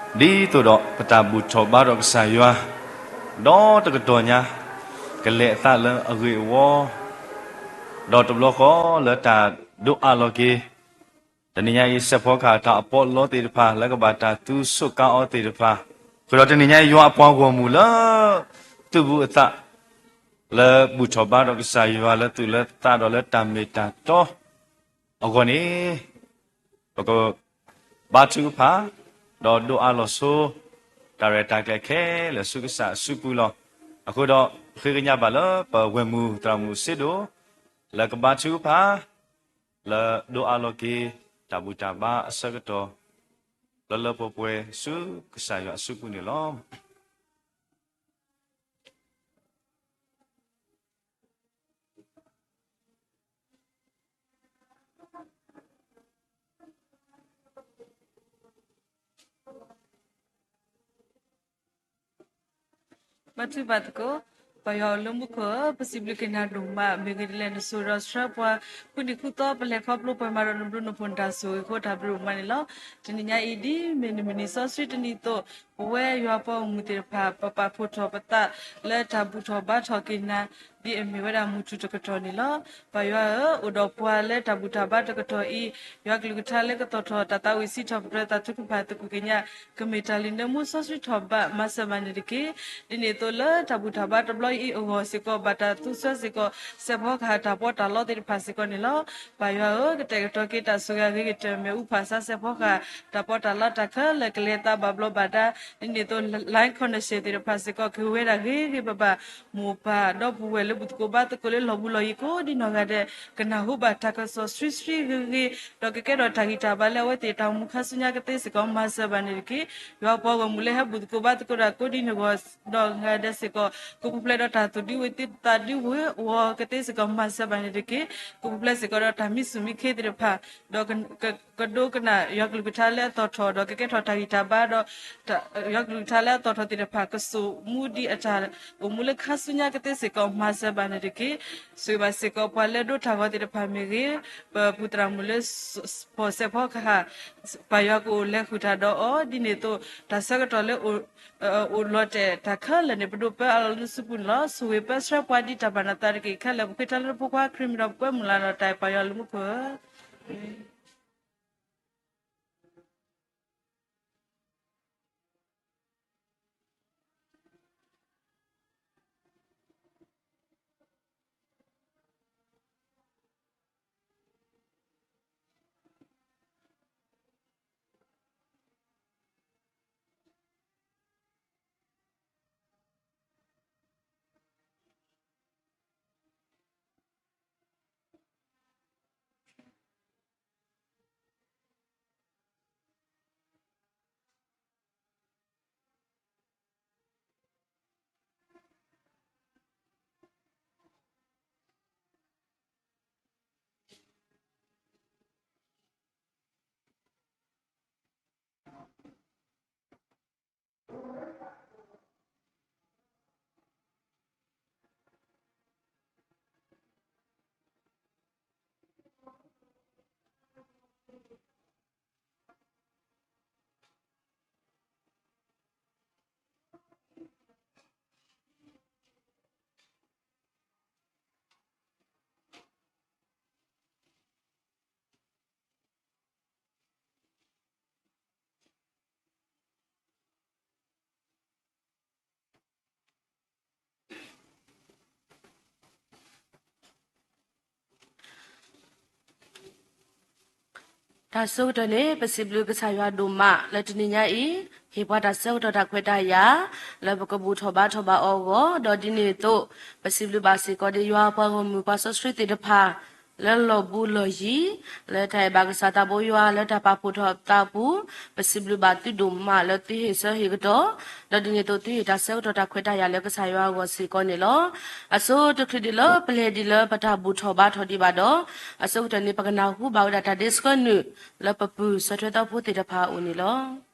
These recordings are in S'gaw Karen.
ဒ်သိးဒီးပတၢ်ဘူၣ်ထီၣ်ဘါထီၣ်ကစၢ်ယွၤ ဒီးတကတီၢ်ညါ ကလဲၤအသးလၢအဂ့ၢ်အဝီ ဒီးတဘျီဃီလၢတၢ်ဒိးအးလီၤက့ၤ တနံၤညါအံၤ စဲးဖီကဟၣ်တၢ်အပီးလီသ့ၣ်တဖၣ် လၢကဘၣ်တၢ်သူဆိးကါအီၤသ့ၣ်တဖၣ်, ဃုာ်ဒီးတနံၤညါအံၤ ယွၤအပှၤဂီၢ်မုၢ်လၢ သူၣ်ဘူးအသး လၢဘူၣ်ထီၣ်ဘါထီၣ်ကစၢ်ယွၤလၢသူၣ်လၢသးဒီးလၢတၢ်မ့ၢ်တၢ်တီအဂီၢ်န့ၣ် ပကဘါထုကဖၣ် ဒီးဒိးအးလီၤဆိ တၢ်ရဲၣ်တၢ်ကျဲၤခဲလၢာ်ဆူကစၢ်အစုပူၤလီၤ. အဃိဒီး ဃ့ကညးဘၣ်လၢပဝဲၢ်မုၢ်သရၣ်မုၣ်စ့ဒိၣ် လၢကဘါထုကဖၣ် လၢဒိးအးလီၤက့ၤ တၢ်ဘူၣ်တၢ်ဘါအဆၢကတီၢ် လၢလၢပှဲၤပှဲၤဆူကစၢ်ယွၤအစုပူၤန့ၣ်လီၤ. ဘါထုကဖၣ်သကိး, ပၢ်ယွၤအိၣ်လၢမူခိၣ်ဧၢ, ပစံးဘျုးက့ၤနၤဒိၣ်မး, မ့ၢ်ဂ့ၤဒ်လဲၣ်နဆိၣ်ဒီးဆှၢပှၤ ဃုနံၤဃုသီ ပလဲၤခီဖျိပှဲၤမးဒီးနဘျုးနဖှိၣ်နတၢ်ဆိၣ်ဂ့ၤအဃိ တၢ်ဘျုးဒိၣ်မးန့ၣ်လီၤ. တနံၤညါအံၤဒ်မ့ၢ်နမုၢ်နံၤစီဆှံတနံၤအသိး, ပဝဲယွၤပှၤဂီၢ်မုၢ်သ့ၣ်တဖၣ် ပပာ်ဖှိၣ်ထီၣ်ပသးလၢတၢ်ဘူၣ်ထီၣ်ဘါထီၣ်က့ၤနၤ ဒ်အမ့ၢ်ဝဲဒၣ်မုၢ်ထူၣ်တကတီၢ်န့ၣ်လီၤ. ပၢ်ယွၤဧၢ, အိၣ်ဒီးပှၤလၢတၢ်ဘူၣ်တၢ်ဘါတကတီၢ်အံၤ, ယွၤကလုၢ်ကထါလၢကသီၣ်ထီၣ်တၢ်သးဝံၣ်စံးထီၣ်ပတြၢၤတၢ်ထုကဖၣ်သကိးက့ၤညါ ကမ့ၢ်တၢ်လုၢ်နၢမူစီဆှံထီၣ်ဘးမၤစၢၤဘၣ်န့ၣ်တက့ၢ်. ဒ်န့ၣ်အသိးလၢတၢ်ဘူၣ်တၢ်ဘါတဘျီအံၤအဂီၢ်စ့ၢ်ကီး ဘၣ်တၢ်သူဆှၢစ့ၢ်ကီး စဲးဖီကဟၣ်တၢ်ပီးတၢ်လီသ့ၣ်တဖၣ်စ့ၢ်ကီးန့ၣ်လီၤ. ပၢ်ယွၤဧၢ, ကတဲာ်ကတီၤက့ၤတၢ်ဆိၣ်ဂ့ၤအဂ့ၤကတၢၢ် မ့ၣ်အူဖးဆါစဲးဖီကဟၣ် တၢ်ပီးတၢ်လီတၢ်ခဲလၢာ်ကလဲၤသးဘၣ်ဘျီးဘၣ်ဒါ, ဒ်န့ၣ်အသိး line connection သ့ၣ်တဖၣ်စ့ၢ်ကီး ကဂ့ၤဝဲဒၣ်ဂ့ၤဂ့ၤဘၣ်ဘၣ် မိၢ်ပၢ်ဒီပုၢ်ဝဲၢ်လၢဘူၣ်သကိးဘါသကိးလၢလီၢ်ဘူးလီၢ်ယံၤကိးဒ်နီၢ်ဂၤဒဲး ကနၢ်ဟူဘၣ်တၢ်ကစီၣ်ဆှံဆှံဂ့ၤဂ့ၤ, ဒီးကကဲထီၣ်တၢ်ဂံၢ်တၢ်ဘါလၢအဝဲသ့ၣ်တၢ်အိၣ်မူခါဆူညါကသ့စ့ၢ်ကီး မၤစၢၤဘၣ်န့ၣ်တက့ၢ်. ယွၤပှၤဂီၢ်မုၢ်လၢဟဲဘူၣ်သကိးဘါသကိးတၢ်ကိးဒ်နီၢ်ဂၤဒဲးစ့ၢ်ကီး ကပူၤဖျဲးဒီးတၢ်သူၣ်ဒူဝ့ၤသးဒူဝ့ၤအဂီၢ်ကသ့စ့ၢ်ကီး မၤစၢၤဘၣ်န့ၣ်တက့ၢ်. ကပူၤဖျဲးစ့ၢ်ကီးဒီးတၢ်မံဆူၣ်မံခ့သ့ၣ်တဖၣ်, ဒီးကဒိကနၣ်ယွၤကလုၢ်ကထါလၢအသီၣ်ထီၣ် ဒီးကကဲထီၣ်တၢ်ဂံၢ်တၢ်ဘါဒီး ယွၤကလုၢ်ကထါလၢအသီၣ်ထီၣ်သ့ၣ်တဖၣ် ကစိာ်မူဒံးအတၢ်အိၣ်မူလၢခါဆူညါကသ့စ့ၢ်ကီး မၤစၢၤဘၣ်န့ၣ်တက့ၢ်. ဆိၣ်ဂ့ၤဘၣ်စ့ၢ်ကီးပှၤလၢဒိတၢ်ဂီၤသ့ၣ်တဖၣ်မ့ၢ်ဂ့ၤ, ပပူၤသရၣ်မုၣ်လၢ ဖီၣ်စဲးဖီကဟၣ် ပၢ်ယွၤကအိၣ်လဲၤဃုာ်တၢ်ဒီးအီၤ ဒ်န့ၣ်အသိး တၢ်ဆၢကတီၢ်လၢ အိၣ်လီၤတဲာ်တၢ်ခဲလၢာ်န့ၣ် ပဒိၣ်ပၢအလီၢ်လၢနစုပူၤန့ၣ်လီၤ. ဆိၣ်ဂ့ၤပၢဆှၢပှၤဒ်တၢ်ဘၣ်နသးတက့ၢ်. ခဲလၢာ်ပဃ့ထီၣ်လၢနဖိခွါခရံာ်မံၤဒီးပကွဲမုာ်လၤဒီးတၢ်အဲၣ်ပၢ်ယွၤလၢမူခိၣ်ဧၢ. တၢ်ဆၢကတီၢ်န့ၣ် ပစံးဘျုးကစၢ်ယွၤဒိၣ်မးလၢတနံၤညါအံၤ ဟ့ၣ်ပှၤတၢ်ဆၢကတီၢ်တၢ်ခွဲးတၢ်ယာ် လၢပကဘူၣ်ထီၣ်ဘါထီၣ်ဘၣ်အီၤအဂီၢ် ဒီးဒ်န့ၣ်အသိး ပစံးဘျုးဘၣ်စ့ၢ်ကီးဒီးယွၤပှၤဂီၢ်မုၢ်ပှၤစီဆှံသ့ၣ်တဖၣ် လၢလီၢ်ဘူးလီၢ်ယံၤ လၢတၢ်အဲၣ်ဘၣ်ကစၢ်သးဘိယွၤလၢတၢ်ပာ်ဖှိၣ်ထီၣ်သးအပူၤ ပစံးဘျုးဘၣ်သုဒိၣ်မးလၢသုဟ့ၣ်ဆၢဟ့ၣ်ကတီၢ် ဒီးဒ်န့ၣ်အသိးသုဟ့ၣ်တၢ်ဆၢကတီၢ်တၢ်ခွဲးတၢ်ယာ်လၢကစၢ်ယွၤအဂီၢ်စ့ၢ်ကီးန့ၣ်လီၤ. အဆိတချုးဒံးလၢပလဲၤဒံးလၢပတၢ်ဘူၣ်ထီၣ်ဘါထီၣ်ဒံးဘၣ်ဒီး အဆိကတၢၢ်န့ၣ် ပကနၢ်ဟူဘၣ်ဝဲဒၣ်တၢ်ဒ့ဆှၢနုာ်လၢပပုၢ်ဆၢထွဲသီဖိသ့ၣ်တဖၣ်အအိၣ်န့ၣ်လီၤ.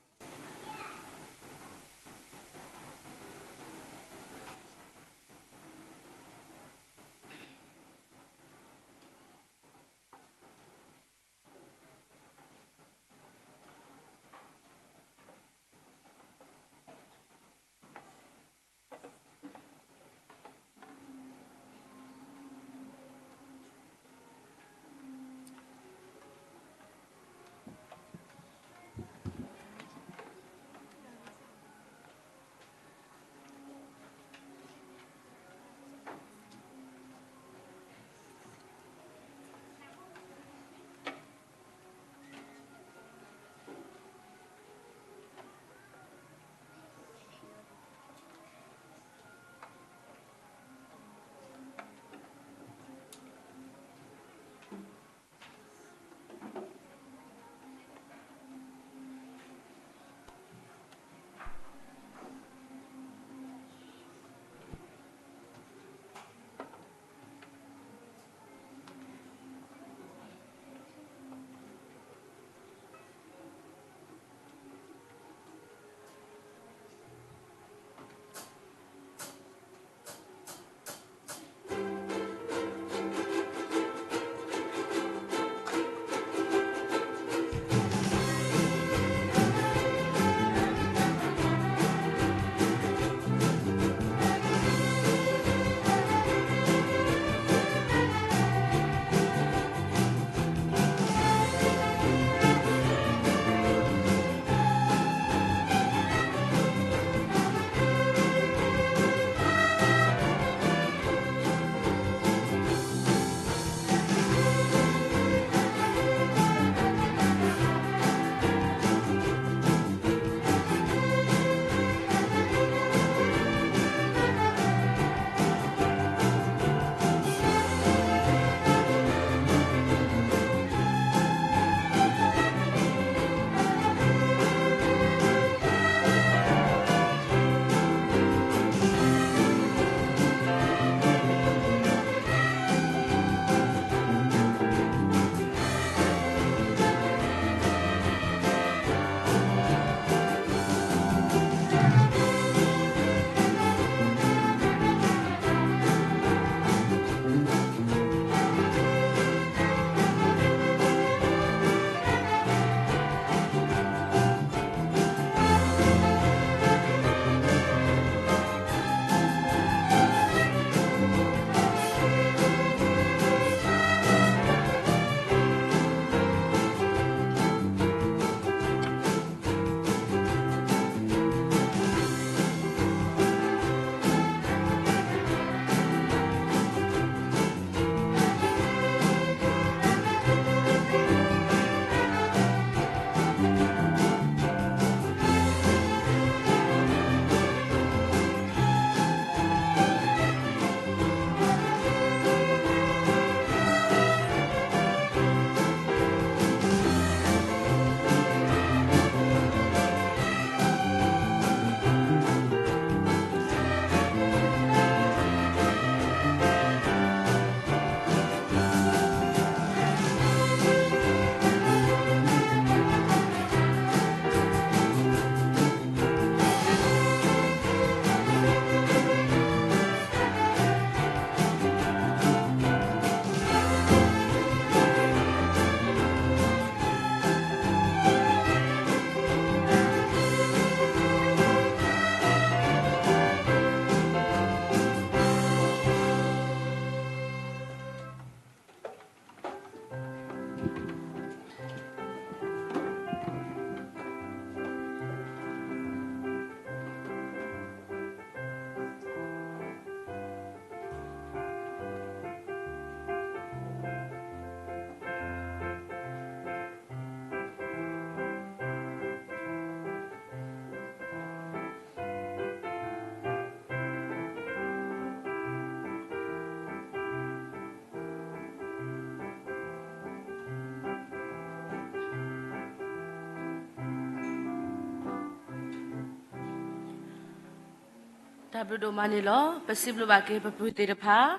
တၢ်ဘျုးဒိၣ်မးန့ၣ်လီၤ. ပစံးဘျုးဘၣ်က့ၤပပုၢ်သ့ၣ်တဖၣ်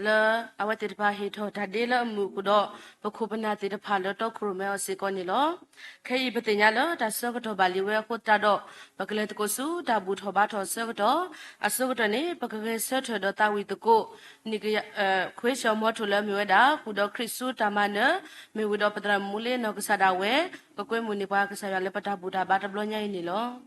လၢအဝဲသ့ၣ်တဖၣ်ဟ့ၣ်ထီၣ်တၢ်ဒ့လၢအမုာ်အဃိဒီး ပခိၣ်ပနၢ်သ့ၣ်တဖၣ်လၢတီခိၣ်ရိၣ်မဲအီၤစ့ၢ်ကီးန့ၣ်လီၤ. ခဲအံၤပသ့ၣ်ညါလၢတၢ်ဆၢကတီၢ်ဘၣ်လံဝဲအဃိသတးဒီး ပကလဲၤသကိးဆူတၢ်ဘူၣ်ထီၣ်ဘါထီၣ်အဆၢကတီၢ်, အဆိကတၢၢ်န့ၣ် ပကဂဲၤဆၢထၢၣ်ဒီးသးဝံၣ်သကိး နံၣ်ကယၤ ခွ့ၡီၤမီထိၣ်လၢအမ့ၢ်ဝဲဒၣ် ဃုာ်ဒီးခရံာ်ဆူတၢ်မၤနၢၤ, မ့ၢ်ဝံၤဒီးပသရၣ်မူလ့နီၢ်ကစၢ်ဒၣ်ဝဲ ကကွဲမုာ်န့ၢ်ပှၤကစၢ်ယွၤလၢပတၢ်ဘူၣ်တၢ်ဘါတဘျီညါအံၤန့ၣ်လီၤ. လံာ်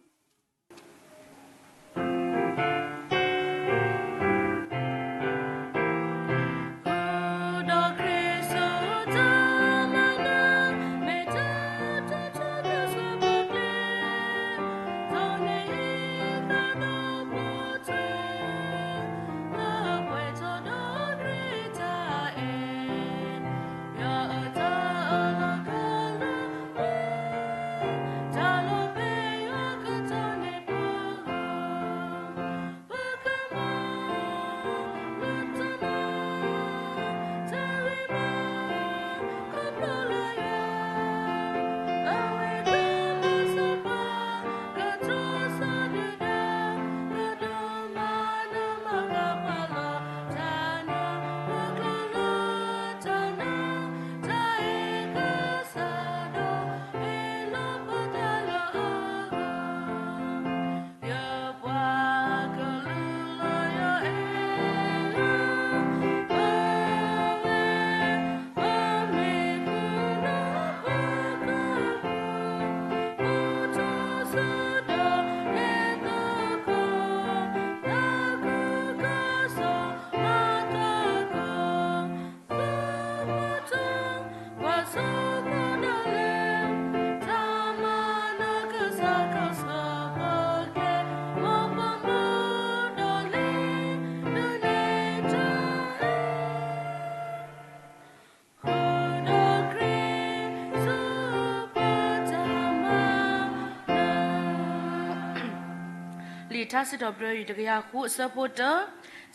ထါစံးထီၣ်ပတြၢၤ တကယၤဃု အဆၢဖိတၢ,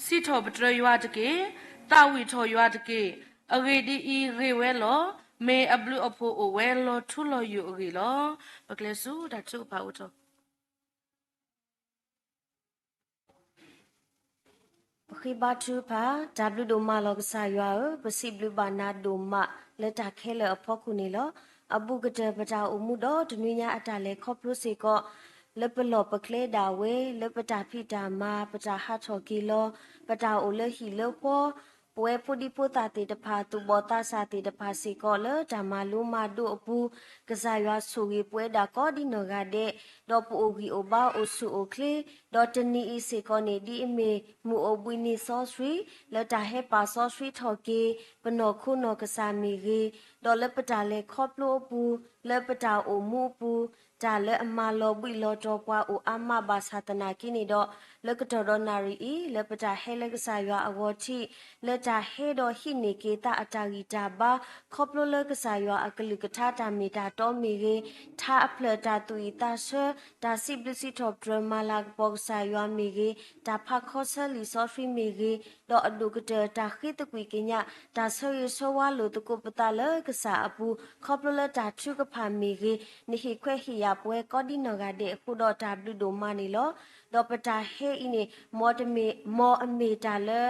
စံးထီၣ်ပတြၢၤယွၤတက့ၢ်, သးဝံၣ်ထီၣ်ယွၤတက့ၢ်. အဂ့ၢ်ဒ်အံၤ, ဂ့ၤဝဲလီၤ. မ့ၢ်အဘျုးအဖှိၣ်အိၣ်ဝဲ လီၤထူလီၤယိာ်အဂ့ၢ်လီၤ. ပကလဲၤဆူတၢ်ထုကဖၣ်အိၣ်ထီၣ် ပဃ့ဘါထုကဖၣ်. တၢ်ဘျုးဒိၣ်မးလီၤကစၢ်ယွၤဧၢ, ပစံးဘျုးဘၣ်နၤဒိၣ်မးလၢတၢ်ခဲလၢာ်အဖီခိၣ်န့ၣ်လီၤ. အဘူးကတၢၢ်ပတၢ်အိၣ်မူဒီးတနွံညါအတၢ်လဲၤခီဖျိစ့ၢ်ကီး လၢပလီၢ်ပကျဲဒၣ်ဝဲ လၢပတၢ်ဖံးတၢ်မၤ ပတၢ်ဟးထီၣ်က့ၤလီၤ ပတၢ်အိၣ်လၢဟံၣ်လၢဃီ ပဝဲဖိဒံဖိသၣ်သ့ၣ်တဖၣ် သူၣ်ဘီၣ်သးစၢ်သ့ၣ်တဖၣ်စ့ၢ်ကီး လၢတၢ်မၤလိမၤဒိးအပူၤ, ကစၢ်ယွၤဆိၣ်ဂ့ၤပဝဲဒၣ်ကိးဒ်နီၢ်ဂၤဒဲး, ဒီးပအိၣ်ဂံၢ်အိၣ်ဘါအိၣ်ဆူၣ်အိၣ်ချ့, ဒီးတနံၤအံၤစ့ၢ်ကီးန့ၣ် ဒ်အမ့ၢ်မုၢ်အိၣ်ဘှံးနံၤစီဆှံ လၢတၢ်ဟဲပာ်စီဆှံထီၣ်က့ၤ ပနီၢ်ခိနီၢ်ကစၢ်မ့ၢ်ဂ့ၤ, ဒီးလၢပတၢ်လဲၤခီဖျိအပူၤ, လၢပတၢ်အိၣ်မူအပူၤ, တၢ်လၢအမၤလီၤဘှံးလီၤတီၤပှၤအိၣ်အါမးဘၣ်ဆၣ်သနာ်က့န့ၣ်ဒီး, လၢကတီၢ်ဒီးနၣ်ရံၣ်အံၤ လၢပတၢ်ဟဲလၢကစၢ်ယွၤအဂီၢ်ထံး, လၢတၢ်ဟဲဒီးဟံးန့ၢ်က့ၤသးအတၢ်ဂံၢ်တၢ်ဘါ, ခီဖျိလၢကစၢ်ယွၤအကလုၢ်ကထါတၢ်မ့ၢ်တၢ်တီမ့ၢ်ဂ့ၤ, ထါအဖျၢၣ်တၢ်သူၣ်အံၣ်သးဆၢ, တၢ်စံးဘျုးစံးထီၣ်ပတြၢၤမၤလၤကပီၤကစၢ်ယွၤမ့ၢ်ဂ့ၤ, တၢ်ဖးခီဆၢလံာ်စီဆှံမ့ၢ်ဂ့ၤ, ဒီးအဒိၣ်ကတၢၢ်တၢ်ဃ့သကွံာ်ကညး, တၢ်ဆၢဂ့ၤဆၢဝါလိာ်သကိးပသးလၢကစၢ်အပူၤ, ခီဖျိလၢတၢ်ထုကဖၣ်မ့ၢ်ဂ့ၤ, နဟ့ၣ်ခွဲးဟ့ၣ်ယာ်ပဝဲကိးဒ်နီၢ်ဂၤဒဲးအဃိဒီးတၢ်ဘျုးဒိၣ်မးန့ၣ်လီၤ. ဒီးပတၢ်ဟဲအံၤန့ၣ် မ်တမ့ၢ် မ်အမ့ၢ်တၢ်လၢ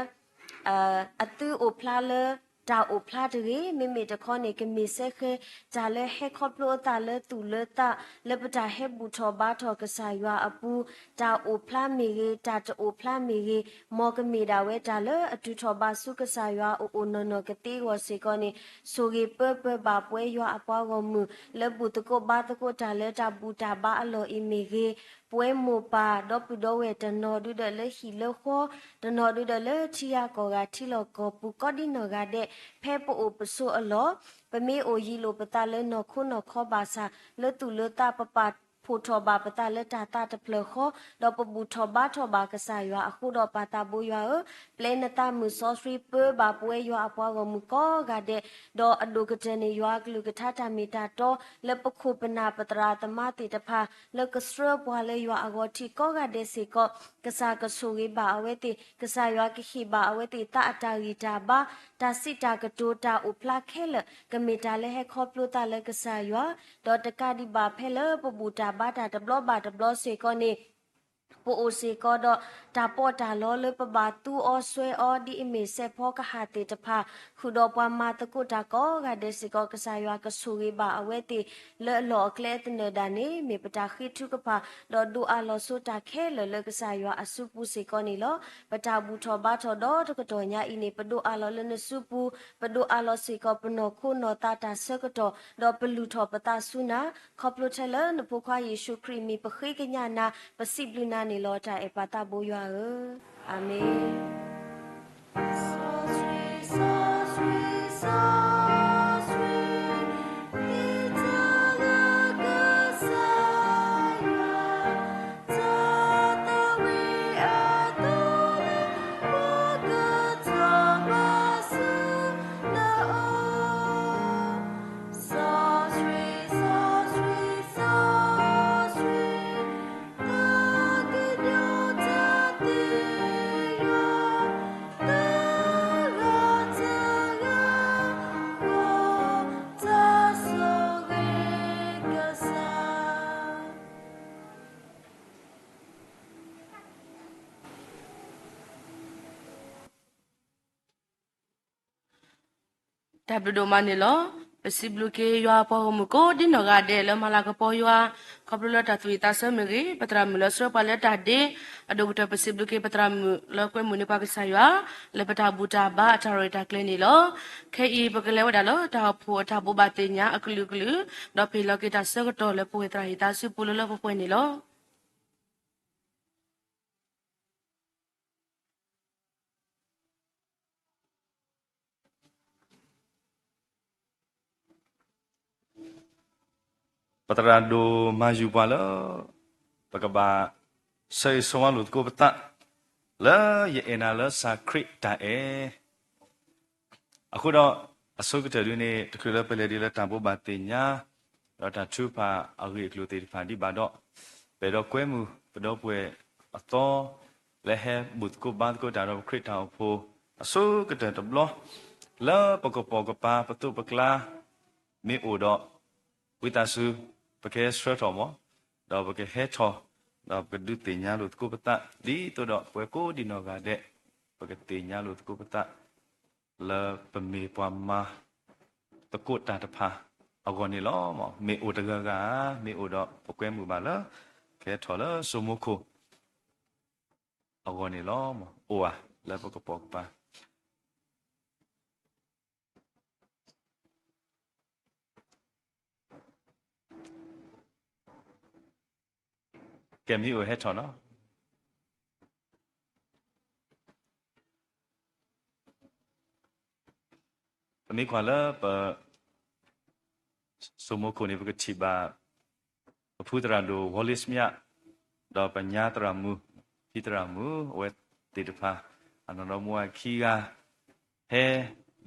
အသုအိၣ်ဖျါလၢ တၢ်အိၣ်ဖျါတဂ့ၤ, မ့မ့ၢ်တခီန့ၣ် ကမ့ၢ်စဲဃဲ တၢ်လၢဟဲခီဖျိအသးလၢသူၣ်လၢသး လၢပတၢ်ဟဲဘူၣ်ထီၣ်ဘါထီၣ်ကစၢ်ယွၤအပူၤ, တၢ်အိၣ်ဖျါမ့ၢ်ဂ့ၤ, တၢ်တအိၣ်ဖျါမ့ၢ်ဂ့ၤ, မ်ကမ့ၢ်ဒၣ်ဝဲတၢ်လၢအတုၤထီၣ်ဘါဆူကစၢ်ယွၤအအိၣ်နီၢ်နီၢ်ကသ့အဂီၢ်စ့ၢ်ကီးန့ၣ်, ဆိၣ်ဂ့ၤပၢပၢဘၣ်ပဝဲယွၤအပှၤဂီၢ်မုၢ် လၢဘူၣ်သကိးဘါသကိးတၢ်လၢတၢ်ဘူၣ်တၢ်ဘါအလီၢ်အံၤမ့ၢ်ဂ့ၤ, ပဝဲမိၢ်ပၢ်ဒီပုၢ်ဒီဝဲၢ်တနီၤဒုဒီးလၢဟံၣ်လၢဃီ, တနီၤဒုဒီးလၢထံဂၤကီၢ်ဂၤထံလီၢ်ကီၢ်ပူၤကိးဒ်နီၢ်ဂၤဒဲး, ဖဲပအိၣ်ပဆိးအလီၢ်, ပမ့ၢ်အိၣ်ယံၤလိာ်ပသးလၢနီၢ်ခိနီၢ်ခီဘၣ်ဆၣ်, လၢသူၣ်လၢသးပပာ်ဖှိၣ်ထီၣ်ဘၣ်ပသးလၢတၢ်သးတဖျၢၣ်ဃီ, ဒီးပဘူၣ်ထီၣ်ဘါထီၣ်ဘၣ်ကစၢ်ယွၤအဃိဒီးပၢ်သးဘိယွၤဧၢ, ပျဲနသးမုၢ်စီဆှံပၢဘၣ်ပဝဲယွၤအပှၤဂီၢ်မုၢ်ကိးဂၤဒဲး, ဒီးအဒိၣ်ကတၢၢ်န့ၣ် ယွၤအကလုၢ်ကထါတၢ်မ့ၢ်တၢ်တီ လၢပခိၣ်ပနၢ်ပသရၣ်သမါသ့ၣ်တဖၣ် လၢကဆှၢပှၤလၢယွၤအဂီၢ်ထံးကိးဂၤဒဲးစ့ၢ်ကီး, ကစၢ်ကဆိၣ်ဂ့ၤဘၣ်အဝဲသ့ၣ်, ကစၢ်ယွၤကဟ့ၣ်ဘၣ်အဝဲသ့ၣ်သးအတၢ်ဂံၢ်တၢ်ဘါ, တၢ်စံးတၢ်ကတိၤတၢ်အိၣ်ဖျါခဲလၢာ် ကမ့ၢ်တၢ်လၢဟဲခီဖျိသးလၢကစၢ်ယွၤ, ဒီးတကးဒံးဘၣ်ဖဲလၢပဘူၣ်တၢ်ဘါတၢ်တဘျီဘၣ်တဘျီစ့ၢ်ကီးန့ၣ် ပအိၣ်စ့ၢ်ကီးဒီး တၢ်ပီးတၢ်လီလၢပဘၣ်သူအီၤစွဲအီၤ ဒ်အမ့ၢ်စဲးဖီကဟၣ်သ့ၣ်တဖၣ် ဃုာ်ဒီးပှၤမၤသကိးတၢ်ကိးဂၤဒဲးစ့ၢ်ကီး ကစၢ်ယွၤကဆိၣ်ဂ့ၤဘၣ်အဝဲသ့ၣ် လၢအလီၢ်အကျဲအသနၢၣ်ဒၣ်န့ၣ် မ့ၢ်ပတၢ်ဃ့ထုကဖၣ် ဒီးဒိးအးလီၤဆိတၢ်ခဲလၢာ်လၢကစၢ်ယွၤအစုပူၤစ့ၢ်ကီးန့ၣ်လီၤ. ပတၢ်ဘူၣ်ထီၣ်ဘါထီၣ်ဒီတကတီၢ်ညါအံၤန့ၣ် ပဒိးအးလီၤလၢနစုပူၤ, ပဒိးအးလီၤစ့ၢ်ကီးပနီၢ်ခိနီၢ်သးတၢ်ဆၢကတီၢ်, ဒီးပလူၤထီၣ်ပသးဆူနၤ, ခီဖျိထဲလၢနဖိခွါယ့ၣ်ၡူးခရံာ်အမံၤ ပဃ့ကညးနၤ, ပစံးဘျုးနၤန့ၣ်လီၤ. တၢ်အဲၣ်ပၢ်သးဘိယွၤဧၢ, အၤမ့ၣ်.တၢ်ဘျုးဒိၣ်မးန့ၣ်လီၤ. ပစံးဘျုးက့ၤယွၤအပှၤဂီၢ်မုၢ်ကိးဒ်နီၢ်ဂၤဒဲးလၢမၤလၤကပီၤယွၤ, ခီဖျိလၢတၢ်သူၣ်ဝံၣ်သးဆၢမ့ၢ်ဂ့ၤ, ပသရၣ်မုၣ်လၢဆှၢပှၤလၢတၢ်ဒ့, အဒိၣ်ကတၢၢ်ပစံးဘျုးက့ၤပသရၣ်မုၣ်လၢကွဲမုာ်န့ၢ်ပှၤကစၢ်ယွၤ, လၢပတၢ်ဘူၣ်တၢ်ဘါအတၢ်ရဲၣ်တၢ်ကျဲၤန့ၣ်လီၤ. ခဲအံၤပကလဲၤဝဲဒၣ်လၢတၢ်အိၣ်ဖှိၣ်အတၢ်ဘိးဘၣ်သ့ၣ်ညါအကလုာ်ကလုာ်, ဒီးပဟ့ၣ်လီၤက့ၤတၢ်ဆၢကတီၢ်လၢပဝဲၢ်သရၣ်ဟ့ၣ်သးစုပူၤလၢလၢပှဲၤပှဲၤန့ၣ်လီၤ. ပသရၣ်ဒိၣ်မၤယုၤပှၤလၢ ပကဘၣ် ဆၢဂ့ၤဆၢဝါလိာ်သကိးပသး လၢယအဲၣ်နၤလၢစၢ်ခရံာ်တၢ်အဲၣ် အဃိဒီး အဆိကတၢၢ်ဒုန့ၣ် တချုးလၢပလဲၤဒံးလၢတၢ်ဘိးဘၣ်သ့ၣ်ညါ ဒီးတၢ်ထုကဖၣ်အဂ့ၢ်အကျိၤသ့ၣ်တဖၣ်ဒံးဘၣ်ဒီး ပအဲၣ်ဒိးကွဲမုာ်ပဒီပုၢ်ဝဲၢ်အသီ လၢဟဲဘူၣ်သကိးဘါသကိးတၢ်ဒီးပခရံာ်တၢ်အိၣ်ဖှိၣ် အဆိကတၢၢ်တဘျီ လၢပကပိာ်ကပၤပသိးပကျါ မ့ၢ်အိၣ်ဒီး ဝံသးစူၤ ပကဟဲဆှၢထီၣ်မး ဒီးပကဟဲထီၣ် ဒီးပကဒုးသ့ၣ်ညါလိာ်သကိးပသး ဒ်သိးဒီးပဝဲကိးဒံနီၢ်ဂၤဒဲး ပကသ့ၣ်ညါလိာ်သကိးပသး လၢပမ့ၢ်ပှၤမၤသကိးတၢ်တဖၣ်အဂီၢ်န့ၣ်လီၤ. မ့ၢ်အိၣ်တဂၤဂၤဧါ, မ့ၢ်အိၣ်ဒီးပကွဲမုာ်ဘၣ်လၢ ကဟဲထီၣ်လၢစိမိခိၣ်အဂီၢ်န့ၣ်လီၤ. အိၣ်ဧါ, လၢပကပိာ်ကပၤ ကဲမ့ၢ်အိၣ်ဟဲထီၣ်နီၤ, ပမ့ၢ်ကွၢ်လၢပ စိမိခိၣ်န့ၣ် ပကထံၣ်ဘၣ် ပဖုသရၣ်ဒိၣ် ဝီလ့ၡမၠး ဒီးပညါသရၣ်မုၣ် ဖံသရၣ်မုၣ် အဝဲသ့ၣ်တဖၣ် အနီၢ်ဒီမါဝၤခံဂၤ ဟဲ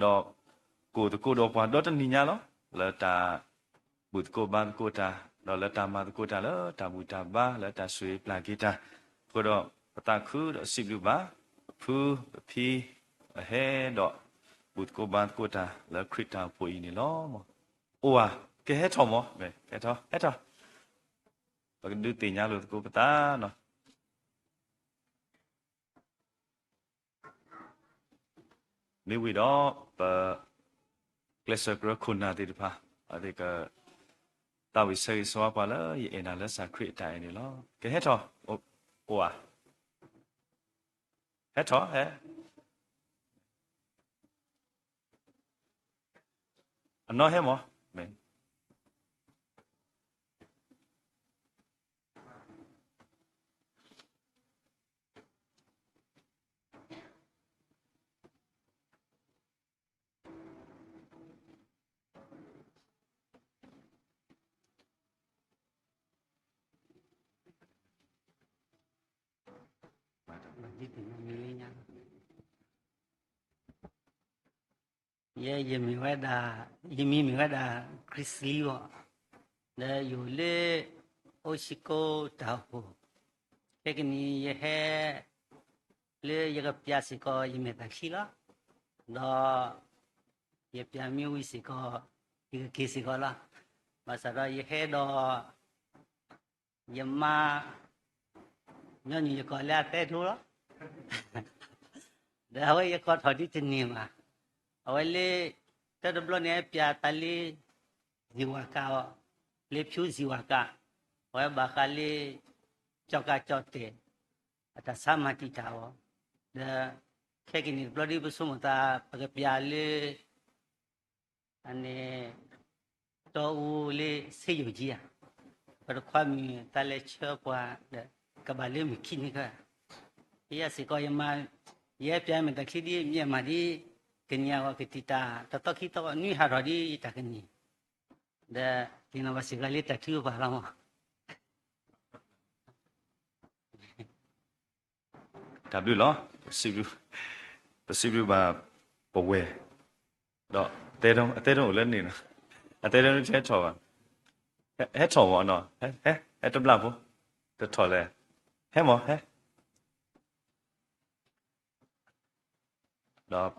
ဒီး ကိၢ်သကိးဒီးပှၤဒီတနံၤညါလီၤ. လၢတၢ်ဘူၣ်သကိးဘါသကိးတၢ် ဒီးလၢတၢ်မၤသကိးတၢ်လၢတၢ်ဘူၣ်တၢ်ဘါ လၢတၢ်ဆိၣ်ဂ့ၤပျၢ်က့ၤတၢ် အဃိဒီး ပသးခုဒီးစံးဘျုးဘၣ် ပဖုပဖံ လၢဟဲဒီး ဘူၣ်သကိးဘါသကိးတၢ်လၢခရံာ်တၢ်အိၣ်ဖှိၣ်အံၤန့ၣ်လီၤ. အိၣ်ဧါ, ကဟဲထီၣ်မး, ဟဲထီၣ်, ဟဲထီၣ်, ပကဒုးသ့ၣ်ညါလိာ်သကိးပသးနီၤ. မ့ၢ်ဝံၤဒီး ပ ကျဲးစၢးကရၢခိၣ်နၢ်သ့ၣ်တဖၣ် အဝဲသ့ၣ်က သးဝံၣ်ဆၢဂ့ၤဆၢဝါပှၤလၢယအဲၣ်နၤလၢစၢ်ခရံာ်အတၢ်အဲၣ်န့ၣ်လီၤ. ကဟဲထီၣ်, အိၣ်ဧါ, ဟဲထီၣ်, ဟဲ အနီၢ်ဟဲမး, မ့ၢ် ယဲ ယမံၤမ့ၢ်ဝဲဒၣ် Chris Lee အီၤ, ဒီးယအိၣ်လၢ အိၣ်ဆံကိတၢ်အိၣ်ဖှိၣ်, ခဲကနံၣ်အံၤ ယဟဲ လၢယကပျးစ့ၢ်ကီး ယမဲာ်သၣ်ခံလီၤ. ဒီး ယပျးမ့ၢ်ဝံၤစ့ၢ်ကီး ယကက့ၤစ့ၢ်ကီးလီၤ. ဘၣ်ဆၣ်ဒီးယဟဲဒီး ယမါ ညီနုၢ်ယကိးလၢအသဲဒိလီၤ. ဒီးအဝဲယကိးထီၣ်ဒ်တန့ၢ်ဘၣ်. အဝဲလၢ တၢ်တဘျီန့ၣ် ပျးသးလၢ ဇီဝကါအီၤ, လၢဖၠူ ဇီဝကါ, အဝဲဘၣ်ဃးလၢ ကၠီၤကးကၠီၤတဲာ် အတၢ်ဆါမၤတံာ်တာ်အီၤ, ဒီး ခဲကနံၣ်တဘျီဒ်ပဆိကမိၣ်သး ပကပျးလၢ အန့ၣ် တီအူလၢ ဆေးရုံကြီးဧါ, ပတခွါမုၣ်သးလဲၤဆှၢပှၤဒီး ကဘၣ်လၢမုၢ်ခံနွံခါ, ယဲစ့ၢ်ကီးယမၤ, ယဲပျးမဲာ်တၢ်ချံဒ်မ့ၢ်မးဒ် ကနံၣ်အဂီၢ်ကတံာ်တာ် တသီခံသီနွံဟးထီၣ်ဒ်ယတၢ်ကနံၣ်, ဒီးက့ၤနီၣ်ဘၣ်စ့ၢ်ကီးလၢတၢ်ထုကဖၣ်လီၤမး. တၢ်ဘျုးလီၤ. ပစံးဘျုးဘၣ်ပဝဲၢ်, ဒီးအသဲဒိၣ်အိၣ်လၢန့ၣ်လီၤ. အသဲဒိၣ်န့ၣ်ဟဲထီၣ်ဘၣ်, ဟဲထီၣ်မးနီၤ, ဟဲတဘျၣ်ဖိ, တထီၣ်လဲၣ်, ဟဲမးဟဲ ဒီး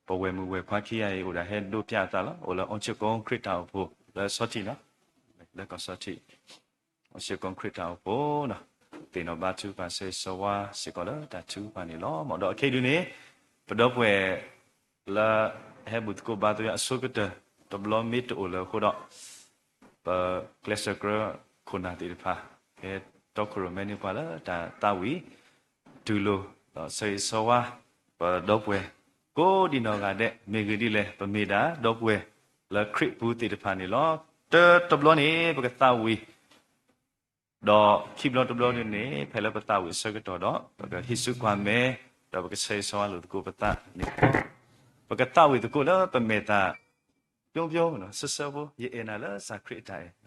ပဝဲၢ်မုၣ်ဝဲၢ်ခွါခံဂၤအံၤ အိၣ်ဒၣ်ဟဲဒိးပျးအသးလီၤ. အိၣ်လၢ အိၣ်ဆ့ကိ ခရံာ်တၢ်အိၣ်ဖှိၣ် လၢဆီထံးနီၤ, လၢကီၢ်ဆီထံး, အိၣ်ဆ့ကိ ခရံာ်တၢ်အိၣ်ဖှိၣ်နီၤ, သ့ၣ်နီၣ်ဘါထုကဖၣ် ဆၢဂ့ၤဆၢဝါစ့ၢ်ကီးလၢတၢ်ထုကဖၣ်န့ၣ်လီၤ. ဒီးအခဲအံၤဒုန့ၣ် ပဒီပုၢ်ဝဲၢ် လၢဟဲဘူၣ်သကိးဘါသကိးအဆိကတၢၢ် တဘျီမ့ၢ်တအိၣ်လၢအဃိဒီး ပကျဲးစၢးကြၢးခိၣ်နၢ်သ့ၣ်တဖၣ် ဟဲတီခိၣ်ရိၣ်မဲန့ၢ်ပှၤလၢတၢ်သးဝံၣ် တူၢ်လိာ် ဒီးဆၢဂ့ၤဆၢဝါ ပဒီပုၢ်ဝဲၢ် ကိးဒံနီၢ်ဂၤဒဲး မ့ၢ်ဂ့ၢ်ဒ်လဲၣ် ပမ့ၢ်ဒၣ်ဒီပုၢ်ဝဲၢ်လၢခရံာ်ပူၤသ့ၣ်တဖၣ်န့ၣ်လီၤ. တၢ်တဘျီန့ၣ် ပကသးဝံၣ် ဒီးခံဘျီတဘျီန့ၣ် ဖဲလၢပသးဝံၣ်အဆၢကတီၢ်ဒီး ပကဟံးစုကွၢ်မဲာ် ဒီးပကဆၢဂ့ၤဆၢဝါလိာ်သကိးပသးန့ၣ်လီၤ. ပကသးဝံၣ်သကိးလၢပမဲာ်သၣ် ပျိပျိ စၢၢ်စၢၢ်ဖိ ယအဲၣ်နၤလၢစၢ်ခရံာ်အတၢ်အဲၣ်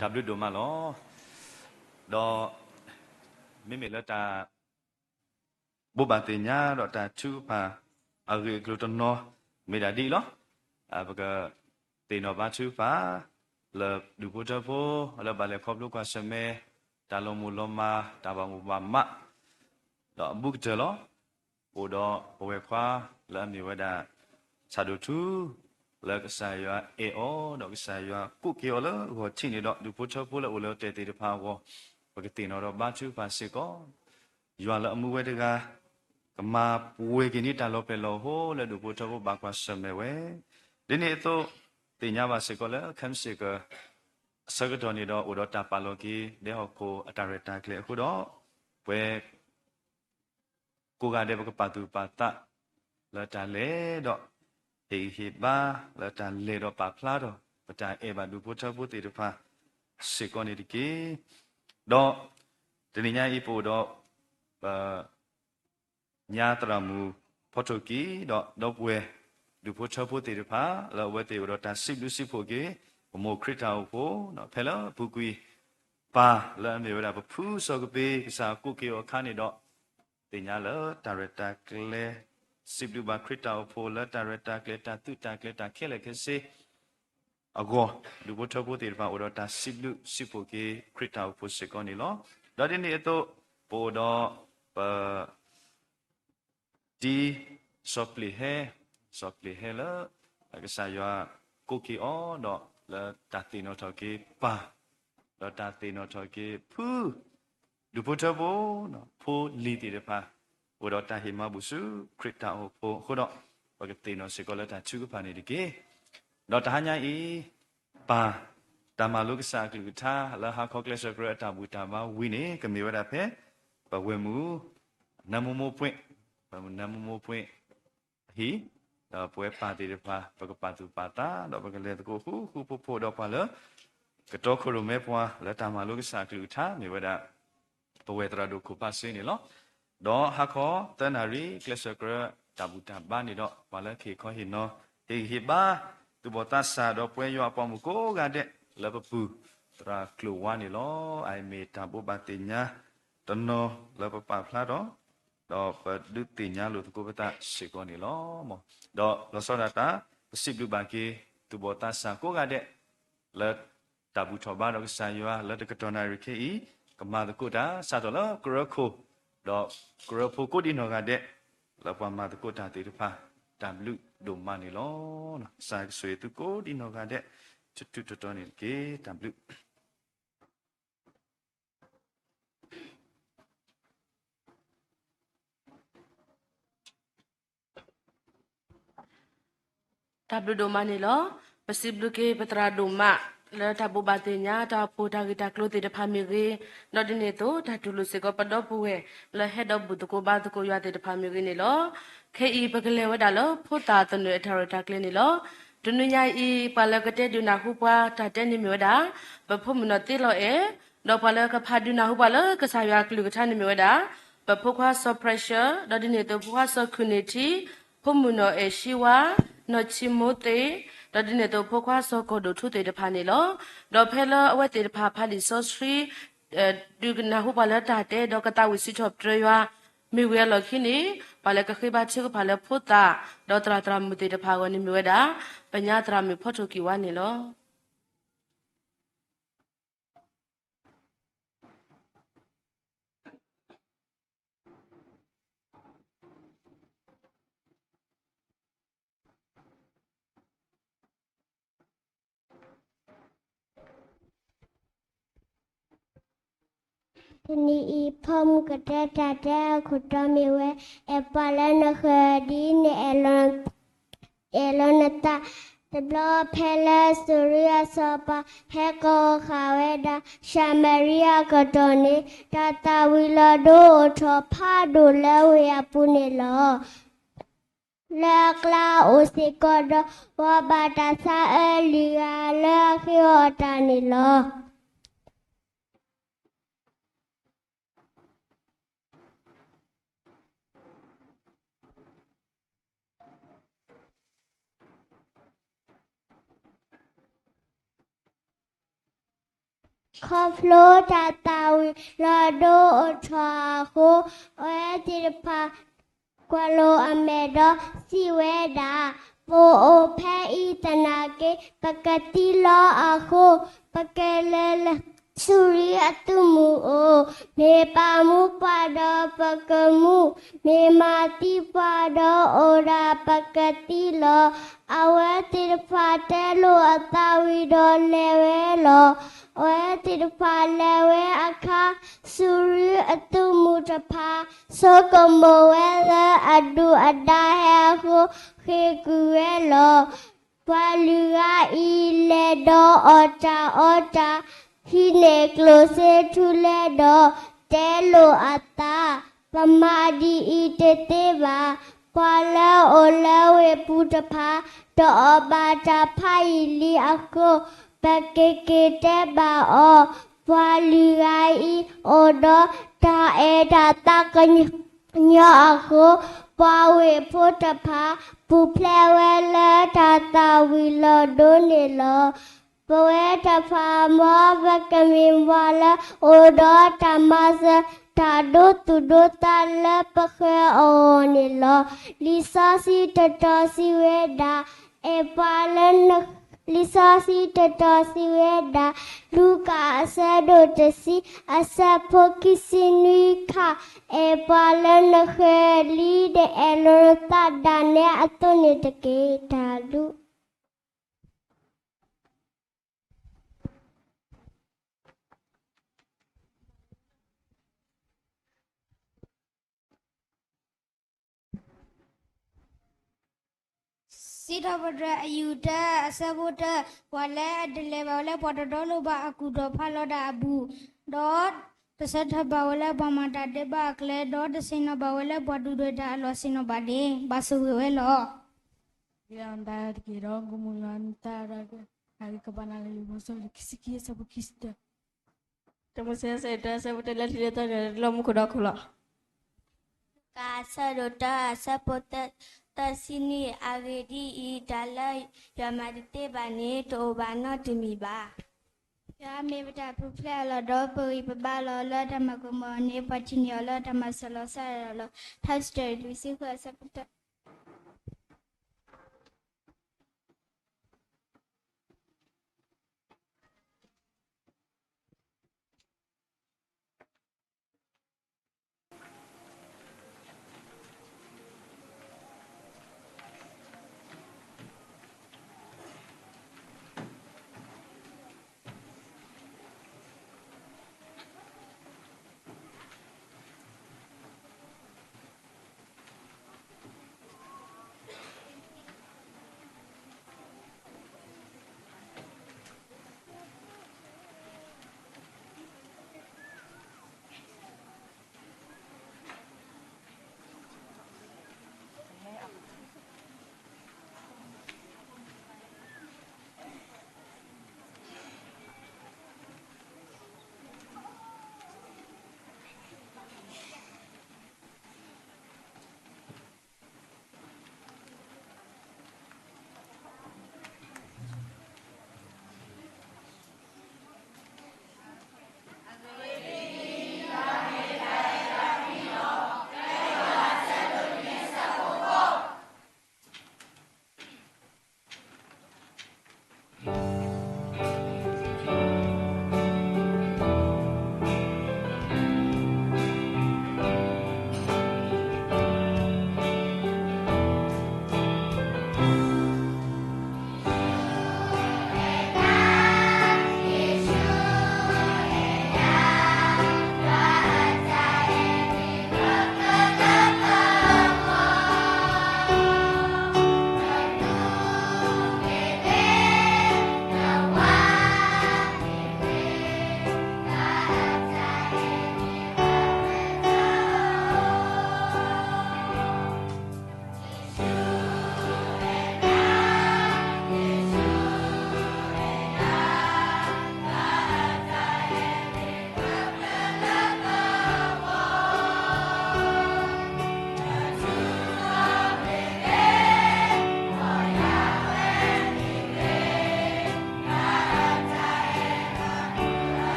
တၢ်ဘျုးဒိၣ်မးလီၤ. ဒီး မ့မ့ၢ်လၢတၢ် ဘိးဘၣ်သ့ၣ်ညါဒီးတၢ်ထုကဖၣ် အဂ့ၢ်အကျိၤတနီၤ မ့ၢ်ဒၣ်ဒ်အံၤလီၤ. ပကသ့ၣ်နီၣ်ဘါထုကဖၣ် လၢဒူၣ်ဖိထၢဖိ လၢဘၣ်လဲၤခီဖျိကွၢ်ဆၢၣ်မဲာ် တၢ်လီၤမုၢ်လီၤမၢ် တၢ်ဘၣ်မိၣ်ဘၣ်မး ဒီးအဘူးကတၢၢ်လီၤ. အိၣ်ဒီးပဝဲၢ်ခွါလၢအမ့ၢ်ဝဲဒၣ် ဆၣ်ဒိၣ်ထူ လၢကစၢ်ယွၤအဲၣ်အီၤ ဒီးကစၢ်ယွၤကိးက့ၤအီၤလၢဂီၢ်ထံးန့ၣ်ဒီး ဒူၣ်ဖိထၢဖိလၢအိၣ်လၢအတဲာ်သ့ၣ်တဖၣ်အဂီၢ် ပကသ့ၣ်နီၣ်ဒီးဘါထုကဖၣ်စ့ၢ်ကီး ယွၤလၢအမူဝဲတဂၤ ကမၤပှဲၤက့ၤန့ၢ်တၢ်လီၤပျဲၢ်လီၤဟိလၢဒူၣ်ဖိထၢဖိဘၣ်ကွၢ်ဆၢၣ်မဲာ်ဝဲ. ဒ်န့ၣ်အသိး သ့ၣ်ညါဘၣ်စ့ၢ်ကီးလၢ ခဲမုၢ်စ့ၢ်ကီး အဆၢကတီၢ်န့ၣ်ဒီး အိၣ်ဒီးတၢ်ပာ်လီၤက့ၤ ဒဲဟီၣ်ခိၣ်အတၢ်ရဲၣ်တၢ်ကျဲၤအဃိဒီး ပဝဲ ကိးဂၤဒဲး ပကပာ်သူၣ်ပာ်သး လၢတၢ်လဲၤဒီး ဟ့ၣ်ဂံၢ်ဟ့ၣ်ဘါ လၢတၢ်လဲၤဒီးပာ်ဖျါထီၣ် ပတၢ်အဲၣ်ဘၣ်ဒူၣ်ဖိထၢဖိသ့ၣ်တဖၣ် စ့ၢ်ကီးန့ၣ်တက့ၢ်. ဒီး တနံၤညါအံၤပအိၣ်ဒီး ပ ညါသရၣ်မုၣ်ဖီထိၣ်ကံ ဒီးဒီပုၢ်ဝဲၢ် ဒူၣ်ဖိထၢဖိသ့ၣ်တဖၣ် လၢအဝဲသ့ၣ်အိၣ်ဒီးတၢ်စံးဘျုးစံးဖှိၣ်က့ၤ ပမိၢ်ခရံာ်တၢ်အိၣ်ဖှိၣ် ဖဲလၢအပူၤကွံာ် ပၢ်လၢအမ့ၢ်ဝဲဒၣ်ပဖုစီၤကပ့ၤ ကစၢ်ကိးက့ၤအီၤအခါန့ၣ်ဒီး သ့ၣ်ညါလၢတၢ်ရဲၣ်တၢ်ကျဲၤ စံးဘျုးဘၣ်ခရံာ်တၢ်အိၣ်ဖှိၣ်လၢတၢ်ရဲၣ်တၢ်ကျဲၤ တၢ်သုးတၢ်ကျဲၤ တၢ်ခဲလၢာ်ခဲဆ့ အဂီၢ် ဒူၣ်ဖိထၢဖိသ့ၣ်တဖၣ်အိၣ်ဒီးတၢ်စံးဘျုးစံးဖှိၣ်က့ၤ ခရံာ်တၢ်အိၣ်ဖှိၣ်စ့ၢ်ကီးန့ၣ်လီၤ. ဒီးဒ်န့ၣ်အသိး ပအိၣ်ဒီး ပ တံၤ စီၤပျ့ၤဟဲ, စီၤပျ့ၤဟဲလၢ ကစၢ်ယွၤကိးက့ၤအီၤဒီး လၢတၢ်သ့ၣ်နီၣ်ထီၣ်က့ၤပၢ်, ဒီးတၢ်သ့ၣ်နီၣ်ထီၣ်က့ၤဖု ဒူၣ်ဖိထၢဖိ ဖိလံၤသ့ၣ်တဖၣ် အိၣ်ဒီးတၢ်ဟ့ၣ်မၤဘူၣ်ဆူခရံာ်တၢ်အိၣ်ဖှိၣ်အဃိဒီး ပကသ့ၣ်နီၣ်စ့ၢ်ကီးလၢတၢ်ထုကဖၣ်န့ၣ်တက့ၢ်. ဒီးတဟါညါအံၤ ပၢ် တၢ်မၤလိကစၢ်အကလုၢ်ကထါ လၢဟါခီကျဲးစၢးကရၢအတၢ်ဘူၣ်တၢ်ဘါဝံၤန့ၣ် ကမ့ၢ်ဝဲဒၣ်ဖဲ ပဝဲၢ်မုၢ် နၢမူမိၢ်ပှ့ၤ ပဝဲၢ်နၢမူမိၢ်ပှ့ၤအဟံၣ် ဒီးပဝဲပၢ်သ့ၣ်တဖၣ် ပကပာ်သူၣ်ပာ်သး ဒီးပကလဲၤသကိးဃူဃူဖိးဖိးဒီးပှၤလၢ ကတီခိၣ်ရိၣ်မဲပှၤလၢတၢ်မၤလိကစၢ်အကလုၢ်ကထါ မ့ၢ်ဝဲဒၣ် ပဝဲၢ်သရၣ်ဒိၣ်ခိၣ်ဖးစ့န့ၣ်လီၤ. ဒီးဟါခီသၢနၣ်ရံၣ် ကျဲးစၢးကရၢတၢ်ဘူၣ်တၢ်ဘါန့ၣ်ဒီး ပှၤလၢကဟ့ၣ်ခီဟ့ၣ်နီၤ ဟ့ၣ်ဂံၢ်ဟ့ၣ်ဘါ သူၣ်ဘီၣ်သးစၢ် ဒီးပှၤယွၤအပှၤမုၣ်ကိးဂၤဒဲး လၢပပူၤ သရၣ်ကျိၣ်ဝါန့ၣ်လီၤ. အအံၤမ့ၢ်တၢ်ဘိးဘၣ်သ့ၣ်ညါတနီၤလၢပပာ်ဖျါထီၣ် ဒီးပဒုးသ့ၣ်ညါလိာ်သကိးပသးစ့ၢ်ကီးန့ၣ်လီၤ. ဒီးလီၤဆီဒၣ်တၢ် ပစံးဘျုးဘၣ်က့ၤ သူၣ်ဘီၣ်သးစၢ်ကိးဂၤဒဲး လၢတၢ်ဘူၣ်ထီၣ်ဘါဒီးကစၢ်ယွၤ လၢတကတီၢ်နၣ်ရံၣ်ခဲအံၤ ကမၤသကိးတၢ် စးထီၣ်လၢကရၢခိၣ် ဒီးကရၢဖိကိးဒံနီၢ်ဂၤဒဲး လၢပှၤမၤသကိးတၢ်သ့ၣ်တဖၣ် တၢ်ဘျုးဒိၣ်မးန့ၣ်လီၤ. ကစၢ်ကဆိၣ်ဂ့ၤသုကိးဒံနီၢ်ဂၤဒဲး ထူးထူးတီၤတီၤန့ၣ်တက့ၢ်. တၢ်ဘျုး တၢ်ဘျုးဒိၣ်မးန့ၣ်လီၤ. ပစံးဘျုးက့ၤပသရၣ်ဒိၣ်မး လၢတၢ်ဘိးဘၣ်သ့ၣ်ညါ တၢ်အိၣ်ဖှိၣ်တၢ်ဂ့ၢ်တၢ်ကျိၤသ့ၣ်တဖၣ်မ့ၢ်ဂ့ၤ, ဒီးဒ်န့ၣ်အသိး တၢ်တူၢ်လိာ်စ့ၢ်ကီးပဒီပုၢ်ဝဲၢ် လၢဟဲဒီးဘူၣ်သကိးဘါသကိးယွၤသ့ၣ်တဖၣ်မ့ၢ်ဂ့ၤန့ၣ်လီၤ. ခဲအံၤပကလဲၤဝဲဒၣ်လၢဖိသၣ်သနၢၣ်အတၢ်ရဲၣ်တၢ်ကျဲၤန့ၣ်လီၤ. တနွံညါအံၤ ပှၤလၢကတဲဒုးနၢ်ဟူပှၤတၢ်တဲန့ၣ်မ့ၢ်ဝဲဒၣ် ပဖိမုၣ်နီၢ်သ့လီၤအဲၣ်, ဒီးပှၤလၢကဖးဒုးနၢ်ဟူပှၤလၢကစၢ်ယွၤအကလုၢ်ကထါန့ၣ်မ့ၢ်ဝဲဒၣ် ပဖိခွါစီၤ Precious ဒီးဒ်န့ၣ်အသိးဖိခွါစီၤခုၣ်န့ၢ်ထံ, ဖိမုၣ်နီၢ်အဲၣ်ၡံဝါ, နီၢ်ဆံမိသ့ၣ်, ဒီးဒ်န့ၣ်အသိးဖိခွါစီၤကီၢ်ဒိၣ်ထူသ့ၣ်တဖၣ်န့ၣ်လီၤ. ဒီးဖဲလၢအဝဲသ့ၣ်တဖၣ်ဖးလံာ်စီဆှံ ဒုးနၢ်ဟူပှၤလၢတၢ်တဲဒီးကသးဝံၣ်စံးထီၣ်ပတြၢၤယွၤ မ့ၢ်ဝံၤအလီၢ်ခံန့ၣ် ပှၤလၢကဃ့ဘါထုကဖၣ်လၢဖိသၣ် ဒီးသရၣ်သရၣ်မုၣ်သ့ၣ်တဖၣ်အဂီၢ်န့ၣ်မ့ၢ်ဝဲဒၣ် ပညါသရၣ်မုၣ်ဖီထိၣ်ကံၢ်ဝါန့ၣ်လီၤ. တနံၤအံၤ ဖီမုၢ်ကတၢၢ်တၢ်တဲအခိၣ်တီမ့ၢ်ဝဲ အဲၣ်ပှၤလၢနဃၢၤဒ်နအဲၣ်လီၤ အဲၣ်လီၤနသး, တဘျီဖဲလၢစူၤရံအစီၤပၤ ဟဲကိးဃာ်ဝဲဒၣ် ၡၤမရံအကတီၢ်န့ၣ် တၢ်သၣ်ဝံၤလီၤဒိအိၣ်ထီၣ်ဖးဒိၣ်လၢဝ့ၢ်အပူၤန့ၣ်လီၤ. လၢအကျါအိၣ်စ့ၢ်ကီးဒီး ဝီဘၣ်တၢ်ဆါအၢလံာ်ဂၤလၢအဃ့အီၣ်တၢ်န့ၣ်လီၤ. ခီဖျိတၢ်သၣ်ဝံၤလီၤဒိအိၣ်ထီၣ်အဃိ, အဝဲသ့ၣ်တဖၣ် ကွၢ်လိာ်အမဲာ်ဒီးစံးဝဲဒၣ်, ပအိၣ်ဖဲအံၤသနာ်က့ ပကသံလီၤအဃိ, ပကလဲၤလၢ စူၤရံအသုးမုၢ်အိၣ်, မ့ၢ်ပာ်မူပှၤဒီးပကမူ, မ့ၢ်မၤသံပှၤဒီးအိၣ်ဒၣ်ပကသံလီၤ. အဝဲသ့ၣ်တဖၣ်တဲလိာ်အသးဝံၤဒီးလဲၤဝဲလီၤ. အဝဲသ့ၣ်တဖၣ်လဲၤဝဲအခါ, စူၤရံအသုးမုၢ်တဖၣ် ဆိကမိၣ်ဝဲလၢအဒုၣ်အဒါဟဲအဃိ ဃ့ၢ်ကွံာ်ဝဲလီၤ. ပှၤလွံၢ်ဂၤအံၤ လဲၤဒီးအီၣ်တၢ်အီတၢ်, ဟံးန့ၢ်ကျိၣ်စ့ထူလဲဒီး တဲလိာ်အသး, ပမၤဒ်အံၤတသ့ဘၣ်. ပှၤလၢအိၣ်လၢဝ့ၢ်ပူၤတဖၣ် တအီၣ်ဘၣ်တၢ်ဖးယံာ်လံအဃိ, ပက့ၤက့ၤတဲဘၣ်အီၤ. ပှၤလွံၢ်ဂၤအံၤ အိၣ်ဒီးတၢ်အဲၣ်တၢ်သးကညီၤအဃိ, ပှၤဝ့ၢ်ဖိတဖၣ် ပူၤဖျဲးဝဲလၢတၢ်သၣ်ဝံၤလီၤဒိန့ၣ်လီၤ. ပဝဲတဖၣ် မ်ပကမ့ၢ်ပှၤလၢအိၣ်ဒီးတၢ်မၤစၢၤ တၢ်ဒိသူၣ်ဒိသးလၢပဃၢၤအဂီၢ်န့ၣ်လီၤ. လံာ်စီဆှံတတီၤစံးဝဲဒၣ်, အဲၣ်ပှၤလၢ လံာ်စီဆှံတတီၤစံးဝဲဒၣ်, လူၤကၣ်အဆၢဒိၣ်တဆံ အဆၢဖိခံဆံနွံခါ, အဲၣ်ပှၤလၢနဃၢၤလံ ဒီးအဲၣ်လီၤနသးဒၣ်နဲအသိးန့ၣ်တက့ၢ်. တၢ်ဘျုး စံးထီၣ်ပတြၢၤအယူၢ်တၢ အဆၢဖိတၢ, ပှၤလၢအတလဲၤဘၣ်ဝဲလၢပှၤတတီလိၤဘၣ်အကူၣ်ဒီးဖးလီၤဒၣ်အဘူး, ဒီးတဆၢထၢၣ်ဘၣ်ဝဲလၢပှၤမၤတၢ်ဒဲးဘးအကျဲ, ဒီးတဆ့ၣ်နီၤဘၣ်ဝဲလၢပှၤဒုၣ်ဒွဲၣ်တၢ်အလီၢ်ဆ့ၣ်နီၤဘၣ်န့ၣ် ဘၣ်ဆိၣ်ဂ့ၤဝဲလီၤ. တက့ၢ်ဒီး ကမူလတက့ၢ်ဒီး ကဘၣ်နၤလၢ ယိၤဟၣ်အဆၢဒိၣ်ခံဆံခံ အဆၢဖိခံဆံတၢ, တၢမိၤၡ့ အဆၢဒိၣ်တၢ အဆၢဖိတၢ လၢထံလၢသီန့ၣ် လၢမူခိၣ်ဒီးခိၣ်လီၤ. ကါ အဆၢဒိၣ်တၢ အဆၢဖိသၢဆံနွံ, အဂ့ၢ်ဒ်အံၤ, တၢ်လၢယွၤမၤတသ့ဘၣ်န့ၣ် တအိၣ်ဘၣ်နီတမံၤဘၣ်. ယွၤမ့ၢ်ပတၢ်ပူၤဖျဲးအလီၢ်ဒီး ပဂံၢ်ပဘါလီၤ. လၢတၢ်မၤကမၣ်အီၤန့ၣ် ပှၤထံၣ်န့ၢ်အီၤလၢတၢ်မၤစၢၤလီၤစၢ်ဒီးလီၤ. ထါစံးထီၣ်ပတြၢၤ လွံၢ်ဆံဃု အဆၢဖိတၢ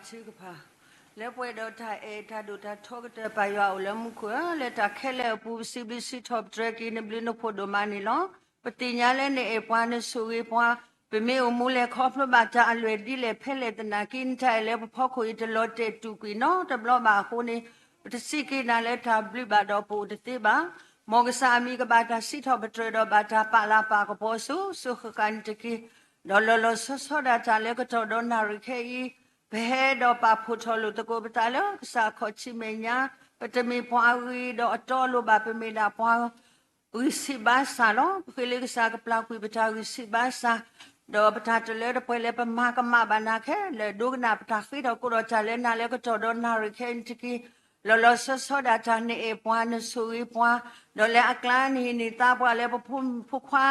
ထုကဖၣ်, လၢပှဲၤဒီးတၢ်အဲၣ်တၢ်ဒိၣ်တၢ်ထီကတၢၢ် ပၢ်ယွၤအိၣ်လၢမူခိၣ်ဧၢ, လၢတၢ်ခဲလၢာ်အပူၤ ပစံးဘျုးစံးထီၣ်ပတြၢၤက့ၤ နဘျုးနဖှိၣ်ဒိၣ်မးန့ၣ်လီၤ. ပသ့ၣ်ညါလၢနအဲၣ်ပှၤ နဆိၣ်ဂ့ၤပှၤ, ပမ့ၢ်အိၣ်မူလဲၤခီဖျိဘၣ်တၢ်အလွဲၢ်ဒ်လဲၣ်ဖဲလဲၣ်သနာ်က့ နတၢ်အဲၣ်လၢပဖီခိၣ်အံၤ တလီၤတဲာ်တူာ်ကွံာ်နီတဘျီဘၣ်အဃိန့ၣ် ပတစံးက့ၤနၤလၢတၢ်ဘျုးဘၣ်ဒီးပအိၣ်တသ့ဘၣ်. မ်ကစၢ်အမံၤကဘၣ်တၢ်စံးထီၣ်ပတြၢၤဒီးဘၣ်တၢ်ပာ်လၤပာ်ကပီၤ စိၤစိၤဃၣ်ဃၣ်န့ၣ်တက့ၢ်. ဒီးလီၤလီၤဆီဆီဒၣ်တၢ်လၢကတီၢ်ဒီးနၣ်ရံၣ်ခဲအံၤ, ပဟဲဒီးပာ်ဖှိၣ်ထီၣ်လိာ်သကိးပသးလၢကစၢ်အခီၣ်ထံးမဲာ်ညါ, ပတမ့ၢ်ပှၤအဂ့ၤဒီးအတီအလိၤဘၣ်, ပမ့ၢ်ဒၣ်ပှၤ ဂံၢ်ဆံးဘါစၢ်လီၤ. ပဃ့လၢကစၢ်ကပျၢ်ကွံာ်ပတၢ်ဂံၢ်ဆံးဘါစၢ်, ဒီးပတၢ်တလၢတပှဲၤလၢပမၤကမၣ်ဘၣ်နၤခဲလၢာ်, ဒိကနၣ်ပတၢ်ဃ့ထီၣ်ကိးထီၣ်တၢ်လၢနၤလၢကတီၢ်ဒီးနၣ်ရံၣ်ခဲအံၤန့ၣ်တက့ၢ်. လီၤလီၤဆီဆီဒၣ်တၢ် နအဲၣ်ပှၤ နဆိၣ်ဂ့ၤပှၤ, ဒီးလၢအကျါနဟ့ၣ်န့ၢ်သါပှၤလၢပဖိမုၣ်ဖိခွါ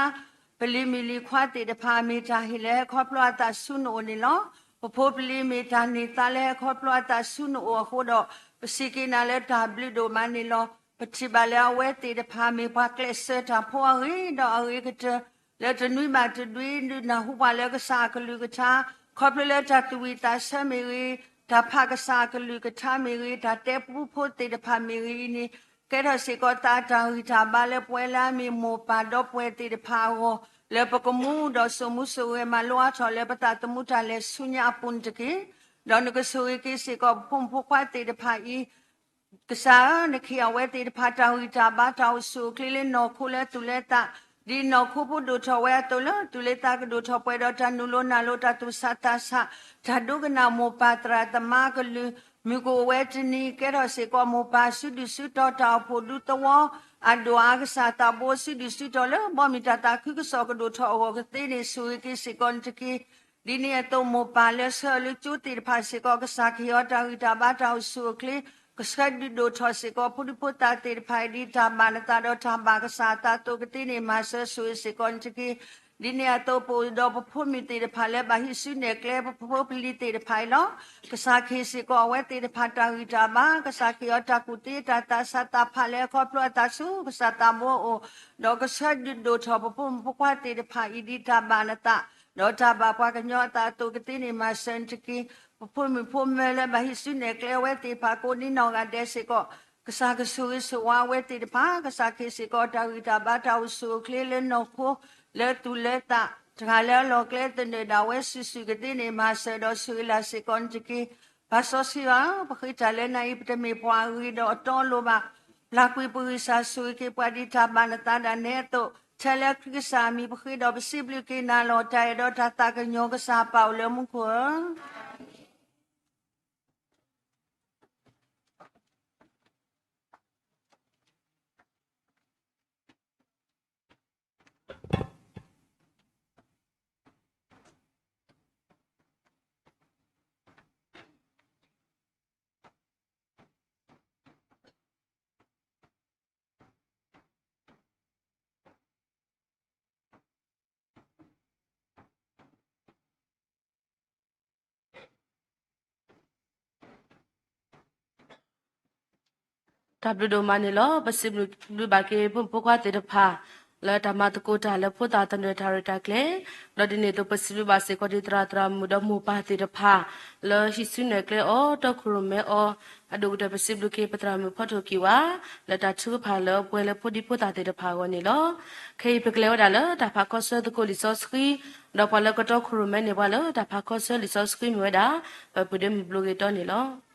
ပလံၤမုၣ်လံၤခွါသ့ၣ်တဖၣ် မ့ၢ်တၢ်ဟ့ၣ်လၢဟဲခီဖျိအသးဆူနအိၣ်န့ၣ်လီၤ. ပဖိပလံၤမ့ၢ်တၢ်န့ၢ်သါလၢဟဲခီဖျိအသးဆူနအိၣ်အဃိဒီး ပစံးက့ၤနၤလၢတၢ်ဘျုးဒိၣ်မးန့ၣ်လီၤ. ပထံၣ်ဘၣ်လၢအဝဲသ့ၣ်တဖၣ် မ့ၢ်ပှၤကျဲးစၢးတၢ်ဖိအဂ့ၤဒီးအဂ့ၤကတၢၢ် လၢတနွံဘၣ်တနွံ ဒုးနၢ်ဟူပှၤလၢကစၢ်အကလုၢ်ကထါ, ခီဖျိလၢတၢ်သူၣ်ဝံၣ်သးဆၢမ့ၢ်ဂ့ၤ, တၢ်ဖးကစၢ်အကလုၢ်ကထါမ့ၢ်ဂ့ၤ, တၢ်တဲပူဖိသ့ၣ်တဖၣ်မ့ၢ်ဂ့ၤအံၤန့ၣ် ကဲထီၣ်စ့ၢ်ကီးသးတၢ်ဂံၢ်တၢ်ဘါလၢပဝဲလၢအမ့ၢ်မိၢ်ပၢ်ဒီပုၢ်ဝဲၢ်သ့ၣ်တဖၣ်အဂီၢ်, လၢပကမူဒီးစိာ်မူစိာ်ဂဲၤမၤလိအါထီၣ်လၢပသးသမူတၢ်လဲၤဆူညါအပူၤန့ၣ်တက့ၢ်. ဒီးနကဆိၣ်ဂ့ၤက့ၤစ့ၢ်ကီးပဖိမုၣ်ဖိခွါသ့ၣ်တဖၣ်အံၤ ကစၢ်ဧၢ, နကဟ့ၣ်အဝဲသ့ၣ်တဖၣ်တၢ်ဂံၢ်တၢ်ဘါ တၢ်အိၣ်ဆူၣ်အိၣ်ချ့လၢနီၢ်ခိလၢသူၣ်လၢသး, ဒ်နီၢ်ခိဖိဒိၣ်ထီၣ်ဝဲအသိးလၢသူၣ်လၢသးကဒိၣ်ထီၣ်ပှဲၤဒီးတၢ်နုာ်လီၤနၢ်လီၤ တၢ်သူၣ်ဆးသးဆး, တၢ်ဒိကနၣ်မိၢ်ပၢ်သရၣ်သမါကလုၢ်, မုၢ်ကအိၣ်ဝဲတနံၤ ကဲထီၣ်စ့ၢ်ကီးမိၢ်ပၢ်စုဒုၣ်စုတီၤ တၢ်အိၣ်ဖှိၣ်ဒူသဝီ အဒိၣ်အါကစၢ်သးဘိစုဒုၣ်စုတီၤလၢ ဘီမုၢ်တၢ်သးခုကစီၣ်ကဒိၣ်ထီၣ်အဂီၢ်ကသ့န့ၣ် ဆိၣ်ဂ့ၤက့ၤစ့ၢ်ကီးန့ၣ်တက့ၢ်. ဒ်န့ၣ်အသိး မိၢ်ပၢ်လၢဆှၢအီၤလၢကၠိသ့ၣ်တဖၣ်စ့ၢ်ကီး ကစၢ်ကဟ့ၣ်အီၤတၢ်ဂံၢ်တၢ်ဘါ တၢ်အိၣ်ဆူၣ်အိၣ်ချ့, ကဆှၢဒုးဒိၣ်ထီၣ်စ့ၢ်ကီးဖိဒံဖိသၣ်သ့ၣ်တဖၣ်အံၤ ဒ်တၢ်ဘၣ်နသးဒီးတၢ်ဘၣ်ကစၢ်အသးအသိးကသ့န့ၣ် မၤစၢၤဆိၣ်ဂ့ၤစ့ၢ်ကီးန့ၣ်တက့ၢ်. ဒ်န့ၣ်အသိး ပအိၣ်ဒီးပဖိမုၣ်သ့ၣ်တဖၣ်လၢဘၣ်ဟံးစုနဲၣ်ကျဲ ပဖိပလံၤသ့ၣ်တဖၣ်အံၤလီၤ. ကစၢ်ကဟ့ၣ်စ့ၢ်ကီးအဝဲသ့ၣ်တဖၣ်တၢ်ဂံၢ်တၢ်ဘါ, ကစၢ်ကဟ့ၣ်အီၤတၢ်ကူၣ်သ့တၢ်သးဆးသးဖးလၢအခီဖျိအသးဆူ ကစၢ်သးဘိအအိၣ်, ဒီးကဆှၢဒုးဒိၣ်ထီၣ်ပဖိမုၣ်ဖိခွါသ့ၣ်တဖၣ်အံၤ ဒ်တၢ်ဘၣ်နသး ဒီးတၢ်ဘၣ်ပှၤကညီအသးအသိးကသ့န့ၣ် မၤစၢၤန့ၣ်တက့ၢ်. ပဖိမုၣ်ဖိမၢၤလၢဘၣ်ဟံးစုနဲၣ်ကျဲအဝဲသ့ၣ်တဖၣ်ကိးဒ်နီၢ်ဂၤဒဲးစ့ၢ်ကီး ကစၢ်ကဆိၣ်ဂ့ၤဆိၣ်ဝါအဝဲသ့ၣ်တဖၣ်, ကစၢ်ကဟ့ၣ်စ့ၢ်ကီးတၢ်ဂံၢ်တၢ်ဘါ တၢ်အိၣ်ဆူၣ်အိၣ်ချ့လၢနီၢ်ခိ လၢသူၣ်လၢသး, တဂၤလၢအလီၢ်ကျဲသနၢၣ်ဒၣ်ဝဲစုာ်စုာ်ကသ့န့ၣ် မၤစၢၤဒီးဆိၣ်ဂ့ၤလၢ်စ့ၢ်ကီးန့ၣ်တက့ၢ်. ပၢ်စီဆှံဧၢ, ပဃ့တၢ်လၢနၤအံၤ ပတမ့ၢ်ပှၤအဂ့ၤဒီးအတီအလိၤဘၣ်. ပျၢ်ကွံာ်ပဂံၢ်စၢ်ဆိၣ်ဂ့ၤက့ၤပှၤဒ်တၢ်ဘၣ်နသးဒၣ်နဲအသိး, ထဲလၢခရံာ်ကစၢ်အမံၤပဃ့ဒီးပစံးဘျုးက့ၤနၤလီၤ. တၢ်အဲၣ်ဒီးတၢ်သးကညီၤကစၢ်ပၢ်အိၣ်လၢမူခိၣ်ဧၢ. တၢ်ဘျုးဒိၣ်မးန့ၣ်လီၤ. ပစံးဘျုးဘၣ်က့ၤဖိမုၣ်ဖိခွါသ့ၣ်တဖၣ် လၢတၢ်မၤသကိးတၢ်လၢဖိသၣ်သနၢၣ်တၢ်ရဲၣ်တၢ်ကျဲၤ, ဒီးဒ်န့ၣ်အသိး ပစံးဘျုးဘၣ်စ့ၢ်ကီးဒ်သရၣ်သရၣ်မုၣ်ဒီးမိၢ်ပၢ်သ့ၣ်တဖၣ် လၢဟံးစုနဲၣ်ကျဲအီၤ တီခိၣ်ရိၣ်မဲအီၤ, အဒိၣ်ကတၢၢ်ပစံးဘျုးက့ၤပသရၣ်မုၣ်ဖီထိၣ်ကံၢ်ဝါ လၢတၢ်ထုကဖၣ်လၢပှဲၤလၢဖိဒံဖိသၣ်သ့ၣ်တဖၣ်အဂီၢ်န့ၣ်လီၤ. ခဲအံၤပကလဲၤဝဲဒၣ်လၢတၢ်ဖးခီဆၢသကိးလံာ်စီဆှံ, ဒီးပှၤလၢကတီခိၣ်ရိၣ်မဲန့ၣ် ပှၤလၢတၢ်ဖးခီဆၢလံာ်စီဆှံမ့ၢ်ဝဲဒၣ် ပပုၢ်ဒ့မုၣ်ဘျိဂ့ၤတီန့ၣ်လီၤ.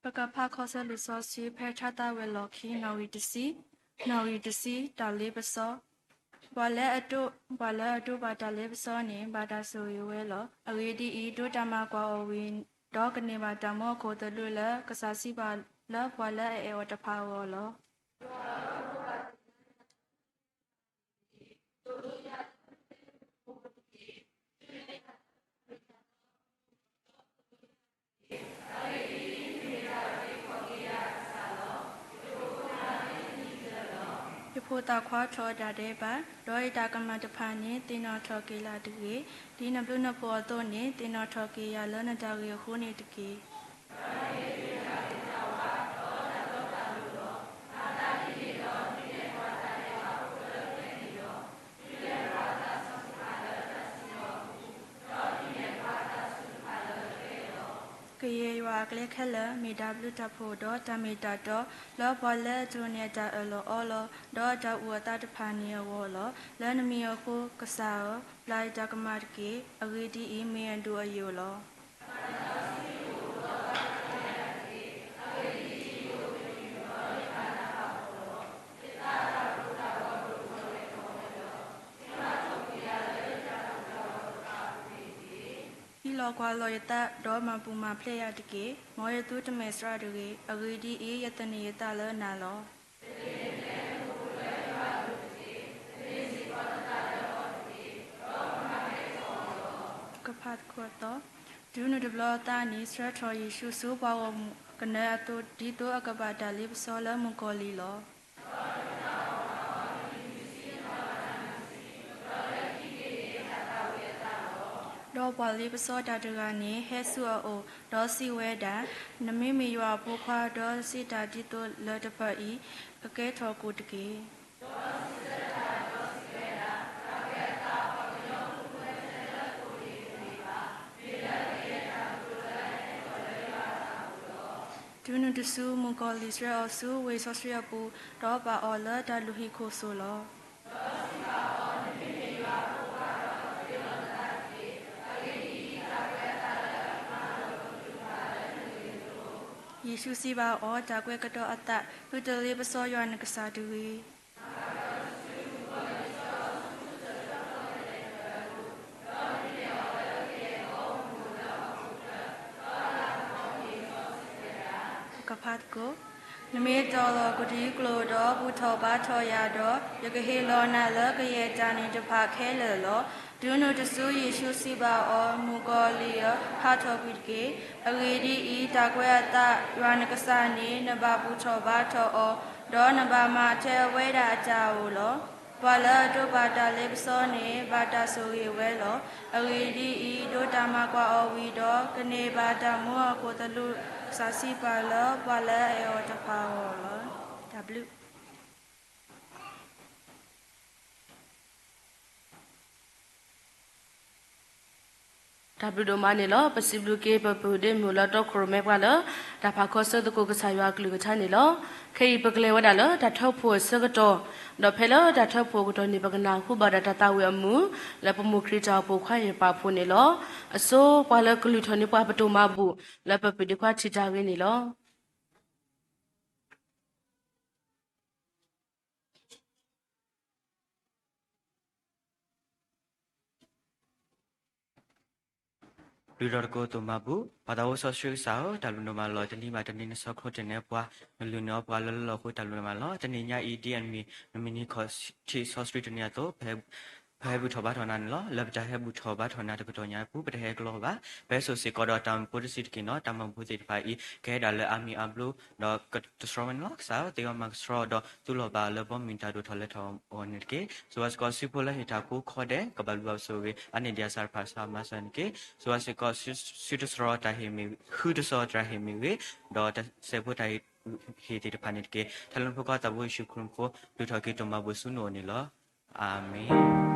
ပကဖးခီဆၢလံာ်စီဆှံဖဲထါသးဝဲၤလီၢ်ခံ နီၣ်ဂံၢ်တဆံ, နီၣ်ဂံၢ်တဆံ, တၢ်လ့ပစီ, ပှၤလၢအဒိး, ပှၤလၢအဒိးဘၣ်တၢ်လ့ပစီန့ၣ် ဘၣ်တၢ်ဆိၣ်ဂ့ၤဝဲလီၤ. အဂ့ၢ်ဒ်အံၤ, ဒိးတၢ်မၤကွၢ်အီၤဝံၤ, ဒီးကန့ၢ်ဘၣ်တၢ်မူအခိၣ်သလုးလၢ ကစၢ်စံးဘၣ်လၢပှၤလၢအအဲၣ်အီၤတဖၣ်အဂီၢ်လီၤ. ယဖိသၣ်ခွါထီၣ်အတၢ်ဒဲးဘး, ဒီးယတၢ်ကမၣ်တဖၣ်န့ၣ် သ့ၣ်နီၣ်ထီၣ်က့ၤလၢ်တဂ့ၤ. ဒ်နဘျုးနဖှိၣ်အသိးန့ၣ် သ့ၣ်နီၣ်ထီၣ်က့ၤယၤလၢနတၢ်ဂ့ၢ်အဃိန့ၣ်တက့ၢ်. တၢ်ကျဲခဲလၢာ် မ့ၢ်တၢ်ဘျုးတၢ်ဖှိၣ် ဒီးတၢ်မ့ၢ်တၢ်တီ လၢပှၤလၢအတိၢ်န့ၢ်အတၢ်အၢၣ်လီၤအီလီၤ ဒီးအတၢ်အိၣ်အသးတဖၣ်န့ၣ်အဂီၢ်လီၤ. လၢနမံၤအဃိ ကစၢ်ဧၢ, ပျၢ်ယတၢ်ကမၣ်တက့ၢ်. အဂ့ၢ်ဒ်အံၤ, မ့ၢ်အဒိၣ်အယိာ်လီၤ. ဟံးလီၤကွၢ်လီၤယသး ဒီးမၤပူၤမၤဖျဲးယၤတက့ၢ်. မ်ယသူတမဲာ်ဆှးတဂ့ၤ. အဂ့ၢ်ဒ်အံၤ, ယသန့ၤယသးလၢနၤလီၤ. ကဖးသကိးသီ, တုၤနုၤတဘျီအသးန့ၣ် ဆှၢထီၣ်ယ့ၣ်ၡူးဆူပှၤဂီၢ်မုၢ်ကနၢအသိး ဒ်သိးအကဘၣ်တၢ်လ့ပစီလၢမုၣ်ကီၤလံၢ်လီၤ. ဒီးပှၤလ့ပစီတၢ်တဂၤန့ၣ် ဟဲဆူအအိၣ်, ဒီးစံးဝဲဒၣ်, နမ့မ့ၢ်ယွၤအဖိခွါ, ဒီးစံးတၢ်ဒ်သိးလၢတဖၣ်အံၤ ကကဲထီၣ်ကိၣ်တက့ၢ်. တုၤနုၤတစု မုၣ်ကီၤလံၢ်ဆှၢအီၤဆူဝ့ၢ်စီဆှံအပူၤ, ဒီးပာ်အီၤလၢတၢ်လုၢ်ဟံၣ်ခိၣ်စိၤလီၤ. ယ့ၣ်ၡူးစံးဘၣ်အီၤ, တၢ်ကွဲးကဒီးအသး, သုတလ့ပစီယွၤနကစၢ်တဂ့ၤ. ကဖးသကိး, နမ့ၢ်တီၢ်လီၤကဒံကျိာ်ဒီး ဘူၣ်ထီၣ်ဘါထီၣ်ယၤဒီး, ယကဟ့ၣ်လီၤနၤလၢကယဲၢ်တၢ်န့ၣ်တဖၣ်ခဲလၢာ်လီၤ. တုၤနုၤတစု ယ့ၣ်ၡူးစံးဘၣ်အီၤ, မုၣ်ကီၤလံၢ်ဧၢ, ဟးထီၣ်ကွံာ်တက့ၢ်. အဂ့ၢ်ဒ်အံၤ, တၢ်ကွဲးအသး, ယွၤနကစၢ်န့ၣ် နဘၣ်ဘူၣ်ထီၣ်ဘါထီၣ်အီၤ, ဒီးနဘၣ်မၤထဲအဝဲဒၣ်အတၢ်အအိၣ်လီၤ. ပှၤလၢအတိာ်ပာ်တၢ်လ့ပစီန့ၣ် ဘၣ်တၢ်ဆိၣ်ဂ့ၤဝဲလီၤ. အဂ့ၢ်ဒ်အံၤ, ဒိးတၢ်မၤကွၢ်အီၤဝံၤဒီး, ကန့ၢ်ဘၣ်တၢ်မူအခိၣ်သလုး ကစၢ်စံးပာ်လၢပှၤလၢအအဲၣ်အီၤတဖၣ်အဂီၢ်လီၤ. တၢ်ဘျုး တၢ်ဘျုးဒိၣ်မးန့ၣ်လီၤ. ပစံးဘျုးက့ၤ ပပုၢ်ဒ့မုၣ်လၢတီခိၣ်ရိၣ်မဲပှၤလၢ တၢ်ဖးခီဆၢသကိးကစၢ်ယွၤအကလုၢ်ကထါန့ၣ်လီၤ. ခဲအံၤပကလဲၤဝဲဒၣ်လၢတၢ်ထၢဖှိၣ်အဆၢကတီၢ်, ဒီးဖဲလၢတၢ်ထၢဖှိၣ်အကတီၢ်န့ၣ် ပကနၢ်ဟူဘၣ်ဒၣ်တၢ်သးဝံၣ်အမုာ် လၢပမိၢ်ခရံာ်တၢ်အိၣ်ဖှိၣ်ခွါအံၤပာ်ဖှိၣ်န့ၣ်လီၤ. အဆိ ပှၤလၢကလုၢ်ထီၣ်န့ၢ်ပှၤပတိၢ်မၤဘူၣ် လၢပပုၢ်ဒ့ခွါထံၣ်တၢ်ဂ့ၤန့ၣ်လီၤ. လုၢ်ထီၣ်သကိးတိၢ်မၤဘူၣ်, ပၢ်သးအိၣ်စီဆှံကစၢ်ဧၢ, တၢ်ဘျုးဒိၣ်မးလီၤ. တနံၤဘၣ်တနံၤနဆီၣ်ခီတ့ၢ်န့ၢ်ပှၤ, နလုၢ်န့ၢ်အီၤပှၤလၢလၢလီၢ်ဃိ တၢ်ဘျုးဒိၣ်မးလီၤ. တနံၤညါအံၤ ဒ်အမ့ၢ်နမံၤနံၤခီၣ်ထံးစီဆှံတနံၤအသိး ပဟဲဘူၣ်ထီၣ်ဘါထီၣ်နၤန့ၣ်လီၤ. လၢပတၢ်ဟဲဘူၣ်ထီၣ်ဘါထီၣ်နၤတကတီၢ်ညါအပူၤ ပတဟဲကလီဘၣ်. ပဟဲစိာ်စ့ၢ်ကီးဒီးတၢ်အိၣ်မူဖိတဆံးတက့ၢ်နီၤ. တၢ်အိၣ်မူဖိသ့ၣ်တဖၣ်အံၤ ကဟဲဒၣ်လၢအါမံၤအါဘျီ ဒီးကတဆှီဝဲန့ၣ်လီၤ. ကစၢ်ဧၢ, သ့ၣ်ဂီၢ်မၤကဆှီဒီးသူလီၤဘၣ်လၢဘီမုၢ်တၢ်ဒိၣ်ထီၣ်လဲၤထီၣ်အဂီၢ်န့ၣ်တက့ၢ်. ဆိၣ်ဂ့ၤစ့ၢ်ကီး စုဖိလၢဟ့ၣ်တၢ်ကိးခီဒဲး ကဘၣ်ဘျုးဘၣ်ဆိၣ်ဂ့ၤ အါန့ၢ်ဒံးအသးတဖၣ်ဆၢမၤစၢၤန့ၣ်တက့ၢ်. ဆိၣ်ဂ့ၤစ့ၢ်ကီး စုတဆှီတၢ်ဟ့ၣ်မ့ၢ်ဂ့ၤ, ဃုတဆှီတၢ်ဟ့ၣ်မ့ၢ်ဂ့ၤ, ဒီးတၢ်စဲးဖိတၢ်ဟ့ၣ်သ့ၣ်တဖၣ်န့ၣ်တက့ၢ်. တၢ်လၢနဖိခွါသးဘိယ့ၣ်ၡူးခရံာ်ဖိ လုၢ်ထီၣ်က့ၤတိၢ်မၤဘူၣ်ဆူနအိၣ်န့ၣ်လီၤ. အၤမ့ၣ်.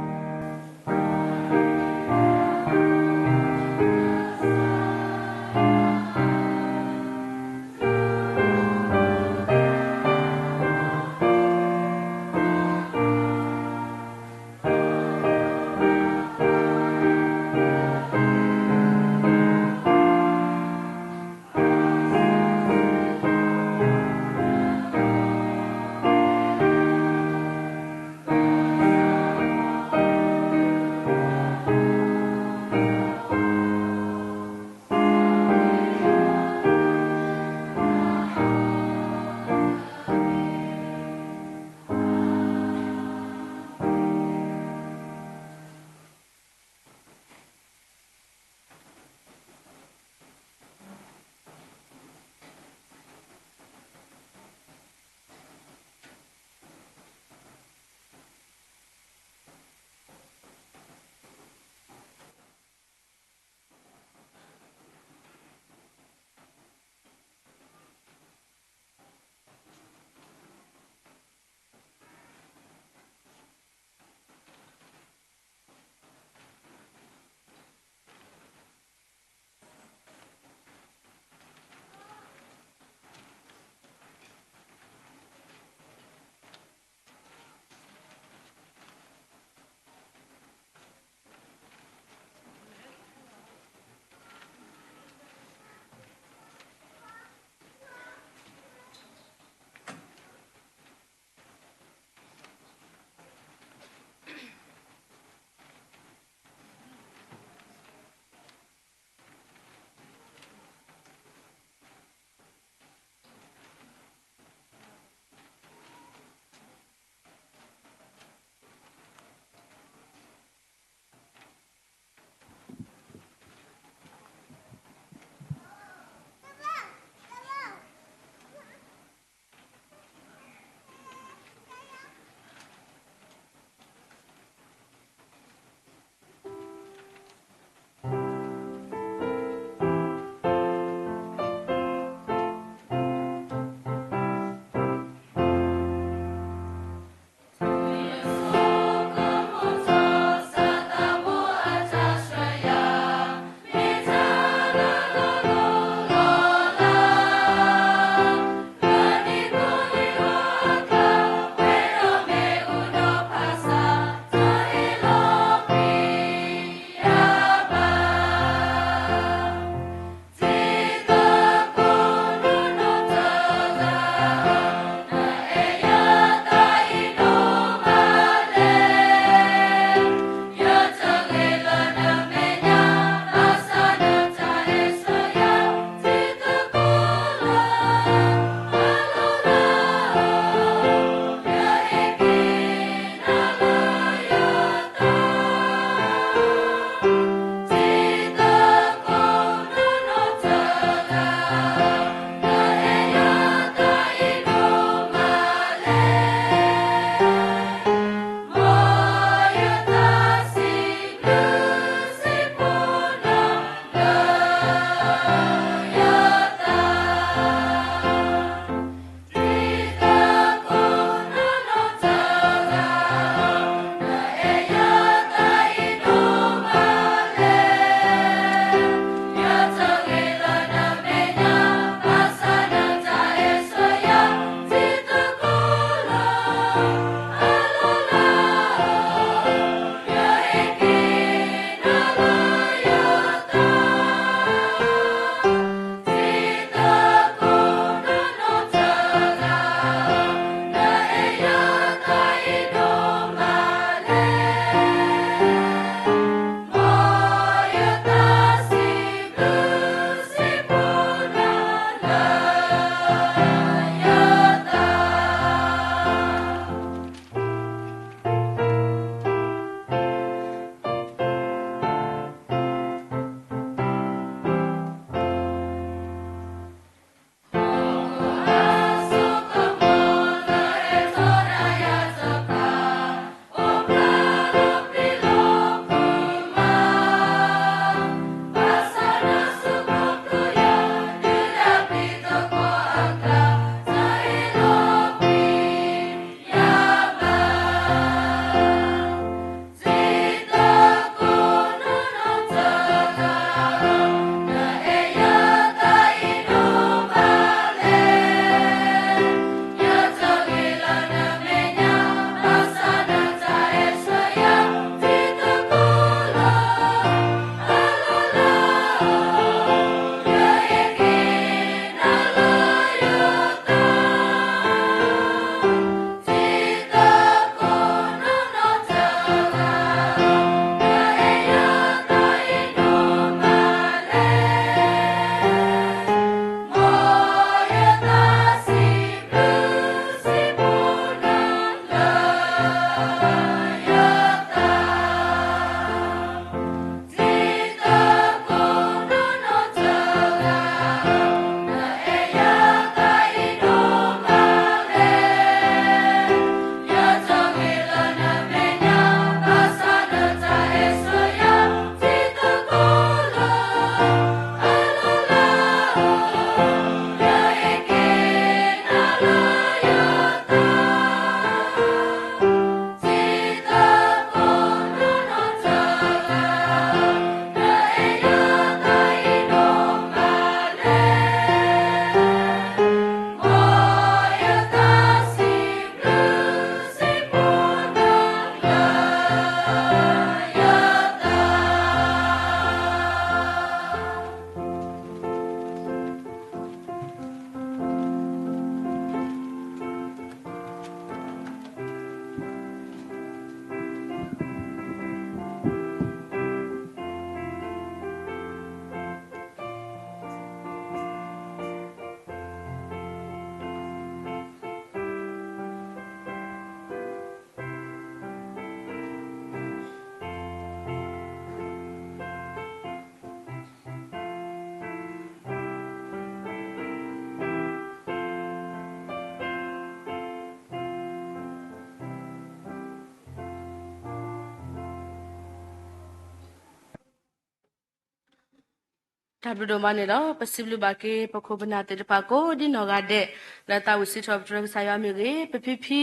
တၢ်ဘျုးဒိၣ်မးန့ၣ်လီၤ. ပစံးဘျုးဘၣ်က့ၤ ပခိၣ်ပနၢ်သ့ၣ်တဖၣ်ကိးဒ်နီၢ်ဂၤဒဲး လၢသးဝံၣ်စံးထီၣ်ပတြၢၤကစၢ်ယွၤမ့ၢ်ဂ့ၤ, ပဖံဖံ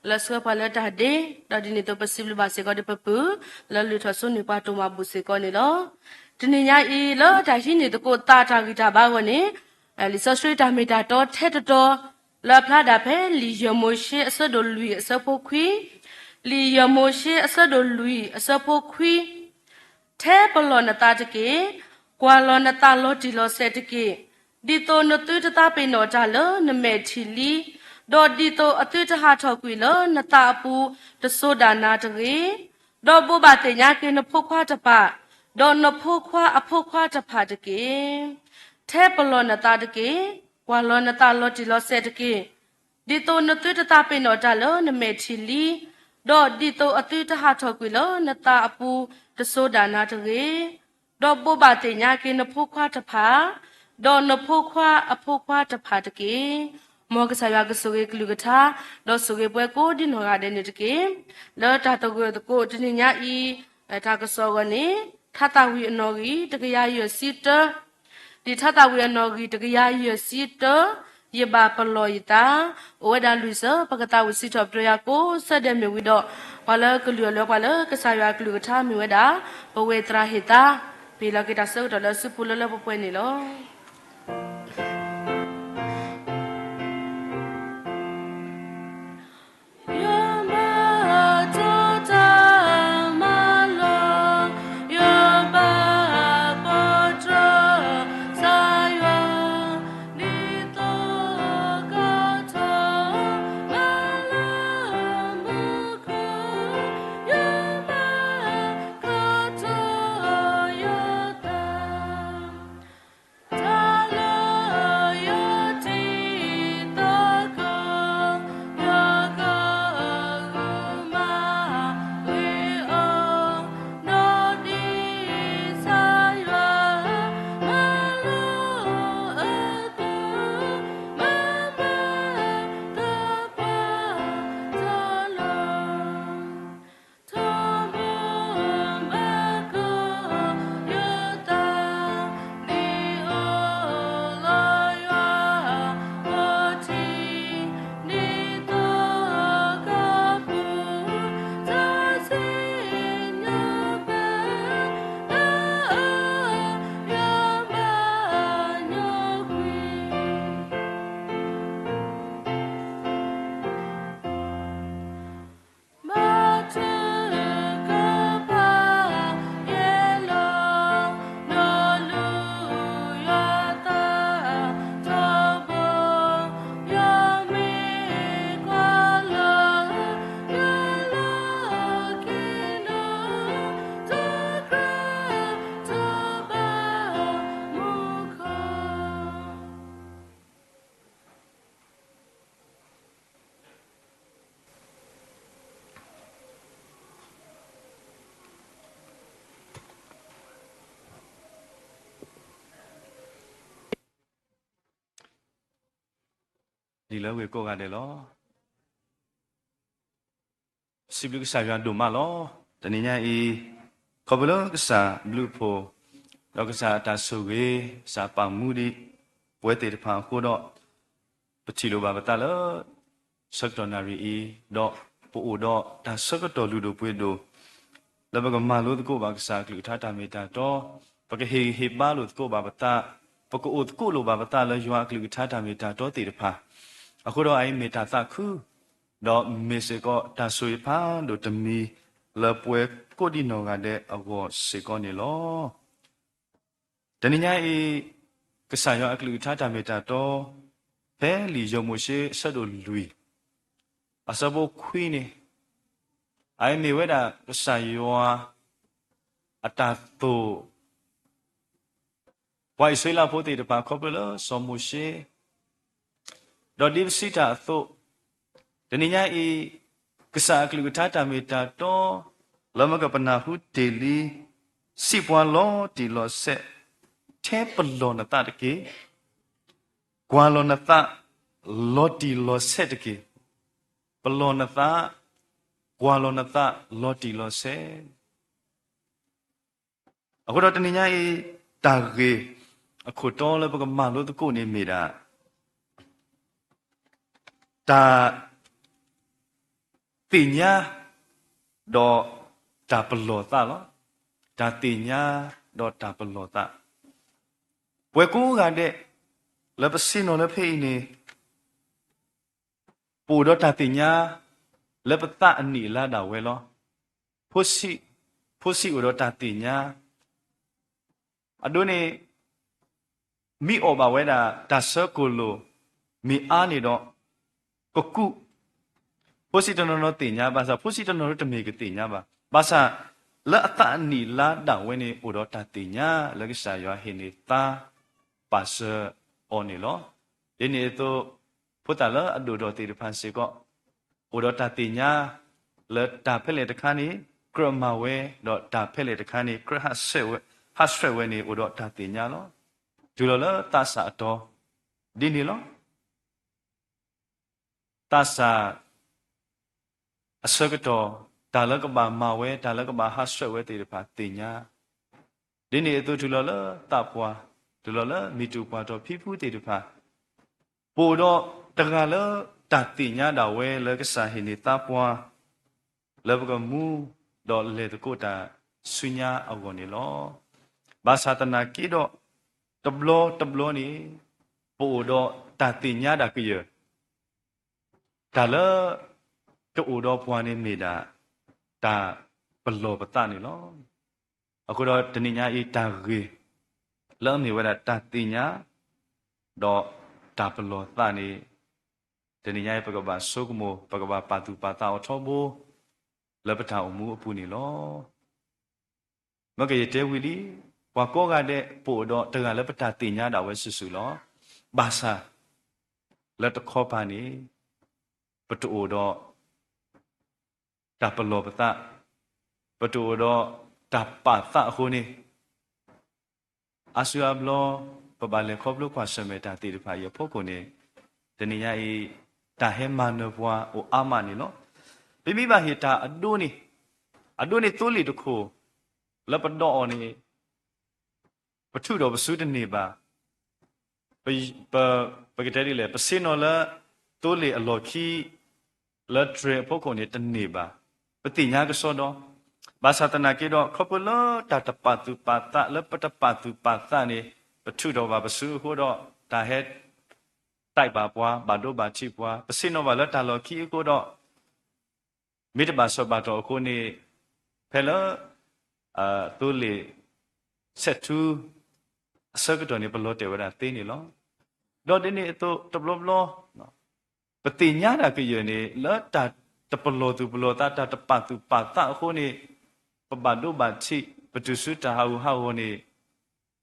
လၢဆှၢပှၤလၢတၢ်ဒ့, ဒီးဒ်န့ၣ်အသိးပစံးဘျုးဘၣ်စ့ၢ်ကီးဒီးပပုၢ် လၢလုၢ်ထီၣ်ဆိန့ၢ်ပှၤတိၢ်မၤဘူၣ်စ့ၢ်ကီးန့ၣ်လီၤ. တနံၤညါအံၤ လၢတၢ်ဟံးန့ၢ်သကိးသးတၢ်ဂံၢ်တၢ်ဘါအဂီၢ်န့ၣ် လံာ်စီဆှံတၢ်မ့ၢ်တၢ်တီထဲတတီၤ လၢအဖျါဒၣ်ဖဲလံာ်ယဲၢ်မိၤၡ့အဆၢဒိၣ်လွံၢ်အဆၢဖိခွံ, လံာ်ယဲၢ်မိၤၡ့အဆၢဒိၣ်လွံၢ်အဆၢဖိခွံ, ထဲပလီၢ်နသးတက့ၢ်. ကွၢ်လီၤနသးလီၤတံၢ်လီၤဆဲးတက့ၢ်. ဒ်သိးနသုတသးပ့ၤနီၣ်တၢ်လၢနမဲာ်ထံၣ်လံ, ဒီးဒ်သိးအသုတဟးထီၣ်ကွံာ်လၢနသးအပူၤတစိၤဒၣ်နၤတဂ့ၤ, ဒီးဘိးဘၣ်သ့ၣ်ညါက့ၤနဖိခွါတဖၣ်, ဒီးနဖိခွါအဖိခွါတဖၣ်တက့ၢ်. ထဲပလီၢ်နသးတက့ၢ်. ကွၢ်လီၤနသးလီၤတံၢ်လီၤဆဲးတက့ၢ်. ဒ်သိးနသုတသးပ့ၤနီၣ်တၢ်လၢနမဲာ်ထံၣ်လံ, ဒီးဒ်သိးအသုတဟးထီၣ်ကွံာ်လၢနသးအပူၤတစိၤဒၣ်နၤတဂ့ၤ, ဒီးဘိးဘၣ်သ့ၣ်ညါက့ၤနဖိခွါတဖၣ်, ဒီးနဖိခွါအဖိခွါတဖၣ်တက့ၢ်. မ်ကစၢ်ယွၤကဆိၣ်ဂ့ၤကလုၢ်ကထါ, ဒီးဆိၣ်ဂ့ၤပှၤကိးဒ်နီၢ်ဂၤဒဲးန့ၣ်တက့ၢ်. လၢတၢ်သဂၢၢ်သကိးတနံၤညါအံၤ, တၢ်ကစီၣ်အဂီၢ်န့ၣ် ထါသးဝံၣ်အနီၣ်ဂံၢ်တကယၤယဲၢ်ဆံတၢ ဒ်ထါသးဝံၣ်အနီၣ်ဂံၢ်တကယၤယဲၢ်ဆံတၢ, ယဘၣ်ပလီၢ်ယသး, အိၣ်ဝဲဒၣ်လွံၢ်စၢၤ ပကသးဝံၣ်စံးထီၣ်ပတြၢၤယၤကိးဆၢဒဲးမ့ၢ်ဝံၤဒီး, ပှၤလၢကလုၢ်အီၤလၢပှၤလၢကစၢ်ယွၤအကလုၢ်ကထါမ့ၢ်ဝဲဒၣ်, ပဝဲၢ်သရၣ်ဟ့ၣ်သါ, ပဟ့ၣ်လီၤက့ၤတၢ်ဆၢကတီၢ်လၢအစုပူၤလၢလၢပှဲၤပှဲၤန့ၣ်လီၤ. ယဘၣ်တိၢ်တၢ်မၤလီၤ, ယဘၣ်ပိာ်တြၢၤကစၢ်ယွၤ, ဒ်သိးကထီၣ်မၤလၢမူခိၣ်, ယဘၣ်ကထီၣ်ယသး တၢ်လၢယထံၣ်သကိး, ယကဂုာ်မၤဝံၤအီၤ, ဒီးဒ်ကစၢ်ယွၤမၤလိအသိး, မၤမၤသပှၢ်တၢၢ်လီၤ. ထီဘိဘၣ်ကီၢ်ယသး, ဒ်အိၣ်လၢယွၤအထံ, ဒ်သိးကပူၤ, တၢ်စံၣ်ညီၣ်ပၢ, တၢ်အၢယွၤဘၣ်ညီကွံာ် ဘါထုကဖၣ်ယဲၢ်လီၤ, ဒီးလူၤယွၤသးထီဘိ, ယမ့ၢ်ကွၢ်လၢ်, ယလီၢ်ခံနီၤ, တကြၢးထီဘၣ်မူခိၣ် ဒ်လၢဝ့ၢ်ကိးဂၤဒဲးလီၤ. စံးဘျုးကစၢ်ယွၤဒိၣ်မးလီၤ. တနံၤညါအံၤ, ခီဖျိလၢကစၢ်ဘျုးဖှိၣ်, ဒီးကစၢ်အတၢ်ဆိၣ်ဂ့ၤ, ကစၢ်ပာ်မူဒံးပဝဲသ့ၣ်တဖၣ်အဃိဒီး, ပထံၣ်လိာ်ဘၣ်ပသးလၢ ဆၢကတီၢ်နၣ်ရံၣ်အံၤ, ဒီးပအိၣ်ဒီးတၢ်ဆၢကတီၢ်လုၢ်ဒိၣ်ပှ့ၤဒိၣ်, လၢပကမၤလိသကိးဘၣ်ကစၢ်အကလုၢ်ကထါတၢ်မ့ၢ်တၢ်တီ, ပကဟ့ၣ်ဂံၢ်ဟ့ၣ်ဘါလိာ်သကိးဘၣ်ပသး, ပကအိၣ်သကိးလိာ်ဘၣ်ပသးလၢယွၤအကလုၢ်ကထါတၢ်မ့ၢ်တၢ်တီသ့ၣ်တဖၣ်, အဃိဒီးအအံၤမ့ၢ်တၢ်သးခု, ဒီးမ့ၢ်စ့ၢ်ကီးတၢ်ဆိၣ်ဂ့ၤဖးဒိၣ်တမံၤ လၢပဝဲကိးဒံနီၢ်ဂၤဒဲးအဂီၢ်စ့ၢ်ကီးန့ၣ်လီၤ. တနံၤညါအံၤ, ကစၢ်ယွၤအကလုၢ်ကထါတၢ်မ့ၢ်တၢ်တီ, ဖဲလံာ်ယဲၢ်မိၤၡ့အဆၢဒိၣ်လွံၢ်, အဆၢဖိခွံန့ၣ်, အအံၤမ့ၢ်ဝဲဒၣ်ကစၢ်ယွၤအတၢ်သိၣ် ပှၤအံၣ်စရ့လးဖိသ့ၣ်တဖၣ်ခီဖျိလၢစီၤမိၤၡ့, ဒီးဒ်ပစံးတၢ်အသိး, တနံၤညါအံၤ, ကစၢ်အကလုၢ်ကထါတၢ်မ့ၢ်တၢ်တီ, လၢမကပနၢ်ဟူတ့ၢ်လံ, စံးပှၤလီၤတံၢ်လီၤဆဲး, ထဲပလီၢ်နသးတက့ၢ်. ကွၢ်လီၤနသး, လီၤတံၢ်လီၤဆဲးတက့ၢ်. ပလီၢ်နသး, ကွၢ်လီၤနသး, လီၤတံၢ်လီၤဆဲး အဃိဒီးတနံၤညါအံၤ, တၢ်ဂ့ၢ် အခိၣ်တီလၢပကမၤလိသကိးန့ၣ်မ့ၢ်ဒၣ် တၢ်သ့ၣ်ညါ ဒီးတၢ်ပလီၢ်သးလီၤ. တၢ်သ့ၣ်ညါ ဒီးတၢ်ပလီၢ်သး, ပှၤကိးဂၤဒဲး လၢပဆ့ၣ်နီၤလၢဖဲအံၤန့ၣ် ပအိၣ်ဒီးတၢ်သ့ၣ်ညါ လၢပသးအနံၣ်အလါဒၣ်ဝဲလီၤ. ဖိဆံး, ဖိဆံးအိၣ်ဒီးတၢ်သ့ၣ်ညါ အဒိန့ၣ် မ့ၢ်အီၣ်ဘၣ်ဝဲဒၣ်တၢ်ဆၢကိၢ်လိာ် မ့ၢ်အါန့ၣ်ဒီး ကကူး, ဖိဆံးတနီၤနီၤသ့ၣ်ညါ ဘၣ်ဆၣ်ဖိဆံးတနီၤနီၤတမ့ၢ်ကသ့ၣ်ညါဘၣ်. ဘၣ်ဆၣ်လၢအသးအနံၣ်အလါဒၣ်ဝဲန့ၣ် အိၣ်ဒီးတၢ်သ့ၣ်ညါ လၢကစၢ်ယွၤဟ့ၣ်န့ၢ်သး ပာ်စၢၤအီၤန့ၣ်လီၤ. ဒ်န့ၣ်အသိး ဖိသၣ်လၢအဒိၣ်ဒီးသ့ၣ်တဖၣ်စ့ၢ်ကီး အိၣ်ဒီးတၢ်သ့ၣ်ညါ လၢတၢ်ဖဲလဲၣ်တခါန့ၣ် ကြၢးမၤဝဲ, ဒီးတၢ်ဖဲလဲၣ်တခါန့ၣ် ကြၢးဟးဆှဲးဝဲ, ဟးဆှဲးဝဲန့ၣ် အိၣ်ဒီးတၢ်သ့ၣ်ညါလီၤ. တုၤလီၤလၢသးစၢ်အတီၤ ဒ်န့ၣ်လီၤ. သးစၢ်အဆၢကတီၢ်, တၢ်လၢကဘၣ်မၤဝဲ, တၢ်လၢကဘၣ်ဟးဆှဲးဝဲသ့ၣ်တဖၣ်သ့ၣ်ညါ, ဒ်န့ၣ်အသိးတုၤလီၤလၢသးပှၢ်, တုၤလီၤလၢမံၤတူာ်ပှၢ်တီၤဖံဖုသ့ၣ်တဖၣ်, ပအိၣ်ဒီးတဂၤလၢတၢ်သ့ၣ်ညါဒၣ်ဝဲလၢကစၢ်ဟ့ၣ်န့ၢ်သးပှၢ် လၢပကမူဒီးလဲၤသကိးတၢ်ဆူညါအဂီၢ်န့ၣ်လီၤ. ဘၣ်ဆၣ်သနာ်က့ဒီး တဘျီတဘျီန့ၣ် ပအိၣ်ဒီးတၢ်သ့ၣ်ညါဒၣ်ကယၢၢ်, တၢ်လၢတအိၣ်ဒီးပှၤန့ၣ်မ့ၢ်ဒၣ် တၢ်ပလီၢ်ပသးန့ၣ်လီၤ. အဃိဒီးတနံၤညါအံၤတၢ်ဂ့ၢ် လၢအမ့ၢ်ဝဲဒၣ်တၢ်သ့ၣ်ညါ ဒီးတၢ်ပလီၢ်သးန့ၣ် တနံၤညါအံၤပကဘၣ်ဆိကမိၣ် ပကဘၣ်ပာ်သူၣ်ပာ်သးအီၤထီဘိ လၢပတၢ်အိၣ်မူအပူၤန့ၣ်လီၤ. မ့ၢ်ကယတဲဝံၤလံ, ပှၤကိးဂၤဒဲး ပအိၣ်ဒီးတဂၤလၢပတၢ်သ့ၣ်ညါဒၣ်ဝဲစုာ်စုာ်လီၤ. ဘၣ်ဆၣ် လၢတခီပၤန့ၣ် ပတအိၣ်ဒီး တၢ်ပလီၢ်ပသး, ပတအိၣ်ဒီးတၢ်ပာ်သးအဃိန့ၣ် အါစုအါဘျီ ပဘၣ်လဲၤခီဖျိကွၢ်ဆၢၣ်မဲာ်တၢ်သ့ၣ်တဖၣ်အံၤအဖီခိၣ်န့ၣ် တနံၤညါအံၤ တၢ်ဟဲမၤနၢၤပှၤအိၣ်အါမးန့ၣ်လီၤ. ပမ့ၢ်ဘၣ်ဟ့ၣ်တၢ်အဒိန့ၣ်, အဒိန့ၣ်သိလ့ၣ်တခိၣ် လၢပဒိးအီၤန့ၣ် ပထုးထီၣ်ပစုတန့ၢ်ဘၣ်. ပ, ပ, ပကတဲဒ်လဲၣ်, ပဆ့ၣ်နီၤလၢသိလ့ၣ်အလီၢ်ခံ လၢတြဲၤအဖီခိၣ်န့ၣ်တန့ၢ်ဘၣ်. ပသ့ၣ်ညါကစီဒီ, ဘၣ်ဆၣ်သနာ်က့ဒီး ခီဖျိလၢတၢ်တပာ်သူၣ်ပာ်သး လၢပတပာ်သူၣ်ပာ်သးန့ၣ် ပထုးထီၣ်ဘၣ်ပစုအဃိဒီး တၢ်ဟဲ တၢ်ဘၣ်ပှၤ ဘၣ်ဒိဘၣ်ထံးပှၤ, ပဆ့ၣ်နီၤဘၣ်လၢတၢ်လီၢ်ခံအဃိဒီး မ့ၢ်တဘၣ်ဆၢဘၣ်တီၢ်အဃိန့ၣ် ဖဲလၢ သိလ့ၣ် ဆဲးထူ အဆၢကတီၢ်န့ၣ် ပလီၤတဲာ်ဝဲဒၣ်သ့န့ၣ်လီၤ. ဒီးဒ်န့ၣ်အသိးတဘျီဘျီ ပသ့ၣ်ညါဒၣ်ကယၢၢ်န့ၣ် လၢတၢ်တပလီၢ်သူၣ်ပလီၢ်သး တၢ်တပာ်သူၣ်ပာ်သးအဃိန့ၣ် ပဘၣ်ဒိဘၣ်ထံး ပတုၤဆူတၢ်ဟးဂူာ်ဟးဂီၤန့ၣ်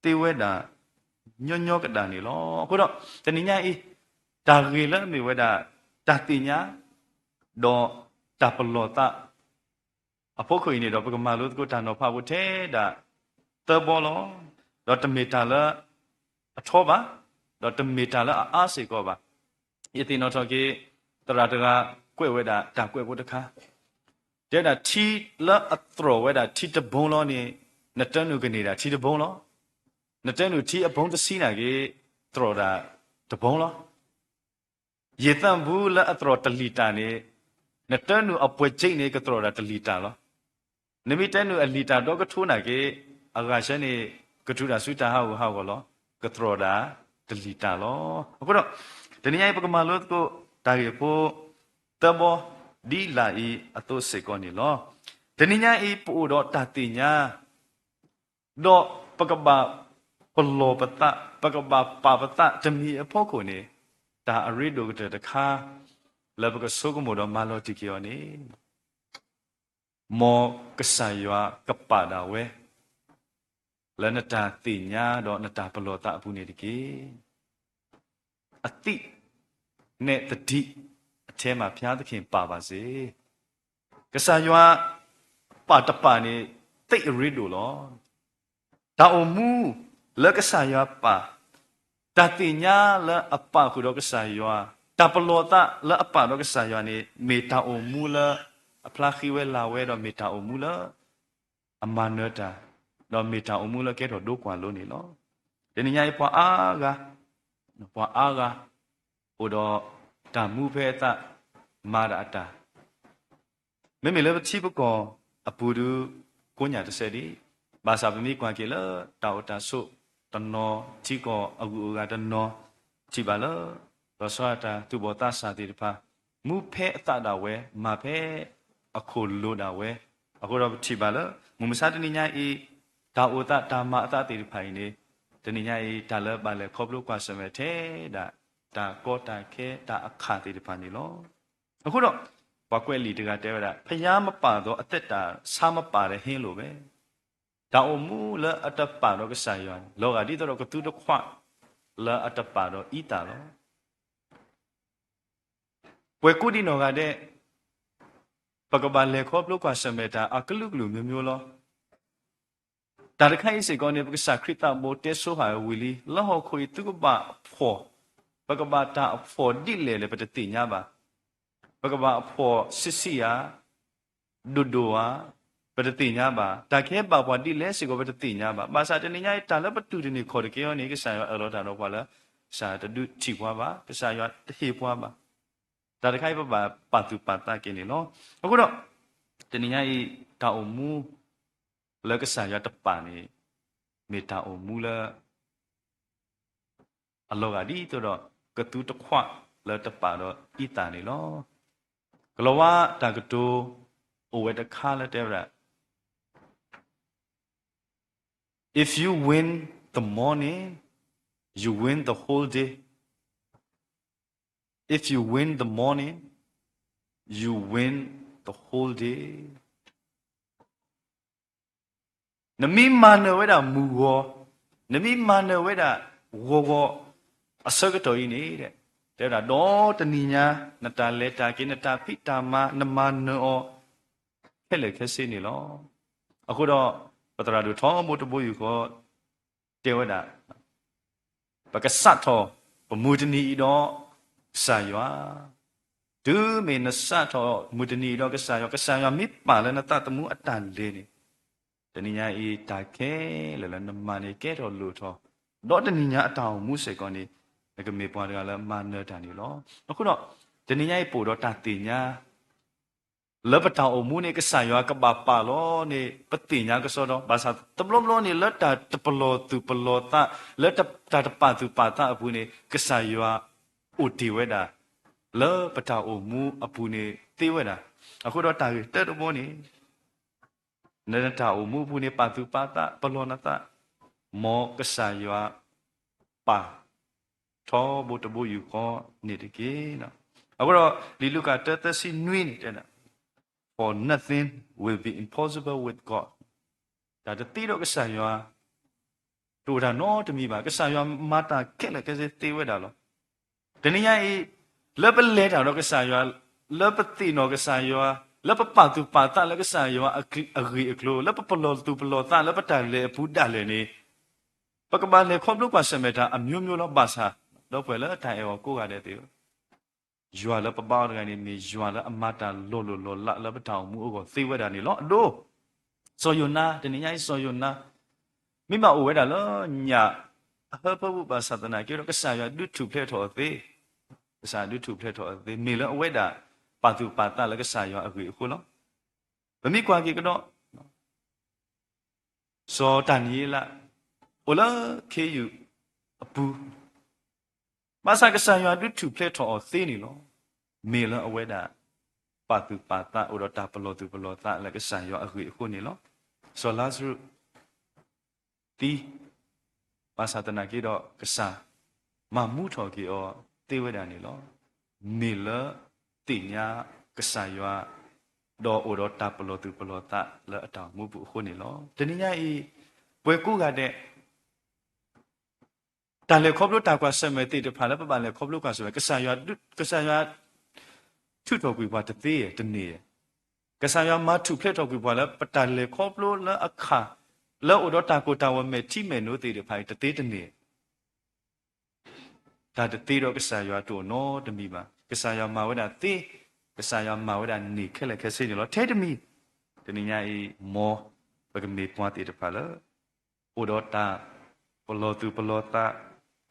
သ့ဝဲဒၣ် ညီညီကဒၣ်န့ၣ်လီၤ. အဃိဒီး တနံၤညါအံၤ တၢ်ဂ့ၢ်လၢအမ့ၢ်ဝဲဒၣ် တၢ်သ့ၣ်ညါ ဒီးတၢ်ပလီၢ်သး အဖီခိၣ်အံၤန့ၣ်ဒီး ပကမၤလိသကိးတၢ်နီၤဖးဖိထဲဒၣ် သၢဘီလီၤ. ဒီးတမ့ၢ်တၢ်လၢအထီဘၣ်, ဒီးတမ့ၢ်တၢ်လၢအအါစ့ၢ်ကီးဘၣ်. ယသ့ၣ်နီၣ်ထီၣ်က့ၤ သရၣ်တဂၤကွဲးဝဲဒၣ်တၢ်ကွဲးဖိတခါ တဲဝဲဒၣ်ထံလၢအသရိာ်ဝဲဒၣ်ထံတဘိလီၤန့ၣ် နတၢ်နုာ်ကန့ၢ်ဒၣ်ထံတဘိလီၤ. နတၢ်နုာ်ထံအဘိတဆံနာ်က့ သရိာ်ဒၣ်တဘိလီၤ. ယံာ်သၣ်ဘူလၢအသရိာ်တလံၣ်တၢ်န့ၣ် နတၢ်နုာ်အပှဲၤကၠ့န့ၣ် ကသရိာ်ဒၣ်တလံၣ်တၢ်လီၤ. နမ့ၢ်တၢ်နုာ်အလံၣ်တၢ်ဒီကထိနာ်က့ အဂၤဆၢန့ၣ် ကတုၤဒၣ်ဆူတၢ်ဟးဂူာ်ဟးဂီၤလီၤ. ကသရိာ်ဒၣ်တလံၣ်တၢ်လီၤ. အဃိဒီး တနံၤညါအံၤ ပကမၤလိသကိးတၢ်ဂ့ၢ်ဖိ သၢဘီ ဒ်လာ်အံၤအသိးစ့ၢ်ကီးန့ၣ်လီၤ. တနံၤညါအံၤ ပအိၣ်ဒီးတၢ်သ့ၣ်ညါ ဒီးပကဘၣ်ပလီၢ်ပသး ပကဘၣ်ပာ်ပသးတမံၤအဖီခိၣ်န့ၣ် တၢ်အရ့ဒိၣ်ကတၢၢ်တခါ လၢပကဆိကမိၣ်ဒီးမၤလီၤတံၢ်က့ၤအီၤန့ၣ် မ်ကစၢ်ယွၤကပာ်ဒၣ်ဝဲ လၢနတၢ်သ့ၣ်ညါဒီးနတၢ်ပလီၢ်သးအပူၤန့ၣ်တက့ၢ်. အသံၣ်နဲၣ်သဒံး အထဲမှာ ဘုရားသခင်ပါပါစေ. ကစၢ်ယွၤပာ်တပာ်န့ၣ် သ့အရ့ဒိၣ်လီၤ. တၢ်အိၣ်မူလၢကစၢ်ယွၤပာ်, တၢ်သ့ၣ်ညါလၢအပာ်ဃုာ်ဒီးကစၢ်ယွၤ, တၢ်ပလီၢ်သးလၢအပာ်ဒီးကစၢ်ယွၤန့ၣ် မ့ၢ်တၢ်အိၣ်မူလၢအဖျါဃံဝဲလၤဝဲဒီးမ့ၢ်တၢ်အိၣ်မူလၢ အမၤနၢၤတၢ်, ဒီးမ့ၢ်တၢ်အိၣ်မူလၢကဲထီၣ်ဒိကွၢ်လိန့ၣ်လီၤ. တနံၤညါအံၤပှၤအါဂၤ, ပှၤအါဂၤ အိၣ်ဒီးတၢ်မူဖဲအသး မၤဒၣ်အတၢ် မ့မ့ၢ်လၢပထံပကီၢ်အပူၤဒုး ကိးညါတစဲးဒံး, ဘၣ်ဆၣ်ပမ့ၢ်ကွၢ်က့ၤလၢတၢ်အိၣ်တၢ်ဆိးတနီၤ ထံကီၢ်အဂုၤအဂၤတနီၤ ထံၣ်ဘၣ်လၢ လီၤဆီဒၣ်တၢ်သူၣ်ဘီၣ်သးစၢ်သ့ၣ်တဖၣ် မူဖဲအသးဒၣ်ဝဲ မၤဖဲအခိၣ်လိၤဒၣ်ဝဲ, အဃိဒီးပထံၣ်ဘၣ်လၢ မုၢ်မဆါတနံၤညါအံၤ တၢ်အိၣ်သးတၢ်မၤအသးသ့ၣ်တဖၣ်အံၤန့ၣ် တနံၤညါအံၤ တၢ်လၢဘၣ်လဲၤခီဖျိကွၢ်ဆၢၣ်မဲာ်ထဲဒၣ် တၢ်ကီတၢ်ခဲတၢ်အခၣ်သ့ၣ်တဖၣ်န့ၣ်လီၤ. အဃိဒီး ပှၤကွဲးလံာ်တဂၤတဲဝဲဒၣ် ဖယါမပာ်သောအသက်တာ ဆါမပာ်တဲ့ဟင်းလိုပဲ, တၢ်အိၣ်မူလၢအတပာ်ဒီးကစၢ်ယွၤ လီၤဂာ်ဒ်သိးဒီးကသူတခွး လၢအတပာ်ဒီးအံသၣ်လီၤ. ပှဲၤကိးဒံးနီၢ်ဂၤဒဲး ပကဘၣ်လဲၤခီဖျိကွၢ်ဆၢၣ်မဲာ်တၢ်အကလုာ်ကလုာ်မျိုးမျိုးလီၤ. တၢ်တခါအံၤစ့ၢ်ကီးန့ၣ် ပကစၢ်ခရံာ်သးဘိတဲဆိဟၣ်ဝံၤလံ လၢဟီၣ်ခိၣ်အံၤသုကဘၣ်အဖှီၣ်, ပကဘၣ်တၢ်အဖှီၣ်ဒ်လဲၣ်န့ၣ် ပတသ့ၣ်ညါဘၣ်. ပကဘၣ်အဖှီၣ်ဆံးဆံးဧါ, ဒိၣ်ဒိၣ်ဧါ, ပတသ့ၣ်ညါဘၣ်. တၢ်ကဟဲဘၣ်ပှၤဒ်လဲၣ်စ့ၢ်ကီး ပတသ့ၣ်ညါဘၣ်. ဘၣ်ဆၣ်တနံၤညါအံၤ တၢ်လၢပတူၢ်တန့ၢ်ခီၣ်တက့ၢ်အီၤန့ၣ် ကစၢ်ယွၤအၢၣ်လီၤတၢ်ဒီးပှၤလၢ ကစၢ်ယွၤတဒုးထံၣ်ပှၤဘၣ်, ကစၢ်ယွၤတဟ့ၣ်ပှၤဘၣ်. တၢ်တခါအံၤပဘၣ်ပာ်သူၣ်ပာ်သးက့ၤန့ၣ်လီၤ. အဃိဒီး တနံၤညါအံၤ တၢ်အိၣ်မူလၢကစၢ်ယွၤတပာ်န့ၣ် မ့ၢ်တၢ်အိၣ်မူလၢ အလီၤဂာ်ဒ်သိးဒီး ကသူတခွးလၢတပာ်ဒီးအံသၣ်န့ၣ်လီၤ. ကလီၤဝါတၢ်ကတိၤ အိၣ်ဝဲတခါလၢတဲဝဲဒၣ် If you win the morning, you win the whole day. If you win the morning, you win the whole day. နမ့ၢ်မၤနၢၤဝဲဒၣ်မုၢ်ဂီၤ, နမ့ၢ်မၤနၢၤဝဲဒၣ်ဂီၤဂီၤအဆၢကတီၢ်အံၤန့ၣ် တဲဝဲဒၣ် ဒီးတနံၤညါ နတၢ်လဲၤတၢ်က့ၤ နတၢ်ဖံးတၢ်မၤ နမၤနၢၤအီၤ ခဲလၢာ်ခဲဆ့န့ၣ်လီၤ. အဃိဒီး ပသရၣ်ဒိၣ်ထီဘိတဘိယူၢ်ဃီ တဲဝဲဒၣ် ပကစးထီၣ်ပမုၢ်တနံၤအံၤဒီးကစၢ်ယွၤ, တုၤမ့ၢ်နစးထီၣ်မုၢ်တနံၤအံၤဒီးကစၢ်ယွၤ, ကစၢ်ယွၤမ့ၢ်ပာ်လၢနသးသမူအတၢ်လဲၤန့ၣ်, တနံၤညါအံၤတၢ်ခဲလၢာ်လၢနမၤန့ၣ်ကဲထီၣ်လိၣ်ထီၣ်, ဒီးတနံၤညါအတၢ်အိၣ်မူစ့ၢ်ကီးန့ၣ် နကမ့ၢ်ပှၤတဂၤလၢမၤနၢၤတၢ်န့ၣ်လီၤ. အဃိဒီး တနံၤညါအံၤပအိၣ်ဒီးတၢ်သ့ၣ်ညါ လၢပတၢ်အိၣ်မူန့ၣ် ကစၢ်ယွၤကဘၣ်ပာ်လီၤန့ၣ် ပသ့ၣ်ညါကစီဒီ, ဘၣ်ဆၣ်တဘျီဘျီန့ၣ် လၢတၢ်တပလီၢ်သူၣ်ပလီၢ်သး, လၢတၢ်တပာ်သူၣ်ပာ်သးအပူၤန့ၣ် ကစၢ်ယွၤအိၣ်တ့ၢ်ဝဲဒၣ် လၢပတၢ်အိၣ်မူအပူၤန့ၣ်သ့ဝဲဒၣ်. အဃိဒီးတၢ်ဂ့ၢ်တၢတဘီန့ၣ် နတၢ်အိၣ်မူအပူၤန့ၣ် ပာ်သူၣ်ပာ်သး ပလီၢ်နသး, မ်ကစၢ်ယွၤပာ်ထီဘိတဘိယူၢ်ဃီန့ၣ်တက့ၢ်. အဃိဒီး လံာ်လူၤကၣ်တၢသၢဆံနွံန့ၣ်တဲဒၣ် For nothing will be impossible with God. တၢ်တသ့ဒီးကစၢ်ယွၤ တအိၣ်တၢ်နီတမံၤဘၣ်. ကစၢ်ယွၤမၤတၢ်ခဲလၢာ်ခဲဆ့သ့ဝဲဒၣ်လီၤ. တနံၤညါအံၤ လၢပလဲၤတၢ်ဒီးကစၢ်ယွၤ, လၢပသ့ၣ်နီၣ်ကစၢ်ယွၤ, လၢပပာ်သူၣ်ပာ်သးလၢကစၢ်ယွၤအဂ့ၢ်အကျိၤ, လၢပပလီၢ်သူၣ်ပလီၢ်သးလၢပတၢ်လဲၤအပူၤဒၣ်လဲာ်န့ၣ်, ပကဘၣ်လဲၤခီဖျိကွၢ်ဆၢၣ်မဲာ်တၢ်အမျိုးမျိုးလီၤ. ဘၣ်ဆၣ် ဒီပုၢ်ဝဲၢ်လၢတၢ်အဲၣ်အီၤကိးဂၤဒဲးသ့ၣ်ဧၢ, ယွၤလၢပဘါအီၤတဂၤန့ၣ် မ့ၢ်ယွၤလၢအမၤတၢ်လီၤလိၢ်လီၤလးလၢပတၢ်အိၣ်မူအဂီၢ်သ့ဝဲဒၣ်န့ၣ်လီၤ. အဒိ စီၤယိၤနါ, တနံၤညါအံၤစီၤယိၤနါ မ့ၢ်ဘၣ်အိၣ်ဝဲဒၣ်လၢညၣ်အဟၢဖၢပူၤ ဘၣ်ဆၣ်သနာ်က့ဒီး ကစၢ်ယွၤဒုးထူၣ်ဖျဲးထီၣ်အီၤသ့, ကစၢ်ယွၤဒုးထူၣ်ဖျဲးထီၣ်အီၤသ့, မ့ၢ်လၢအဝဲဒၣ်ပာ်သူၣ်ပာ်သးလၢကစၢ်ယွၤအဂ့ၢ်အဃိလီၤ. ပမ့ၢ်ကွၢ်က့ၤကဒီး စီၤတၤနံးယ့လး အိၣ်လၢခ့ယုၢ်အပူၤ, ဘၣ်ဆၣ်ကစၢ်ယွၤဒုးထူၣ်ဖျဲးထီၣ်အီၤသ့န့ၣ်လီၤ. မ့ၢ်လၢအဝဲဒၣ် ပာ်သူၣ်ပာ်သး အိၣ်ဒီးတၢ်ပလီၢ်သူၣ်ပလီၢ်သးလၢကစၢ်ယွၤအဂ့ၢ်အဃိန့ၣ်လီၤ. စီၤလါစရူး သံ, ဘၣ်ဆၣ်သနာ်က့ဒီး ကစၢ်မၤမူထီၣ်က့ၤအီၤသ့ဝဲဒၣ်န့ၣ်လီၤ. မ့ၢ်လၢသ့ၣ်ညါကစၢ်ယွၤ ဒီးအိၣ်ဒီးတၢ်ပလီၢ်သူၣ်ပလီၢ်သးလၢအတၢ်အိၣ်မူပူၤအဃိန့ၣ်လီၤ. တနံၤညါအံၤ ပှၤကိးဂၤဒဲး တၢ်လဲၤခီဖျိတၢ်ကွၢ်ဆၢၣ်မဲာ်သ့ၣ်တဖၣ်လၢပဘၣ်လဲၤခီဖျိကွၢ်ဆၢၣ်မဲာ် ကစၢ်ယွၤ ကစၢ်ယွၤထုးထီၣ်ကွံာ်ပှၤတသ့ဧါ, တန့ၢ်ဧါ. ကစၢ်ယွၤမၤထူၣ်ဖျဲးထီၣ်ကွံာ်ပှၤလၢပတၢ်လဲၤခီဖျိလၢအခၣ် လၢအိၣ်ဒီးတၢ်ကိၢ်တၢ်ဂီၤမဲာ်ထံမဲာ်နိသ့ၣ်တဖၣ်အံၤ တသ့တန့ၢ်ဧါ. တၢ်တသ့ဒီးကစၢ်ယွၤတအိၣ်နီတမံၤဘၣ်. ကစၢ်ယွၤမၤဝဲဒၣ်သ့, ကစၢ်ယွၤမၤဝဲဒၣ်န့ၢ်ခဲလၢာ်ခဲဆ့န့ၣ်လီၤ. ထဲတမံၤ တနံၤညါအံၤ မ်ပကမ့ၢ်ပှၤသ့ၣ်တဖၣ်လၢ အိၣ်ဒီးတၢ် ပလီၢ်သူၣ်ပလီၢ်သး,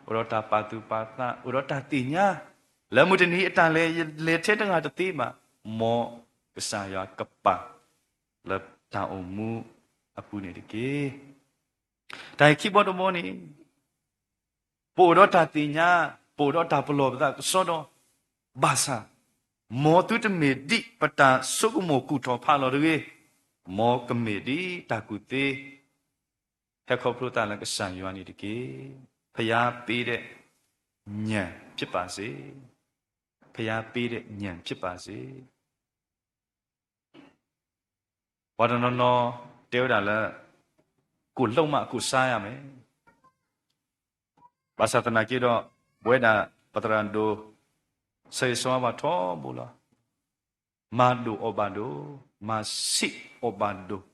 အိၣ်ဒီးတၢ်ပာ်သူၣ်ပာ်သး, အိၣ်ဒီးတၢ်သ့ၣ်ညါ, လၢမုၢ်တနံၤအတၢ်လဲၤလဲၤထဲတဂၤတသ့ဘၣ်, မ်ကစၢ်ယွၤကပာ်လၢတၢ်အိၣ်မူအပူၤန့ၣ်တက့ၢ်. တၢ်အံၤခံဘီတဘီန့ၣ် ပအိၣ်ဒီးတၢ်သ့ၣ်ညါ, ပအိၣ်ဒီးတၢ်ပလီၢ်ပသးကစီဒီ, ဘၣ်ဆၣ် မ်သုတမ့ၢ်ဒ်ပတၢ်ဆိကမိၣ်ကူၣ်ထီၣ်ဖးလီၤတဂ့ၤ, မ်ကမ့ၢ်ဒ်တၢ်ကူၣ်သ့ ဟဲခီဖျိသးလၢကစၢ်ယွၤန့ၣ်တက့ၢ်. ဘုရားပေးတဲ့ ဉာဏ်ဖြစ်ပါစေ, ဘုရားပေးတဲ့ ဉာဏ်ဖြစ်ပါစေ. ပှၤတနီၤနီၤတဲဝဲဒၣ်လၢ ကိုယ်လုပ်မှ ကိုယ်စားရမယ်. ဘၣ်ဆၣ်သနာ်က့ဒီး ပဝဲဒၣ်ပသရၣ်ဒိၣ် ဆၢဂ့ၤဆၢဝါဘၣ်ထီဘိလီၤ. မၤဒိၣ်အီၣ်ဘၣ်ဒိၣ်, မၤဆံးအီၣ်ဘၣ်ဒိၣ်.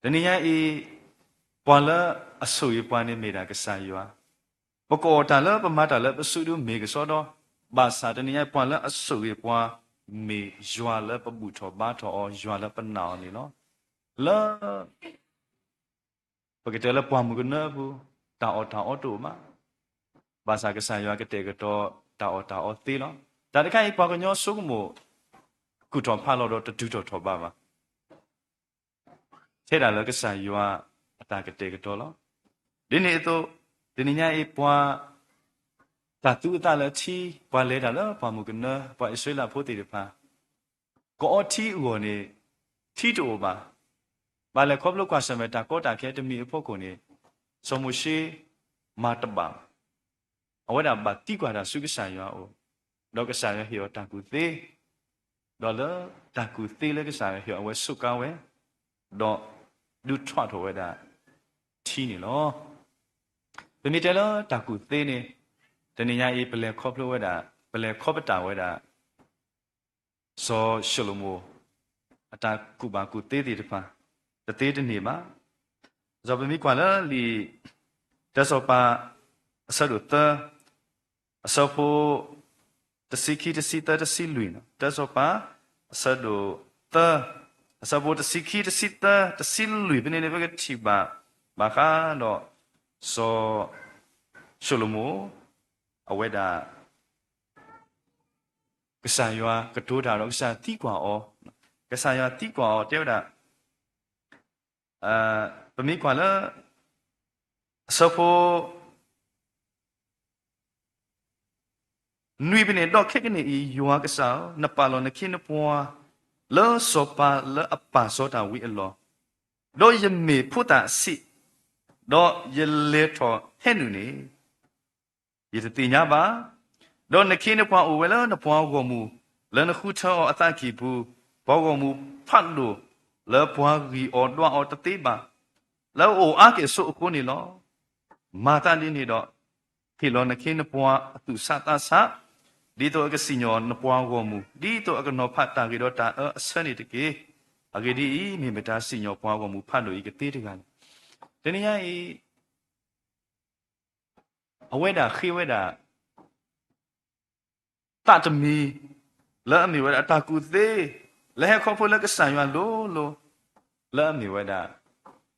တနံၤညါအံၤ ပှၤလၢအဆိၣ်ဂ့ၤပှၤန့ၣ်မ့ၢ်ဒၣ်ကစၢ်ယွၤ, ပကအီၣ်တၢ်လၢပမၤတၢ်လၢပစုဒုမ့ၢ်ကစီဒီ, ဘၣ်ဆၣ်တနံၤညါအံၤ ပှၤလၢအဆိၣ်ဂ့ၤပှၤ မ့ၢ်ယွၤလၢပဘူၣ်ထီၣ်ဘါထီၣ်အီၤ, ယွၤလၢပနာ်အီၤန့ၣ်လီၤ. လၢ ပကတဲလၢပှၢ်မုၢ်ကနၢအပူၤ တၢ်အီၣ်တၢ်အီတအိၣ်ဘၣ်. ဘၣ်ဆၣ်ကစၢ်ယွၤကတဲာ်ကတီၤ တၢ်အီၣ်တၢ်အီသ့လီၤ. တၢ်တခါအံၤ ပှၤကညီဆိကမိၣ် ကူၣ်ထီၣ်ဖးလီၤဒီးတတုၤထီၣ်ထီၣ်ဘးဘၣ်. ထဲဒၣ်လၢကစၢ်ယွၤအတၢ်ကတဲာ်ကတီၤလီၤ. ဒ်န့ၣ်အသိး တနံၤညါအံၤ ပှၤ တၢ်သူအသးလၢထံ, ပှၤလဲၤတၢ်လၢပှၢ်မုၢ်ကနၢ, ပှၤအံၣ်စရ့လးဖိသ့ၣ်တဖၣ် ကအီထံအဂီၢ်န့ၣ် ထံတအိၣ်ဘၣ်. ဘၣ်လဲၤခီဖျိကွၢ်ဆၢၣ်မဲာ်တၢ်ကီတၢ်ခဲတမံၤအဖီခိၣ်န့ၣ် စီၤမိၤၡ့မၤတဘၣ်ဘၣ်. အဝဲဒၣ်ဘၣ်သံကွၢ်တၢ်ဆူကစၢ်ယွၤအအိၣ်, ဒီးကစၢ်ယွၤဟ့ၣ်အီၤတၢ်ကူၣ်သ့, ဒီးလၢတၢ်ကူၣ်သ့လၢကစၢ်ယွၤဟ့ၣ်အီၤ အဝဲစူးကါဝဲ, ဒီးဒုးထွးထီၣ်ဝဲဒၣ်ထံန့ၣ်လီၤ. ပမ့ၢ်တဲလၢတၢ်ကူၣ်သ့န့ၣ် တနံၤညါအံၤ ပလဲၤခီဖျိဝဲဒၣ်, ပလဲၤခီပတာ်ဝဲဒၣ် စီၤၡလိၤမိၤ အတၢ်ကူၣ်ဘၣ်ကူၣ်သ့သ့ၣ်တဖၣ် တသ့တန့ၢ်ဘၣ်. ဒီးပမ့ၢ်ကွၢ်လၢလံာ် တၢစီၤပၤ အဆၢဒိၣ်သၢ, အဆၢဖိ တဆံခံ တဆံသၢ တဆံလွံၢ်, တၢစီၤပၤ အဆၢဒိၣ်သၢ, အဆၢဖိတဆံခံ တဆံသၢ တဆံလွံၢ် ဖဲန့ၣ်န့ၣ် ပကထံၣ်ဘၣ် ဘၣ်ဃးဒီး စီၤၡလိၤမိၤ အဝဲဒၣ် ကစၢ်ယွၤကတိၤတၢ်ဒီးကစၢ်ယွၤသံကွၢ်အီၤ, ကစၢ်ယွၤသံကွၢ်အီၤ တဲဝဲဒၣ်, ပမ့ၢ်ကွၢ်လၢ အဆၢဖိ နွံဖဲန့ၣ်, ဒီးခဲကနံၣ်အံၤ ယွၤကစၢ်ဧၢ, နပာ်လီၤနခ့နပှၤ လၢစီၤပၤလၢအပာ်စီတၢ်ဝံအလီၢ်, ဒီးယမ့ၢ်ဖိသၣ်ဆံး, ဒီးယလဲၤထီၣ်ဟဲနုာ်န့ၣ် ယတသ့ၣ်ညါဘၣ်. ဒီးနခ့နပှၤအိၣ်ဝဲလၢနပှၤဂီၢ်မုၢ် လၢနဃုထၢအီၤအသးကံၢ်ပူၤ, ပှၤဂီၢ်မုၢ်ဖးဒိၣ် လၢပှၤဂံၢ်အီၤဒွးအီၤတသ့ဘၣ်, လၢအအိၣ်အါက့ၢ်ဆိးအဃိန့ၣ်လီၤ. မၤသးဒ်န့ၣ်ဒီး ဟ့ၣ်လီၤနခ့နပှၤအသူၣ်ဆးသးဆး, ဒ်သိးအကစံၣ်ညီၣ်နပှၤဂီၢ်မုၢ်, ဒ်သိးအကနီၤဖးတၢ်ဂ့ၤဒီးတၢ်အၢအဆၢန့ၣ်တက့ၢ်. အဂ့ၢ်ဒ်အံၤ, မ့ၢ်မတၤစံၣ်ညီၣ်ပှၤဂီၢ်မုၢ်ဖးဒိၣ်အံၤကသ့တဂၤလဲၣ်. တနံၤညါအံၤ အဝဲဒၣ်ဃ့ဝဲဒၣ် သးတမံၤ လၢအမ့ၢ်ဝဲဒၣ်တၢ်ကူၣ်သ့ လၢဟဲခီဖျိလၢကစၢ်ယွၤလိၤလိၤ လၢအမ့ၢ်ဝဲဒၣ်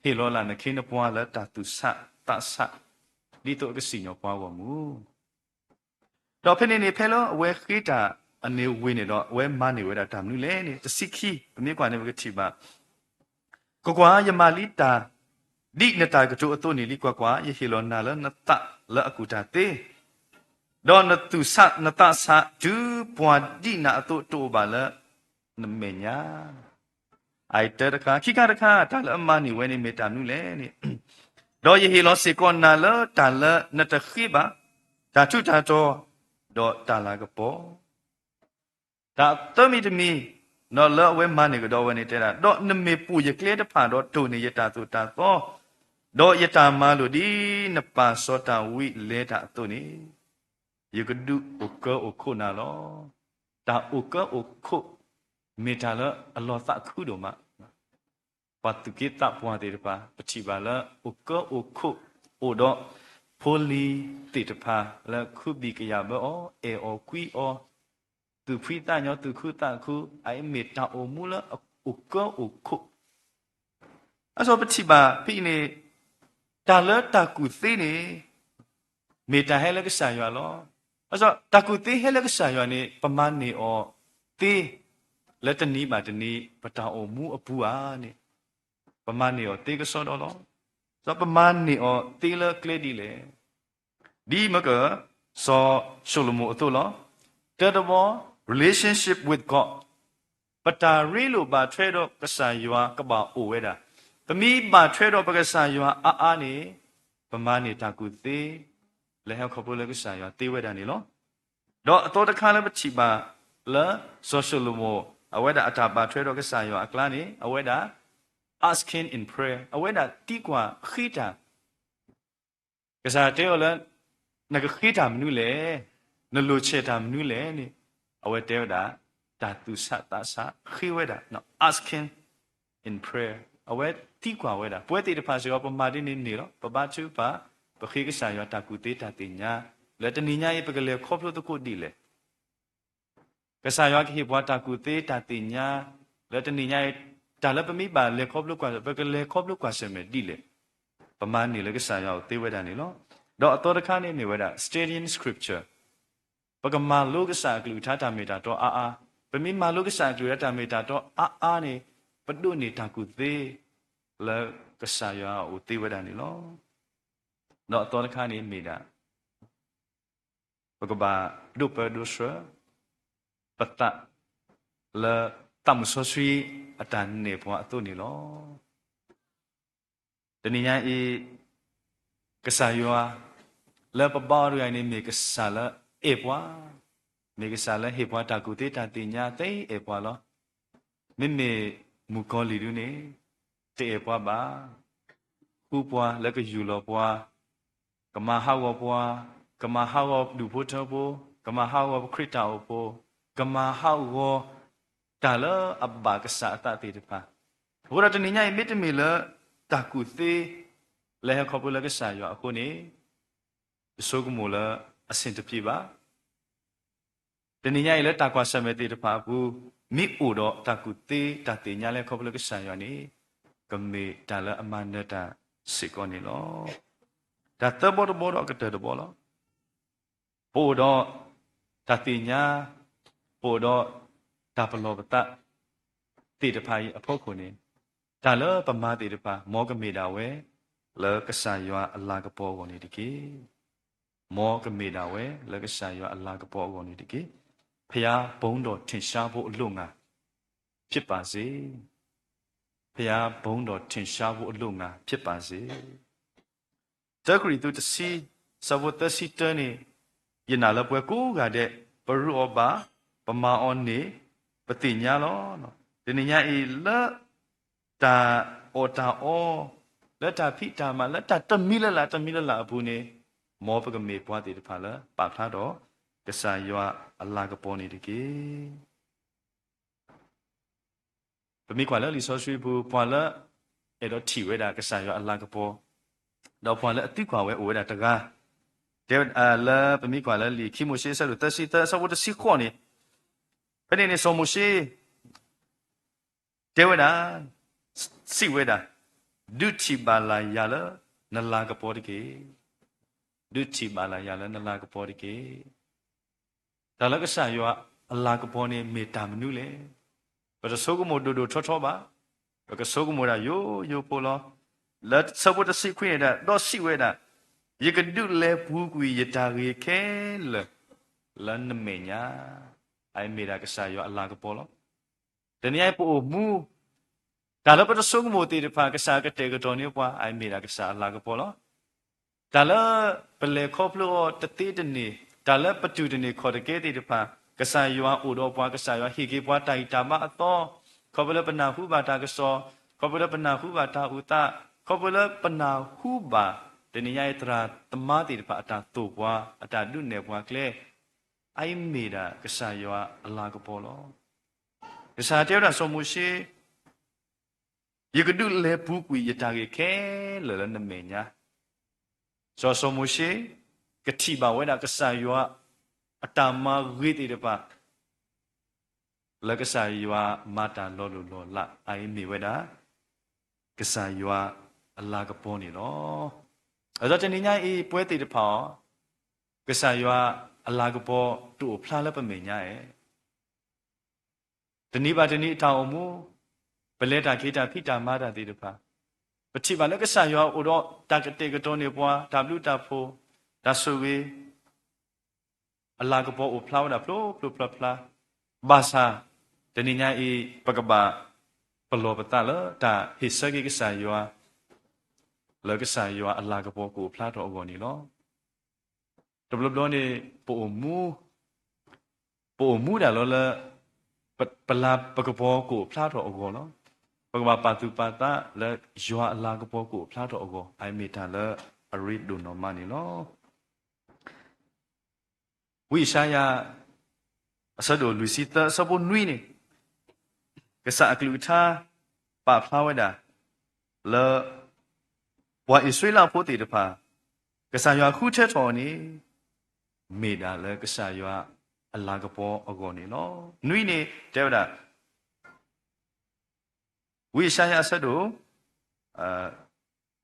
ဟ့ၣ်လီၤလၢနခ့နပှၤလၢတၢ်သူၣ်ဆးသးဆး ဒ်သိးအကစံၣ်ညီၣ်ပှၤဂီၢ်မုၢ် ဒီးဖဲန့ၣ်န့ၣ် ဖဲလၢအဝဲဃ့တၢ်အန့ၣ်ဝံၤန့ၣ်ဒီး အဝဲမၤန့ၢ်ဝဲဒၣ်တၢ်မနုၤလဲၣ်န့ၣ် တဆံခံ ပမ့ၢ်ကွၢ်န့ၣ် ပကထံၣ်ဘၣ် ကွၢ်ကွၢ်, ယမၤလံတၢ် ဒ်နတၢ်ကတိၤအသိးန့ၣ်လံ. ကွၢ်ကွၢ်, ယဟ့ၣ်လီၤနၤလၢနသးလၢအကူၣ်တၢ်သ့, ဒီးနသူၣ်ဆးနသးဆး တုၤပှၤဒံးနၤအသိးတအိၣ်ဘၣ်လၢနမဲာ်ညါ အတၢတခါ, ခံခါတခါ တၢ်လၢအမၤန့ၢ်ဝဲန့ၣ်မ့ၢ်တၢ်မနုၤလဲၣ်န့ၣ်, ဒီးယဟ့ၣ်လီၤစ့ၢ်ကီးနၤလၢတၢ်လၢနတဃ့ဘၣ်, တၢ်ထူးတၢ်တီၤ, ဒီးတၢ်လၤကပီၤ တၢ်သၢမံၤတမံၤ, ဒီးလၢအဝဲမၤန့ၢ်ကဒီးဝဲန့ၣ်တဲဒၣ်, ဒီးနမ့ၢ်ပိာ်ယကျဲတဖၣ်ဒီးတိၢ်န့ၢ်ယတၢ်သိၣ်တၢ်သီ, ဒီးယတၢ်မၤလိာ်ဒ်နပာ်စီၤဒၤဝံးလဲၤတၢ်အသိးန့ၣ်, ယကဒုးအိၣ်ကၢအိၣ်ခိးနၤလီၤ. တၢ်အိၣ်ကၢအိၣ်ခိး မ့ၢ်တၢ်လၢအလီၤသးခုဒိၣ်မး ပှၤသူၣ်က့သးပှၢ်သ့ၣ်တဖၣ် ပထံၣ်ဘၣ်လၢအိၣ်ကၢအိၣ်ခိး အိၣ်ဒီးဖိလံၤသ့ၣ်တဖၣ် လၢခုဘံၣ်ကယာ်ဘၢအီၤ အဲၣ်အီၤကွံအီၤ, သူၣ်ဖှံသးညီ သူၣ်ခုသးခု, အအံၤမ့ၢ်တၢ်အိၣ်မူလၢအအိၣ်ကၢအိၣ်ခိး အါစီၤပထံၣ်ဘၣ်ဖဲအံၤန့ၣ်, တၢ်လၢတၢ်ကူၣ်သ့န့ၣ် မ့ၢ်တၢ်ဟဲလၢကစၢ်ယွၤလီၤ. ဘၣ်ဆၣ်တၢ်ကူၣ်သ့ဟဲလၢကစၢ်ယွၤန့ၣ် ပမၤန့ၢ်အီၤသ့ လၢတနံၤဘၣ်တနံၤ ပတၢ်အိၣ်မူအပူၤဧါန့ၣ် ပမၤန့ၢ်အီၤသ့ကစီဒီလီၤ. ဒီးပမၤန့ၢ်အီၤသ့လၢကျဲဒ်လဲၣ်. ဒ်မ့ၢ်က စီၤၡလိၤမိၣ်အသိးလီၤ. တၢတဘီ relationship with God ပတၢ်ရ့လိာ်ဘၣ်ထွဲဒီးကစၢ်ယွၤကဘၣ်အိၣ်ဝဲဒၣ်. ပမ့ၢ်ဘၣ်ထွဲဒီးပကစၢ်ယွၤအါအါန့ၣ် ပမၤန့ၢ်တၢ်ကူၣ်သ့ လၢဟဲခီဖျိလၢကစၢ်ယွၤသ့ဝဲဒၣ်န့ၣ်လီၤ. ဒီးအသီတခါလၢပထံၣ်ဘၣ်လၢ စီၤၡလိၤမိၣ် အဝဲဒၣ်အတၢ်ဘၣ်ထွဲဒီးကစၢ်ယွၤအကျါန့ၣ် အဝဲဒၣ် asking in prayer အဝဲဒၣ်သံကွၢ်ဃ့တၢ် ကစၢ်တဲအီၤလၢ နကဃ့တၢ်မနုၤလဲၣ်, နလိၣ်ဆဲးတၢ်မနုၤလဲၣ်န့ၣ် အဝဲတဲဝဲဒၣ် တၢ်သူၣ်ဆးသးဆးဃ့ဝဲဒၣ် asking in prayer အဝဲသံကွၢ်ဝဲဒၣ် ပဝဲသ့ၣ်တဖၣ်စ့ၢ်ကီး ပမၤဒ်န့ၣ်န့ၣ်လီၤ. ပဘါထုကဖၣ် ပဃ့ကစၢ်ယွၤတၢ်ကူၣ်သ့တၢ်သ့ၣ်ညါ လၢတနံၤညါအံၤ ပကလဲၤခီဖျိသကိးဒ်လဲၣ် ကစၢ်ယွၤကဟ့ၣ်ပှၤတၢ်ကူၣ်သ့တၢ်သ့ၣ်ညါ လၢတနံၤညါအံၤ တၢ်လၢပမ့ၢ်ဘၣ်လဲၤခီဖျိကွၢ် ပကလဲၤခီဖျိကွၢ်ဆၢၣ်မဲာ်ဒ်လဲၣ် ပမၤန့ၢ်လၢကစၢ်ယွၤအိၣ်သ့ဝဲဒၣ်န့ၣ်လီၤ. ဒီးအသီတခါန့ၣ်မ့ၢ်ဝဲဒၣ် studying scripture ပကမၤလိကစၢ်အကလုၢ်ကထါတၢ်မ့ၢ်တၢ်တီအါအါ, ပမ့ၢ်မၤလိကစၢ်အကလုၢ်ကထါတၢ်မ့ၢ်တၢ်တီအါအါန့ၣ် ပဒိးန့ၢ်တၢ်ကူၣ်သ့ လၢကစၢ်ယွၤအိၣ်သ့ဝဲဒၣ်န့ၣ်လီၤ. ဒီးအသီတခါန့ၣ်မ့ၢ်ဒၣ် ပကဘၣ်ဒိးပၢဒိးဆှၢ ပသး လၢသးမုၣ်စီဆှံအတၢ်နဲၣ်ပှၤအသိးန့ၣ်လီၤ. တနံၤညါအံၤ ကစၢ်ယွၤ လၢပဘါအီၤတဂၤအံၤန့ၣ် မ့ၢ်ကစၢ်လၢအဲၣ်ပှၤ, မ့ၢ်ကစၢ်လၢဟ့ၣ်ပှၤတၢ်ကူၣ်သ့တၢ်သ့ၣ်ညါသ့အဲၣ်ပှၤလီၤ. မ့မ့ၢ်မုၣ်ကီၤလံၢ်ဒုန့ၣ် တအဲၣ်ပှၤဘၣ်. ဃုပှၤလၢကယူၢ်လီၤပှၤ, ကမၤဟးဂီၤပှၤ, ကမၤဟးဂီၤဒူၣ်ဖိထၢဖိ, ကမၤဟးဂီၤပခရံာ်တၢ်အိၣ်ဖှိၣ်, ကမၤဟးဂီၤ တၢ်လၢအဘၣ်ကစၢ်အသးသ့ၣ်တဖၣ်. အဃိဒီးတနံၤညါအံၤ မ့တမ့ၢ်လၢတၢ်ကူၣ်သ့ လၢဟဲခီဖျိလၢကစၢ်ယွၤအဃိန့ၣ် ယဆိကမိၣ်လၢအဆင်တပြေဘၣ်. တနံၤညါအံၤလၢတၢ်ကွၢ်ဆၢၣ်မဲာ်သ့ၣ်တဖၣ်အပူၤ မ့ၢ်အိၣ်ဒီးတၢ်ကူၣ်သ့တၢ်သ့ၣ်ညါလၢဟဲခီဖျိလၢကစၢ်ယွၤန့ၣ် ကမ့ၢ်တၢ်လၢအမၤနၢၤတၢ်စ့ၢ်ကီးန့ၣ်လီၤ. တၢ်သၢဘီတဘီဒီးအကတၢၢ်တဘီလီၤ. ပအိၣ်ဒီးတၢ်သ့ၣ်ညါ, ပအိၣ်ဒီးတၢ်ပလီၢ်ပသး သ့ၣ်တဖၣ်အံၤအဖီခိၣ်န့ၣ် တၢ်လၢပမၤသ့ၣ်တဖၣ် မ်ကမ့ၢ်ဒၣ်ဝဲ လၢကစၢ်ယွၤအလၤကပီၤအဂီၢ်န့ၣ်တက့ၢ်. မ်ကမ့ၢ်ဒၣ်ဝဲလၢကစၢ်ယွၤအလၤကပီၤအဂီၢ်န့ၣ်တက့ၢ်. ဘုရားဘုန်းတော်ထင်ရှားဖို့အလို့ငှာ ဖြစ်ပါစေ. ဘုရားဘုန်းတော်ထင်ရှားဖို့အလို့ငှာ ဖြစ်ပါစေ. တၢကရံၣ်သူးတဆံ ဆၢဖိသၢဆံတၢန့ၣ် ယနာ်လၢပဝဲကိးဂၤဒဲး ပရူးအီၤဘၣ်, ပမၤအီၤန့ၢ်, ပသ့ၣ်ညါလီၤ. တနံၤညါအံၤလၢ တၢ်အီၣ်တၢ်အီ, လၢတၢ်ဖံးတၢ်မၤ, လၢတၢ်တမံၤလၢ်လၢ်တမံၤလၢ်လၢ်အပူၤန့ၣ် မ်ပကမ့ၢ်ပှၤသ့ၣ်တဖၣ်လၢပာ်ဖျါဒီး ကစၢ်ယွၤအလၤကပီၤန့ၣ်တက့ၢ်. ပမ့ၢ်ကွၢ်လၢလံာ်စီဆှံပူၤ ပှၤလၢ အဲၣ်ဒိးထံၣ်ဝဲဒၣ်ကစၢ်ယွၤအလၤကပီၤ, ဒီးပှၤလၢအသံကွၢ်ဝဲအိၣ်ဝဲဒၣ်တဂၤ, တဲဝဲဒၣ်လၢပမ့ၢ်ကွၢ်လၢလံာ်ခံမိၤၡ့အဆၢဒိၣ်သၢဆံသၢ အဆၢဖိတဆံဃိးန့ၣ်, ဖဲန့ၣ်န့ၣ်စီၤမိၤၡ့ တဲဝဲဒၣ်, စံးဝဲဒၣ်, ဒုးထံၣ်ဘၣ်လၢ်ယၤလၢနလၤကပီၤတက့ၢ်. ဒုးထံၣ်ဘၣ်လၢ်ယၤလၢနလၤကပီၤတက့ၢ်. တၢ်လၢကစၢ်ယွၤအလၤကပီၤန့ၣ်မ့ၢ်တၢ်မနုၤလဲၣ်. ပတဆိကမိၣ်ဒိၣ်ဒိၣ်ထီထီဘၣ်, ပကဆိကမိၣ်ဒၣ်ယိယိဖိလီၤ. လၢဆၢဖိတဆံခွံန့ၣ်ဒၣ် ဒီးစံးဝဲဒၣ်, ယကဒုးလဲၤပူၤကွံာ်ယတၢ်ဂ့ၤခဲလၢာ် လၢနမဲာ်ညါ, အအံၤမ့ၢ်ဒၣ်ကစၢ်ယွၤအလၤကပီၤလီၤ. တနံၤအံၤပအိၣ်မူ တၢ်လၢပတဆိကမိၣ်သ့ၣ်တဖၣ် ကစၢ်ကတဲာ်ကတီၤန့ၢ်ပှၤ အအံၤမ့ၢ်ဒၣ်ကစၢ်အလၤကပီၤလီၤ. တၢ်လၢပလဲၤခီဖျိအီၤတသ့တန့ၢ်, တၢ်လၢပတူၢ်တန့ၢ်ခီၣ်တကဲသ့ၣ်တဖၣ် ကစၢ်ယွၤအိၣ်ဒီးပှၤ, ကစၢ်ယွၤဟ့ၣ်က့ၤပှၤတၢ်ဂံၢ်တၢ်ဘါအသီ, ခီဖျိလၢပနၢ်ဟူဘၣ်တၢ်ကစီၣ်, ခီဖျိလၢပနၢ်ဟူဘၣ်တၢ်အိၣ်သး, ခီဖျိလၢပနၢ်ဟူဘၣ် တနံၤညါအံၤသရၣ်သမါသ့ၣ်တဖၣ်အတၢ်သိၣ်ပှၤ, အတၢ်ဒုးနဲၣ်ပှၤကျဲ, အအံၤမ့ၢ်ဒၣ်ကစၢ်ယွၤအလၤကပီၤလီၤ. ကစၢ်တဲဝဲဒၣ်စီၤမိၤၡ့, ယကဒုးလဲၤပူၤကွံာ်ယတၢ်ဂ့ၤခဲလၢာ်လၢနမဲာ်ညါ. စီၤစီၤမိၤၡ့ ကထံၣ်ဘၣ်ဝဲဒၣ်ကစၢ်ယွၤအတၢ်မၤဂ့ၤသ့ၣ်တဖၣ် လၢကစၢ်ယွၤမၤတၢ်လီၤလိၢ်လီၤလး အအံၤမ့ၢ်ဝဲဒၣ် ကစၢ်ယွၤအလၤကပီၤန့ၣ်လီၤ. အဃိဒီးတနံၤညါအံၤ ပဝဲသ့ၣ်တဖၣ်အံၤ ကစၢ်ယွၤအလၤကပီၤတအိၣ်ဖျါလၢပမဲာ်ညါဧါ. တနံၤဘၣ်တနံၤအတၢ်အိၣ်မူ ပလဲၤတၢ်က့ၤတၢ်ဖံးတၢ်မၤတၢ်သ့ၣ်တဖၣ် ပထံၣ်ဘၣ်လၢကစၢ်ယွၤအိၣ်ဒီးတၢ်ကတဲာ်ကတီၤန့ၢ်ပှၤ တၢ်ဘျုးတၢ်ဖှိၣ် တၢ်ဆိၣ်ဂ့ၤ အလၤကပီၤအိၣ်ဖျါဝဲဒၣ်ဖျိဖျိဖျါဖျါ, ဘၣ်ဆၣ် တနံၤညါအံၤ ပကဘၣ်ပလီၢ်ပသးလၢတၢ်ဟ့ၣ်ဆၢက့ၤကစၢ်ယွၤ လၢကစၢ်ယွၤအလၤကပီၤကအိၣ်ဖျါထီၣ်အဂီၢ်န့ၣ်လီၤ. တဘျီဘျီန့ၣ် ပအိၣ်မူ ပအိၣ်မူဒၣ်လီၤလၢ ပ ပလၤပကပီၤကအိၣ်ဖျါထီၣ်အဂီၢ်လီၤ. ပကဘၣ်ပာ်သူၣ်ပာ်သးလၢယွၤအလၤကပီၤကအိၣ်ဖျါထီၣ်အဂီၢ် အမ့ၢ်တၢ်လၢအရ့ဒိၣ်နီၢ်မးန့ၣ်လီၤ. ဝံယၡါယၤ အဆၢဒိၣ်လွံၢ်ဆံသၢ အဆၢဖိနွံန့ၣ် ကစၢ်အကလုၢ်ကထါ ပာ်ဖျါဝဲဒၣ် လၢ ပှၤအံၣ်စရ့လးဖိသ့ၣ်တဖၣ် ကစၢ်ယွၤဃုထၢထီၣ်အီၤန့ၣ် မ့ၢ်ဒၣ်လၢကစၢ်ယွၤအလၤကပီၤအဂီၢ်န့ၣ်လီၤ. နွံန့ၣ်တဲဝဲဒၣ် ဝံယၡါယၤအဆၢဒိၣ်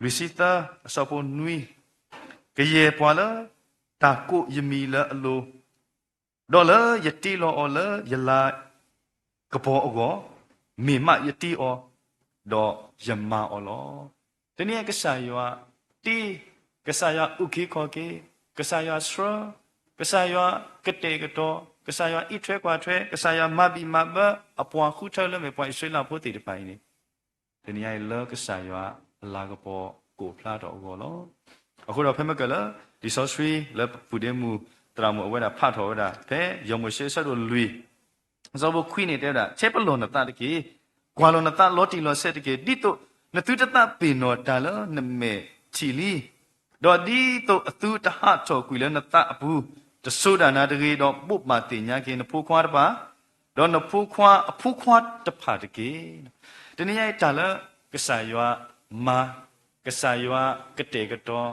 လွံၢ်ဆံသၢ အဆၢဖိနွံ, ကယဲၢ်ပှၤလၢတၢ်ကိးယမံၤလၢအလိၤ, ဒီးလၢယတ့လီၤအီၤလၢယလၤကပီၤအဂီၢ်, မ့ၢ်မးယတ့အီၤ, ဒီးယမၤအီၤလီၤ. တနံၤအံၤကစၢ်ယွၤတ့, ကစၢ်ယွၤအုၣ်က့ၤခီၣ်က့ၤ, ကစၢ်ယွၤဆှၢ, ကစၢ်ယွၤကတဲာ်ကတီၤ, ကစၢ်ယွၤအံးထွဲကွၢ်ထွဲ, ကစၢ်ယွၤမၤဘံၣ်မၤဘၢအပှၤဃုထၢလၢမ့ၢ်ပှၤအံၣ်စရ့လးဖိသ့ၣ်တဖၣ်အံၤန့ၣ်, တနံၤအံၤလၢကစၢ်ယွၤအလၤကပီၤကအိၣ်ဖျါထီၣ်အဂီၢ်လီၤ. အဃိဒီးဖဲမ့ၢ်ကၢၢ်လၢ လံာ်စီဆှံလၢပူၤဒ့မူး သရၣ်မုၣ်အဝဲဒၣ်ဖးထီၣ်ဝဲဒၣ် ဖဲယီၤမိၤၡ့အဆၢဒိၣ်လွံၢ် အဆၢဖိခွံန့ၣ်တဲဝဲဒၣ်, ဆဲးပလီၢ်နသးတက့ၢ်. ကွၢ်လီၤနသးလီၤတံၢ်လီၤဆဲးတက့ၢ်. ဒ်သိးနသုတသးပ့ၤနီၣ်တၢ်လၢနမဲာ်ထံၣ်လံ. ဒီးဒ်သိးအသုတဟးထီၣ်ကွံာ်လၢနသးအပူၤ, တစိၤဒၣ်နၤတဂ့ၤ, ဒီးဘိးဘၣ်သ့ၣ်ညါက့ၤနဖိခွါတဖၣ်, ဒီးနဖိခွါအဖိခွါတဖၣ်တက့ၢ်. တနံၤညါအံၤတၢ်လၢကစၢ်ယွၤမၤ, ကစၢ်ယွၤကတဲာ်ကတီၤ,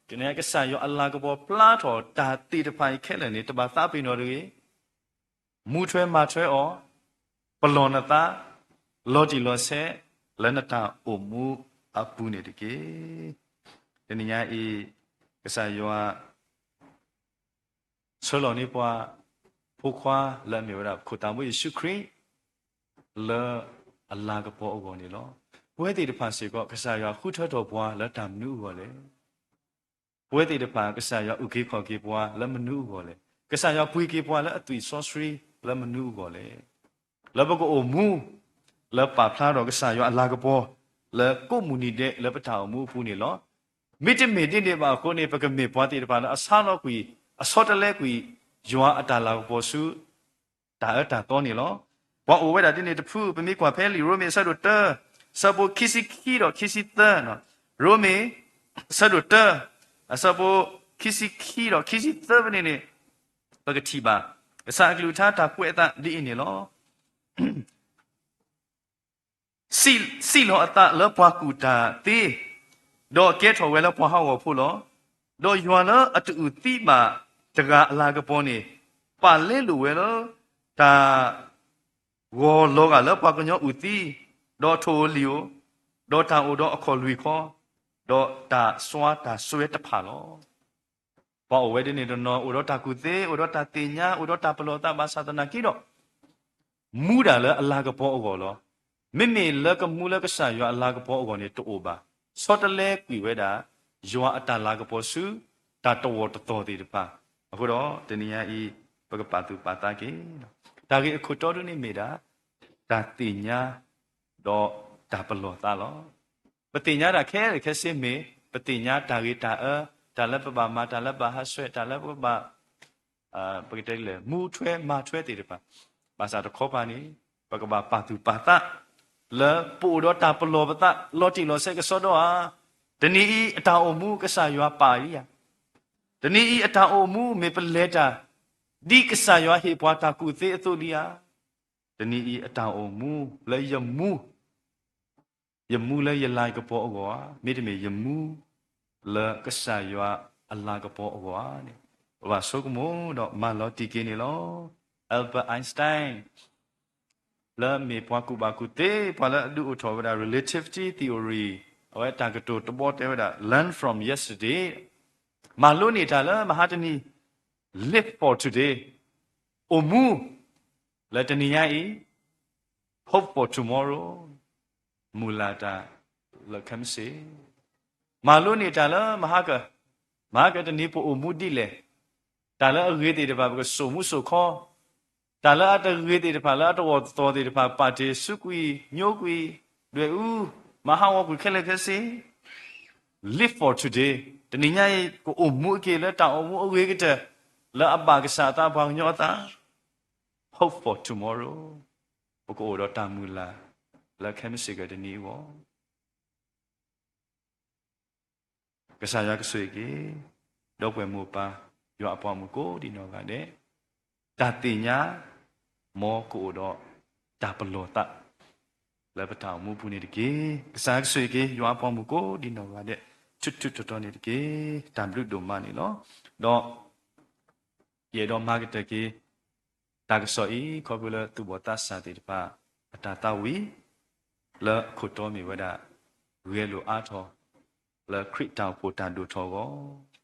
တနံၤညါကစၢ်ယွၤအလၤကပီၤပျါထီၣ်တၢ်သ့ၣ်တဖၣ်အံၤခဲလၢာ်န့ၣ် တဘၣ်သးပ့ၤနီၣ်တဂ့ၤ. မူထွဲမၤထွဲအီၤ, ပလီၢ်နသး, လီၤတံၢ်လီၤဆဲး လၢနတၢ်အိၣ်မူအပူၤန့ၣ်တက့ၢ်. တနံၤညါအံၤ ကစၢ်ယွၤ ဆှၢလီၤန့ၢ်ပှၤ ဖိခွါလၢအမ့ၢ်ဝဲဒၣ် ပခိၣ်သးဘိယ့ၣ်ၡူးခရံာ် လၢအလၤကပီၤအဂီၢ်န့ၣ်လီၤ. ပဝဲသ့ၣ်တဖၣ်စ့ၢ်ကီး ကစၢ်ယွၤဃုထၢထီၣ်ပှၤလၢတၢ်မနုၤအဂီၢ်လဲၣ်. ပဝဲသ့ၣ်တဖၣ် ကစၢ်ယွၤအုၣ်က့ၤခီၣ်က့ၤပှၤလၢမနုၤအဂီၢ်လဲၣ်. ကစၢ်ယွၤပှ့ၤက့ၤပှၤလၢအသွံၣ်စီဆှံလၢမနုၤအဂီၢ်လဲၣ်. လၢပကအိၣ်မူ လၢပာ်ဖျါထီၣ်ကစၢ်ယွၤအလၤကပီၤ လၢကိးမုၢ်နံၤဒဲးလၢပတၢ်အိၣ်မူအပူၤန့ၣ်လီၤ. မ့တမ့ၢ်ဒ်န့ၣ်ဘၣ်အဃိန့ၣ် ပကမ့ၢ်ပှၤသ့ၣ်တဖၣ်လၢအဆါလီၤကွံာ် အဆီတလဲကွံာ် ယွၤအတၢ်လၤကပီၤဆူ တၢ်အၢတၢ်သီန့ၣ်လီၤ. ပှၤအိၣ်ဝဲဒၣ်ဒ်န့ၣ်တဖု ပမ့ၢ်ကွၢ်ဖဲလံာ်ရိမ့ၤအဆၢဒိၣ်တၢ အဆၢဖိခံဆံခံဒီးခံဆံသၢ, ရိမ့ၤ အဆၢဒိၣ်တၢ အဆၢဖိခံဆံခံဒီးခံဆံသၢဖဲန့ၣ်န့ၣ် ပကထံၣ်ဘၣ် ကစၢ်အကလုၢ်ကထါတၢ်ကွဲးအသးဒ်အံၤန့ၣ်လီၤ. စံၣ်လီၤအသးလၢပှၤကူၣ်တၢ်သ့, ဒီးကဲထီၣ်ဝဲလၢပှၤဟးဂီၤဖိလီၤ. ဒီးယွၤလၢအတအုၣ်သံဘၣ်တဂၤအလၤကပီၤန့ၣ် ပာ်လဲလိာ်ဝဲလၢ တၢ်ဂီၤလီၤဂာ်လၢပှၤကညီအုၣ်သံ, ဒီးထိၣ်ဧိၤလံာ်ဧိၤ, ဒီးတၢ်အိၣ်ဒီးအခီၣ်လွံၢ်ခီ, ဒီးတၢ်စွါတၢ်စွဲတဖၣ်လီၤ. ပှၤအိၣ်ဝဲဒ်န့ၣ်တနီၤ အိၣ်ဒီးတၢ်ကူၣ်သ့, အိၣ်ဒီးတၢ်သ့ၣ်ညါ, အိၣ်ဒီးတၢ်ပလီၢ်သးဘၣ်ဆၣ်သနာ်က့ဒီး မူဒၣ်လၢအလၤကပီၤအဂီၢ်လီၤ. မ့မ့ၢ်လၢကမူလၢကစၢ်ယွၤအလၤကပီၤအဂီၢ်န့ၣ်တအိၣ်ဘၣ်. ဆီတလဲကွံာ်ဝဲဒၣ် ယွၤအတၢ်လၤကပီၤဆူ တၢ်တဝီၢ်တသီၣ်သ့ၣ်တဖၣ်. အဃိဒီးတနံၤညါအံၤ ပကပာ်သူၣ်ပာ်သးက့ၤ တၢ်ဂ့ၢ်အခိၣ်တီဒ်န့ၣ်မ့ၢ်ဒၣ် တၢ်သ့ၣ်ညါ ဒီးတၢ်ပလီၢ်သးလီၤ. ပသ့ၣ်ညါတၢ်ခဲလၢာ်ခဲဆ့မ့ၢ် ပသ့ၣ်ညါတၢ်ဂ့ၤတၢ်အၢ, တၢ်လၢပဘၣ်မၤ, တၢ်လၢပဘၣ်ဟးဆှဲး, တၢ်လၢပကဘၣ် ပကတဲလဲၣ် မူထွဲမၤထွဲသ့ၣ်တဖၣ်. ဘၣ်ဆၣ်တခီပၤန့ၣ် ပကဘၣ်ပာ်သူၣ်ပာ်သး လၢပအိၣ်ဒီးတၢ်ပလီၢ်ပသး လီၤတံၢ်လီၤဆဲးကစီဒီဧါ. တနံၤအံၤအတၢ်အိၣ်မူကစၢ်ယွၤပာ်လံဧါ. တနံၤအံၤအတၢ်အိၣ်မူမ့ၢ်ပလဲၤတၢ် ဒ်ကစၢ်ယွၤဟ့ၣ်ပှၤတၢ်ကူၣ်သ့အသိးလံဧါ. တနံၤအံၤအတၢ်အိၣ်မူလၢယမူ ယမူလၢယလၤကပီၤအဂီၢ်ဧါ, မ့တမ့ၢ်ယမူလၢကစၢ်ယွၤအလၤကပီၤအဂီၢ်ဧါန့ၣ် ပဘၣ်ဆိကမိၣ်ဒီးမၤလီၤတံၢ်က့ၤန့ၣ်လီၤ. Albert Einstein လၢမ့ၢ်ပှၤကူၣ်ဘၣ်ကူၣ်သ့ ပှၤလၢအဒုးအိၣ်ထီၣ်ဝဲဒၣ် relativity theory အဝဲတၢ်ကတိၤတဘီတဲဝဲဒၣ် learn from yesterday, မၤလိန့ၢ်တၢ်လၢမဟါတနံၤ, live for today, အိၣ်မူလၢတနံၤညါအံၤ, hope for tomorrow, မုၢ်လၢ်တၢ်လၢခဲမုၢ်ဆ့ၣ်, မၤလိန့ၢ်တၢ်လၢမဟါက, မဟါကတနံၤပအိၣ်မူဒ်လဲၣ်, တၢ်လၢအဂ့ၤသ့ၣ်တဖၣ် ပကစိာ်မူစိာ်ခီ, တၢ်လၢအတဂ့ၤသ့ၣ်တဖၣ် လၢအတဝီၢ်သီၣ်သ့ၣ်တဖၣ် ပာ်တ့ၢ်ဆူကွံာ်ညိကွံာ်, ဒွဲၣ်အူ, မၤဟးဂီၤကွံာ်ခဲလၢာ်ခဲဆ့, live for today, တနံၤညါအံၤ ကအိၣ်မူအက့ၤလၢတၢ်အိၣ်မူအဂ့ၤကတၢၢ်, လၢအဘၣ်ကစၢ်အသးပှၤကညီအသး, hope for tomorrow, ပကအိၣ်ဒီးတၢ်မုၢ်လၢ်လၢခဲမုၢ်ဆ့ၣ်ကတနံၤအဂီၢ် ကစၢ်ယွၤကဆိၣ်ဂ့ၤက့ၤ ဒီပုၢ်ဝဲၢ်မိၢ်ပၢ် ယွၤအပှၤမုၣ်ကိးဒံးနီၢ်ဂၤဒဲး, တၢ်သ့ၣ်ညါ မ်ကအိၣ်ဒီးတၢ်ပလီၢ်သး လၢပတၢ်အိၣ်မူပူၤန့ၣ်တက့ၢ်. ကစၢ်ယွၤကဆိၣ်ဂ့ၤက့ၤ ယွၤအပှၤမုၣ်ကိးဒံးနီၢ်ဂၤဒဲး ထူးထူးတီၤတီၤန့ၣ်တက့ၢ်. တၢ်ဘျုးဒိၣ်မးန့ၣ်လီၤ. ဒီး ယအဲၣ်ဒိးမၤကတၢၢ်က့ၤ တၢ်ကစီၣ်အံၤ ခီဖျိလၢသူၣ်ဘီၣ်သးစၢ်သ့ၣ်တဖၣ် အတၢ်သးဝံၣ် လၢအခိၣ်တီမ့ၢ်ဝဲဒၣ် ဂဲၤလိာ်အါထီၣ် လၢခရံာ်တၢ်အိၣ်ဖှိၣ်တၢ်ဒိၣ်ထီၣ်အဂီၢ်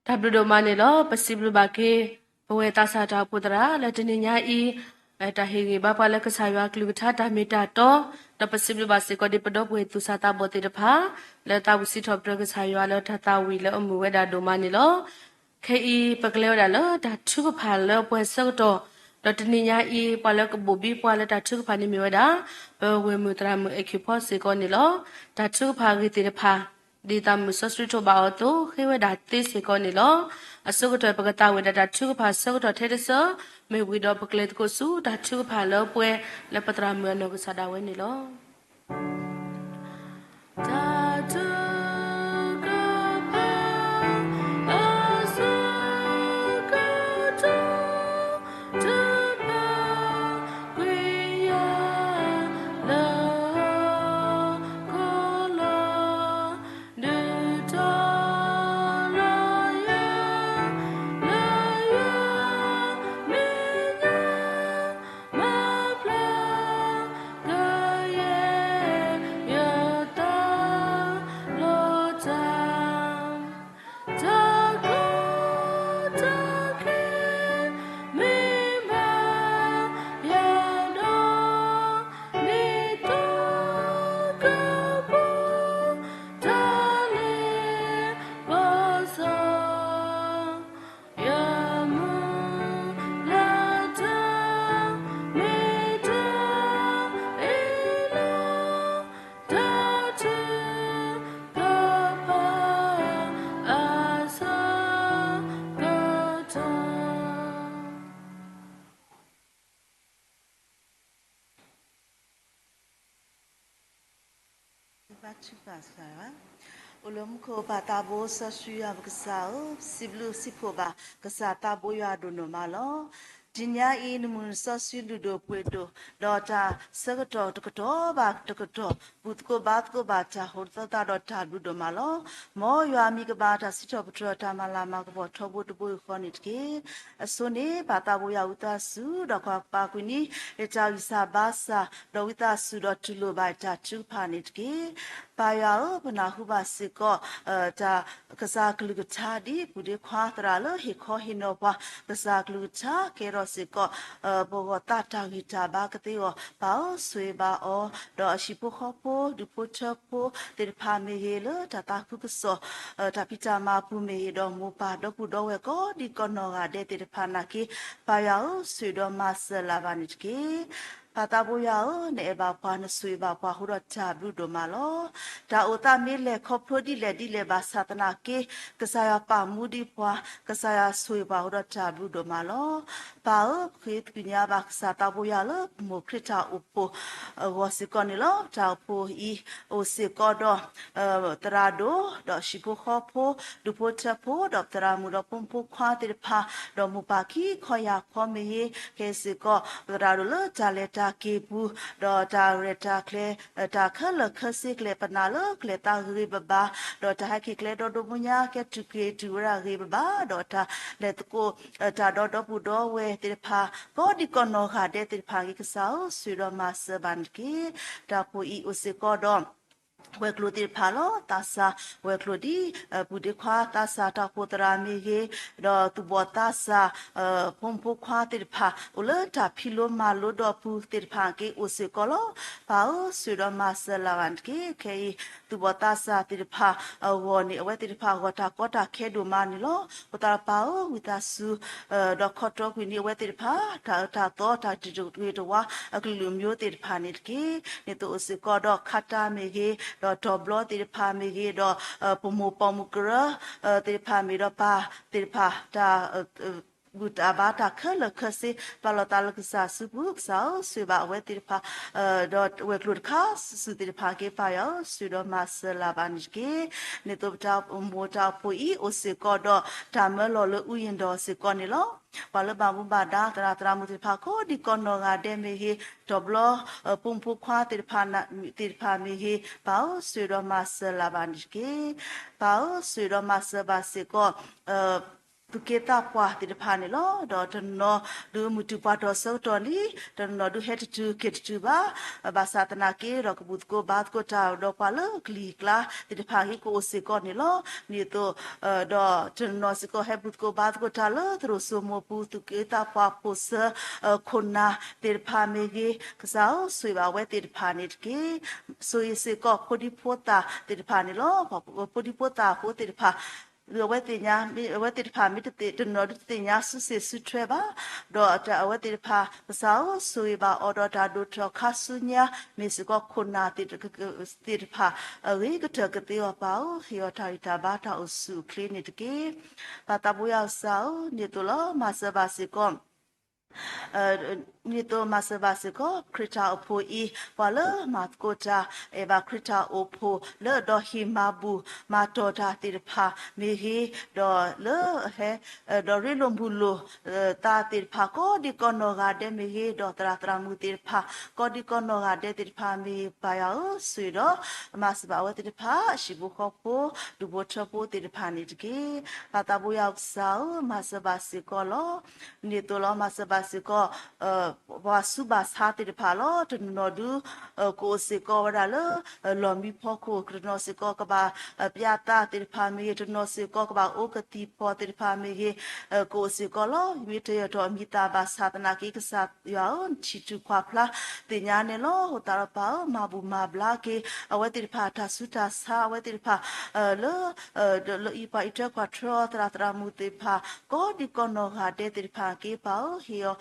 တၢ်ဘျုးဒိၣ်မးန့ၣ်လီၤ. ပစံးဘျုးဘၣ်က့ၤ ပဝဲသးစၢ်တၢ်အိၣ်ဖှိၣ်သရၣ် လၢတနံၤညါအံၤ တၢ်ဟ့ၣ်ဂံၢ်ဘါပှၤလၢကစၢ်ယွၤအကလုၢ်ကထါတၢ်မ့ၢ်တၢ်တီ, ဒီးပစံးဘျုးဘၣ်စ့ၢ်ကီးဒ်ပဒီပုၢ်ဝဲၢ်သူၣ်စၢ်သးဘီၣ်သ့ၣ်တဖၣ် လၢသးဝံၣ်စံးထီၣ်ပတြၢၤကစၢ်ယွၤလၢတၢ်သးဝံၣ်လၢအမုာ်ဝဲဒၣ်ဒိၣ်မးန့ၣ်လီၤ. ခဲအံၤ ပကလဲၤဝဲဒၣ်လၢတၢ်ထုကဖၣ်လၢပှဲၤဆၢကတီၢ်, ဒီးတနံၤညါအံၤ ပှၤလၢကဘိၣ်ဘံပှၤလၢတၢ်ထုကဖၣ်န့ၣ်မ့ၢ်ဝဲဒၣ် ပဝဲၢ်မုၣ်သရၣ်မုၣ်အဲၣ်ခ့ၣ်ဖီစ့ၢ်ကီးန့ၣ်လီၤ. တၢ်ထုကဖၣ်အဂ့ၢ်သ့ၣ်တဖၣ် ဒ်သးမုၣ်စီဆှံထိးဘၣ်အီၤအသိး ဃ့ဝဲဒၣ်သ့စ့ၢ်ကီးန့ၣ်လီၤ. အဆိကတၢၢ် ပကသးဝံၣ်ဒၣ်တၢ်ထုကဖၣ်ဆၢကတီၢ်ထဲတဆၢ, မ့ၢ်ဝံၤဒီးပကလဲၤသကိးဆူတၢ်ထုကဖၣ်လၢပှဲၤ လၢပသရၣ်မုၣ်အနီၢ်ကစၢ်ဒၣ်ဝဲန့ၣ်လီၤ. တၢ်ထုကဖၣ် အဆၢကတီၢ် ထုကဖၣ်ကွံာ်ယၤလၢဟီၣ်ခိၣ်လီၤ, ဒုးတီၤလီၤယၤ လၢယွၤမဲာ်ညါ မၤဖျါကယဲၢ် ယသးလီၤတၢ်, တၢ်ကီတၢ်ခဲ မ့ၢ်ဘၣ်ယၤဒီး မ့ၢ်တၢ်ကပီၤ တၢ်လ့ပစီ ယမုၢ်လၢ်တၢ် မ့ၢ်တၢ်အ့ၣ်လိာ် တၢ်ထုကဖၣ်အဆၢကတီၢ်. ဘါထုကဖၣ်, အိၣ်လၢမူခိၣ်ပၢ်သးဘိစီဆှံယွၤပကစၢ်ဧၢ, စံးဘျုးစံးဖှိၣ်ဘၣ်ကစၢ်သးဘိယွၤဒိၣ်နီၢ်မးလီၤ. တနံၤညါအံၤ နမုၢ်နစီဆှံလုၢ်ဒိၣ်ပှ့ၤဒိၣ်, ဒီးတၢ်ဆၢကတီၢ်တကတီၢ်ဘၣ်တကတီၢ် ဘူၣ်သကိးဘါသကိးဘၣ်တၢ်ဟိးသၢသးဒီးတၢ်ဘျုးဒိၣ်မးလီၤ. မ်ယွၤမံၤကဘၣ်တၢ်စံးထီၣ်ပတြၢၤတၢ်မၤလၤမၤကပီၤထီဘိတဘိယူၢ်ဃီန့ၣ်တက့ၢ်. အဆိန့ၣ် ပၢ်သးဘိယွၤဝံသးစူၤ ဒီးကွၢ်ကပၤကွံာ်န့ၣ် လၢတၢ်ဂံၢ်စၢ်ဘါစၢ် ဒီးဝံသးစူၤဒီးတူၢ်လိာ်ဘၣ်တၢ်ထုကဖၣ်န့ၣ်တက့ၢ်. ပၢ်ယွၤဧၢ, ပနၢ်ဟူဘၣ်စ့ၢ်ကီး တၢ်ကစၢ်ကလုၢ်ကထါဒ်ပူၤဒ့ခွါ သရၣ်လၢဟ့ၣ်ခီဟ့ၣ်နီၤပှၤ ကစၢ်ကလုၢ်ကထါ ကဲထီၣ်စ့ၢ်ကီး ပဂီၢ်သးတၢ်ဂံၢ်တၢ်ဘါကသ့အဂီၢ် ပၢ်ဧၢ ဆိၣ်ဂ့ၤဘၣ်အီၤ, ဒီးအဟံၣ်ဖိဃီဖိ ဒူၣ်ဖိထၢဖိသ့ၣ်တဖၣ်မ့ၢ်ဂ့ၤ လၢတၢ်သးခုကစီၣ် တၢ်ဖံးတၢ်မၤပူၤမ့ၢ်ဂ့ၤ ဒီးမိၢ်ပၢ်ဒီပုၢ်ဒီဝဲၢ်ကိးဒံကိးနီၢ်ဂၤဒဲးသ့ၣ်တဖၣ်နာ်က့ ပၢ်ယွၤဧၢ ဆိၣ်ဂ့ၤဒီးမၤစၢၤလၢ်ဘၣ်န့ၣ်တက့ၢ်. ပၢ်သးဘိယွၤဧၢ, နအဲၣ်ဘၣ်ပှၤ နဆိၣ်ဂ့ၤဘၣ်ပှၤအဃိဒီးတၢ်ဘျုးဒိၣ်မးလီၤ. တၢ်အိၣ်သးမ့ၢ်လဲၤခီဖျိဒ်လဲၣ်ဒ်လဲၣ်ဘၣ်ဆၣ်သနာ်က့ ကစၢ်ယွၤပာ်မူဒံးပှၤ, ကစၢ်ယွၤဆိၣ်ဂ့ၤပှၤအဃိဒီးတၢ်ဘျုးဒိၣ်မးလီၤ. ပၢ်ဧၢ, ပဃ့သ့ၣ်ညါဘၣ်ကစၢ်သးဘိယွၤလၢပမိၢ်ခရံာ်တၢ်အိၣ်ဖှိၣ်အဂီၢ်စ့ၢ်ကီးန့ၣ်လီၤ. တၢ်အိၣ်ဖှိၣ်အံၤ အိၣ်စ့ၢ်ကီးဒီး သရၣ်ဒိၣ် ဒီးဟံၣ်ဖိဃီဖိ ဒူၣ်ဖိထၢဖိ ဒီးပသရၣ်မုၣ်ဒီးဖိမုၣ်ဖိခွါသ့ၣ်တဖၣ် ဒီးမိၢ်ပၢ်ခံခီယာ်ခီမ့ၢ်ဂ့ၤ, ခဲစ့ၢ်ကီး ပသရၣ်ဒိၣ်လၢတၢ်လဲၤတၢ် တၢ်က့ၤပူၤ ဒီးတၢ်ရဲၣ်တၢ်ကျဲၤ တၢ်ခဲလၢာ်ခဲဆ့ ကျဲၤပနၢ်လၢကျဲၤသးဂ့ၤဂ့ၤဘၣ်ဘၣ်, ဒီးတၢ်ဟဲက့ၤကျဲဒီဒိၣ်မူညါ ကဲတုၤက့ၤတုၤဝဲဒၣ်ဂ့ၤဂ့ၤဘၣ်ဘၣ်, ဒီးတၢ်လဲၤသကိး တၢ်ဒီဒီပုၢ်ဒီဝဲၢ်သ့ၣ်တဖၣ် ကိးဒံကီးနီၢ်ဂၤဒဲးသ့ၣ်တဖၣ်အဂ့ၢ် ကစၢ်ဧၢ ဆိၣ်ဂ့ၤဒီးမၤစၢၤဘၣ်န့ၣ်တက့ၢ်. တၢ်ဖိအံၤအိၣ်စ့ၢ်ကီးဒီး ဝဲၤကျိၤသ့ၣ်တဖၣ်လီၤ. သးစၢ်ဝဲၤကျိၤဒ် ပုၢ်ဒ့ခွါ သးစၢ်တၢ်အိၣ်ဖှိၣ်သရၣ်မ့ၢ်ဂ့ၤ, ဒီးသူၣ်ဘီၣ်သးစၢ် ဖိမုၣ်ဖိခွါသ့ၣ်တဖၣ် အိၣ်လၢတၢ်ဖံးလိမၤလိဒီးပူၤသ့ၣ်တဖၣ်က့ၤအိၣ်စ့ၢ်ကီးလီၤ. ပၢ်ဧၢ ဆိၣ်ဂ့ၤဒီးမၤစၢၤလၢ်ဘၣ်န့ၣ်တက့ၢ်. ခဲအံၤ သူၣ်ဘီၣ်သးစၢ်သ့ၣ်တဖၣ်အဂီၢ်န့ၣ် အဝဲသ့ၣ်တဖၣ်အဂီၢ်တၢ်ကီတၢ်ခဲဒိၣ်မးန့ၣ်လီၤ. အဃိသတးဒီးပၢ်ဧၢ ဝံသးစူၤ ဒီးခီတီကွံာ်န့ၢ်အဝဲသ့ၣ်တဖၣ် တၢ်အၢတၢ်သီ တၢ်တဂ့ၤတဝါ အကလုာ်ကလုာ်မ့ၢ်သ့ၣ်တဖၣ်န့ၣ်တက့ၢ်. ဒ်သိးအိၣ်စ့ၢ်ကီးဒီးခါတၢ်မ့ၢ်ဂ့ၤ, ဒီးတီၤဘျီသ့ၣ်တဖၣ်မ့ၢ်ဂ့ၤ, ဒီးပမိၢ်ပိာ်မုၣ်ကရၢသ့ၣ်တဖၣ်မ့ၢ်ဒီးပၢ်သ့ၣ်တဖၣ် တၢ် ဘူၣ်တၢ်ဘါတၢ်ခဲလၢာ်ခဲဆ့ ပာ်လီၤသးလၢကစၢ်စုပူၤ ကစၢ်ဧၢ ဆိၣ်ဂ့ၤဘၣ်အဝဲသ့ၣ်တဖၣ် ဒီးဝဲၤကျိၤတခါစုာ်စုာ်သ့ၣ်တဖၣ်က့ၤ ပၢ်ယွၤဧၢ ဆိၣ်ဂ့ၤဒီးမၤစၢၤလၢ်ဘၣ်န့ၣ်တက့ၢ်. ဒ်သိးပတၢ်အိၣ်မူတၢ်အိၣ်ဖှိၣ်အံၤ အိၣ်စ့ၢ်ကီးဒီး တၢ်မၢလီၤလၢအူယံၤဒီးစ့ၢ်ကီးန့ၣ်လီၤ. ပှၤလၢဘၣ်မူဘၣ်ဒါ သရၣ်သရၣ်မုၣ်သ့ၣ်တဖၣ် ကိးဒံကီးနီၢ်ဂၤဒဲးမ့ၢ်ဂ့ၤ, တီၤဘျီ ဖိမုၣ်ဖိခွါသ့ၣ်တဖၣ် သ့ၣ်တဖၣ်မ့ၢ်ဂ့ၤ, ပၢ်ဧၢ ဆိၣ်ဂ့ၤဒီးမၤစၢၤလၢ်ဘၣ်န့ၣ်တက့ၢ်. ပၢ်ဧၢ ဆိၣ်ဂ့ၤဒီးမၤစၢၤဘၣ်စ့ၢ်ကီး သူၣ်က့သးပှၢ်သ့ၣ်တဖၣ်န့ၣ်လီၤ. ဒီးတနီၤဒုးမုၢ်တုၤပှၤတီၢ်ဆၢကတီၢ်လံ, တနီၤဒုးဟဲတတုၤက့ၤတတုၤဘၣ်, ဘၣ်ဆၣ်သနာ်က့ဒီး ကဘူၣ်သကိးဘါသကိးတၢ်ဒီးပှၤလၢကလံၤကျါသ့ၣ်တဖၣ်အဂ့ၢ် ကအိၣ်စ့ၢ်ကီးန့ၣ်လီၤ. ဒ်သိး ဒီးတနီၤစ့ၢ်ကီးဟဲဘူၣ်သကိးဘါသကိးတၢ်လၢသရိာ်စိမိးပူၤ သူၣ်က့သးပှၢ်ဖိၣ်စၢ ခိၣ်နၢ်သ့ၣ်တဖၣ်မ့ၢ်ဂ့ၤ, ကစၢ်ဧၢ ဆိၣ်ဂ့ၤဘၣ်အဝဲသ့ၣ်တဖၣ်န့ၣ်တက့ၢ်. ဆိၣ်ဂ့ၤစ့ၢ်ကီးဖိဒံဖိသၣ်သ့ၣ်တဖၣ်န့ၣ်လီၤ. ပှၤဖိဒံဖိသၣ်ဖိသ့ၣ်တဖၣ် အဝဲသ့ၣ်ညါ အဝဲသ့ၣ်တဖၣ်မ့ၢ်တသ့ၣ် တနီၤဒုးတသ့ၣ်ညါစုစ့ၣ်စုထွဲဘၣ်, ဒီးအဝဲသ့ၣ်တဖၣ် ကစၢ်ဧၢ ဆိၣ်ဂ့ၤဘၣ်အီၤဒီးတၢ်ဒိၣ်ထီၣ်ခါဆူညါ မ့ၢ်စ့ၢ်ကီးခိၣ်နၢ်သ့ၣ်တဖၣ်အဂ့ၤကတၢၢ်ကသ့အီၤ ပၢ်ဧၢ ဟ့ၣ်အီၤတၢ်ဂံၢ်တၢ်ဘါတၢ်အိၣ်ဆူၣ်အိၣ်ချ့န့ၣ်တက့ၢ်. ပၢ်သးဘိယွၤကစၢ်ဧၢ ဒ်သိးလီၤ မၤစၢၤဘၣ်စ့ၢ်ကီး ဒ်သိးမၤစၢၤဘၣ်စ့ၢ်ကီး ခရံာ်တၢ်အိၣ်ဖှိၣ်အံၤ ပှၤလၢမၤသကိးတၢ် အဲၣ်ဘၣ်ခရံာ်တၢ်အိၣ်ဖှိၣ်လၢဒီးဟ့ၣ်မၤဘူၣ်မၤတီၢ်တၢ်သ့ၣ်တဖၣ်မ့ၢ်ဂ့ၤ, ဒီးလၢဟဲ ဒီးရ့လိာ်မုာ်လိာ်သးသ့ၣ်တဖၣ် ကိးဒံကီးနီၢ်ဂၤဒဲးမ့ၢ်ဂ့ၤ, ဒီးသရၣ်သရၣ်မုၣ်သ့ၣ်တဖၣ် ကိးဒံကီးနီၢ်ဂၤဒဲးသ့ၣ်တဖၣ်မ့ၢ်ဂ့ၤ ပၢ်ယွၤဧၢ ဆိၣ်ဂ့ၤဒီး မၤစၢၤဘၣ်အဝဲသ့ၣ်တဖၣ် ဟံၣ်ဖိဃီဖိ ဒူၣ်ဖိထၢဖိသ့ၣ်တဖၣ်န့ၣ်တက့ၢ်. ပၢ်သးဘိယွၤကစၢ်ဧၢ မၤစၢၤဘၣ်စ့ၢ်ကီးလီၤ. ဒ်သိးလီၤ မၤစၢၤဘၣ်စ့ၢ်ကီး ပှၤဆူးဘၣ်ဆါသ့ၣ်တဖၣ်လီၤ. တနီၤဒုး ကအိၣ်စ့ၢ်ကီးဝဲဒၣ်လၢ လီၢ်မံဖီခိၣ်, တနီၤစ့ၢ်ကီးကဘၣ် ပျၢ်သးသ့ၣ်တဖၣ်မ့ၢ်ဂ့ၤ, တနီၤစ့ၢ်ကီးကဘၣ်အိၣ်ကသံၣ်ဖီသ့ၣ်တဖၣ်မ့ၢ်ဂ့ၤ, ကအိၣ်စ့ၢ်ကီးလီၤ. မ့ၢ်တယၢၤထီၣ်အမံၤသၣ်ဘၣ်ဆၣ်သနာ်က့ ကစၢ်ယွၤဧၢ နထံၣ်တုၤကွၢ်ဖျါသ့ၣ်ညါန့ၣ်လီၤ. အဃိသတးဒီးပၢ်ဧၢ မၤဘူၣ်မၤဘျါက့ၤ အဝဲသ့ၣ်တဖၣ် တၢ်ဆူးတၢ်ဆါ အဝဲသ့ၣ်တဖၣ် လၢ လၢအံၤပှၤအံးထွဲကွၢ်ထွဲအီၤ သရၣ်သရၣ်မုၣ်သ့ၣ်တဖၣ် ကိးဒံကီးနီၢ်ဂၤဒဲးသ့ၣ်တဖၣ်က့ၤ ပၢ်ဧၢ ဟ့ၣ်အီၤ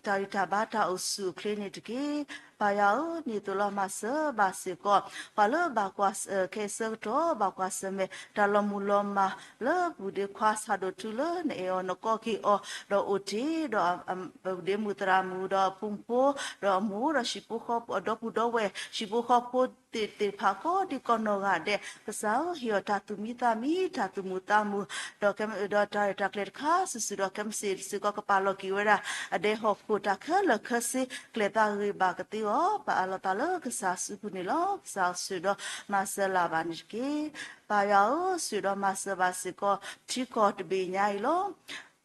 တၢ်ဂံၢ်တၢ်ဘါတၢ်အိၣ်ဆူၣ်အိၣ်ချ့န့ၣ်တက့ၢ်. ပၢ်ယွၤဧၢ ဒ်သိးလီၤ မၤစၢၤဘၣ်စ့ၢ်ကီး ပှၤလၢဘၣ်ကွၢ်ခဲအံၤဆၢကတီၢ် ဘၣ်ကွၢ်ဆၢၣ်မဲာ် တၢ်လီၤမုၢ်လီၤမၢ်လၢပုၢ်ဒ့ခွါ ဆၣ်ဒိၣ်ထူလၢနအဲၣ်အီၤနကိးက့ၤအီၤ ဒီးအိၣ်တ့ၢ်ဒီး ပုၢ်ဒ့မုၣ်သရၣ်မုၣ်ဒီးအဖိမုၣ်ဖိ ဒီးအမိၢ်ဒီးဟံၣ်ဖိဃီဖိ အဒီပုၢ်ဒီဝဲၢ် ဟံၣ်ဖိဃီဖိသ့ၣ်တဖၣ် ကိးဒံကီးနီၢ်ဂၤဒဲး ကစၢ်ဧၢ ဟ့ၣ်အီၤတၢ်သူၣ်မံသးမံ တၢ်သူၣ်မုာ်သးမုာ် ဒီး ဒီးတၢ်ရဲၣ်တၢ်ကျဲၤတခါစုာ်စုာ်ဒီး ခဲမုၢ်ဆ့ၣ်စ့ၢ်ကီးကပာ်လီၤက့ၤဝဲဒၣ် အဒဲဟီၣ်ခိၣ်တၢ်ခဲလၢာ်ခဲဆ့ ကျဲၤသးဂ့ၤဘၣ်ကသ့အီၤ ပာ်အးလီၤသးလၢကစၢ်စုပူၤန့ၣ်လီၤ. ကစၢ်ဆိၣ်ဂ့ၤဒီး မၤစၢၤလၢ်ဘၣ်န့ၣ်တက့ၢ်. ပၢ်ယွၤဧၢ ဆိၣ်ဂ့ၤဒီးမၤစၢၤဘၣ်စ့ၢ်ကီး ထံကီၢ်တဘ့ၣ်ညါအံၤလီၤ.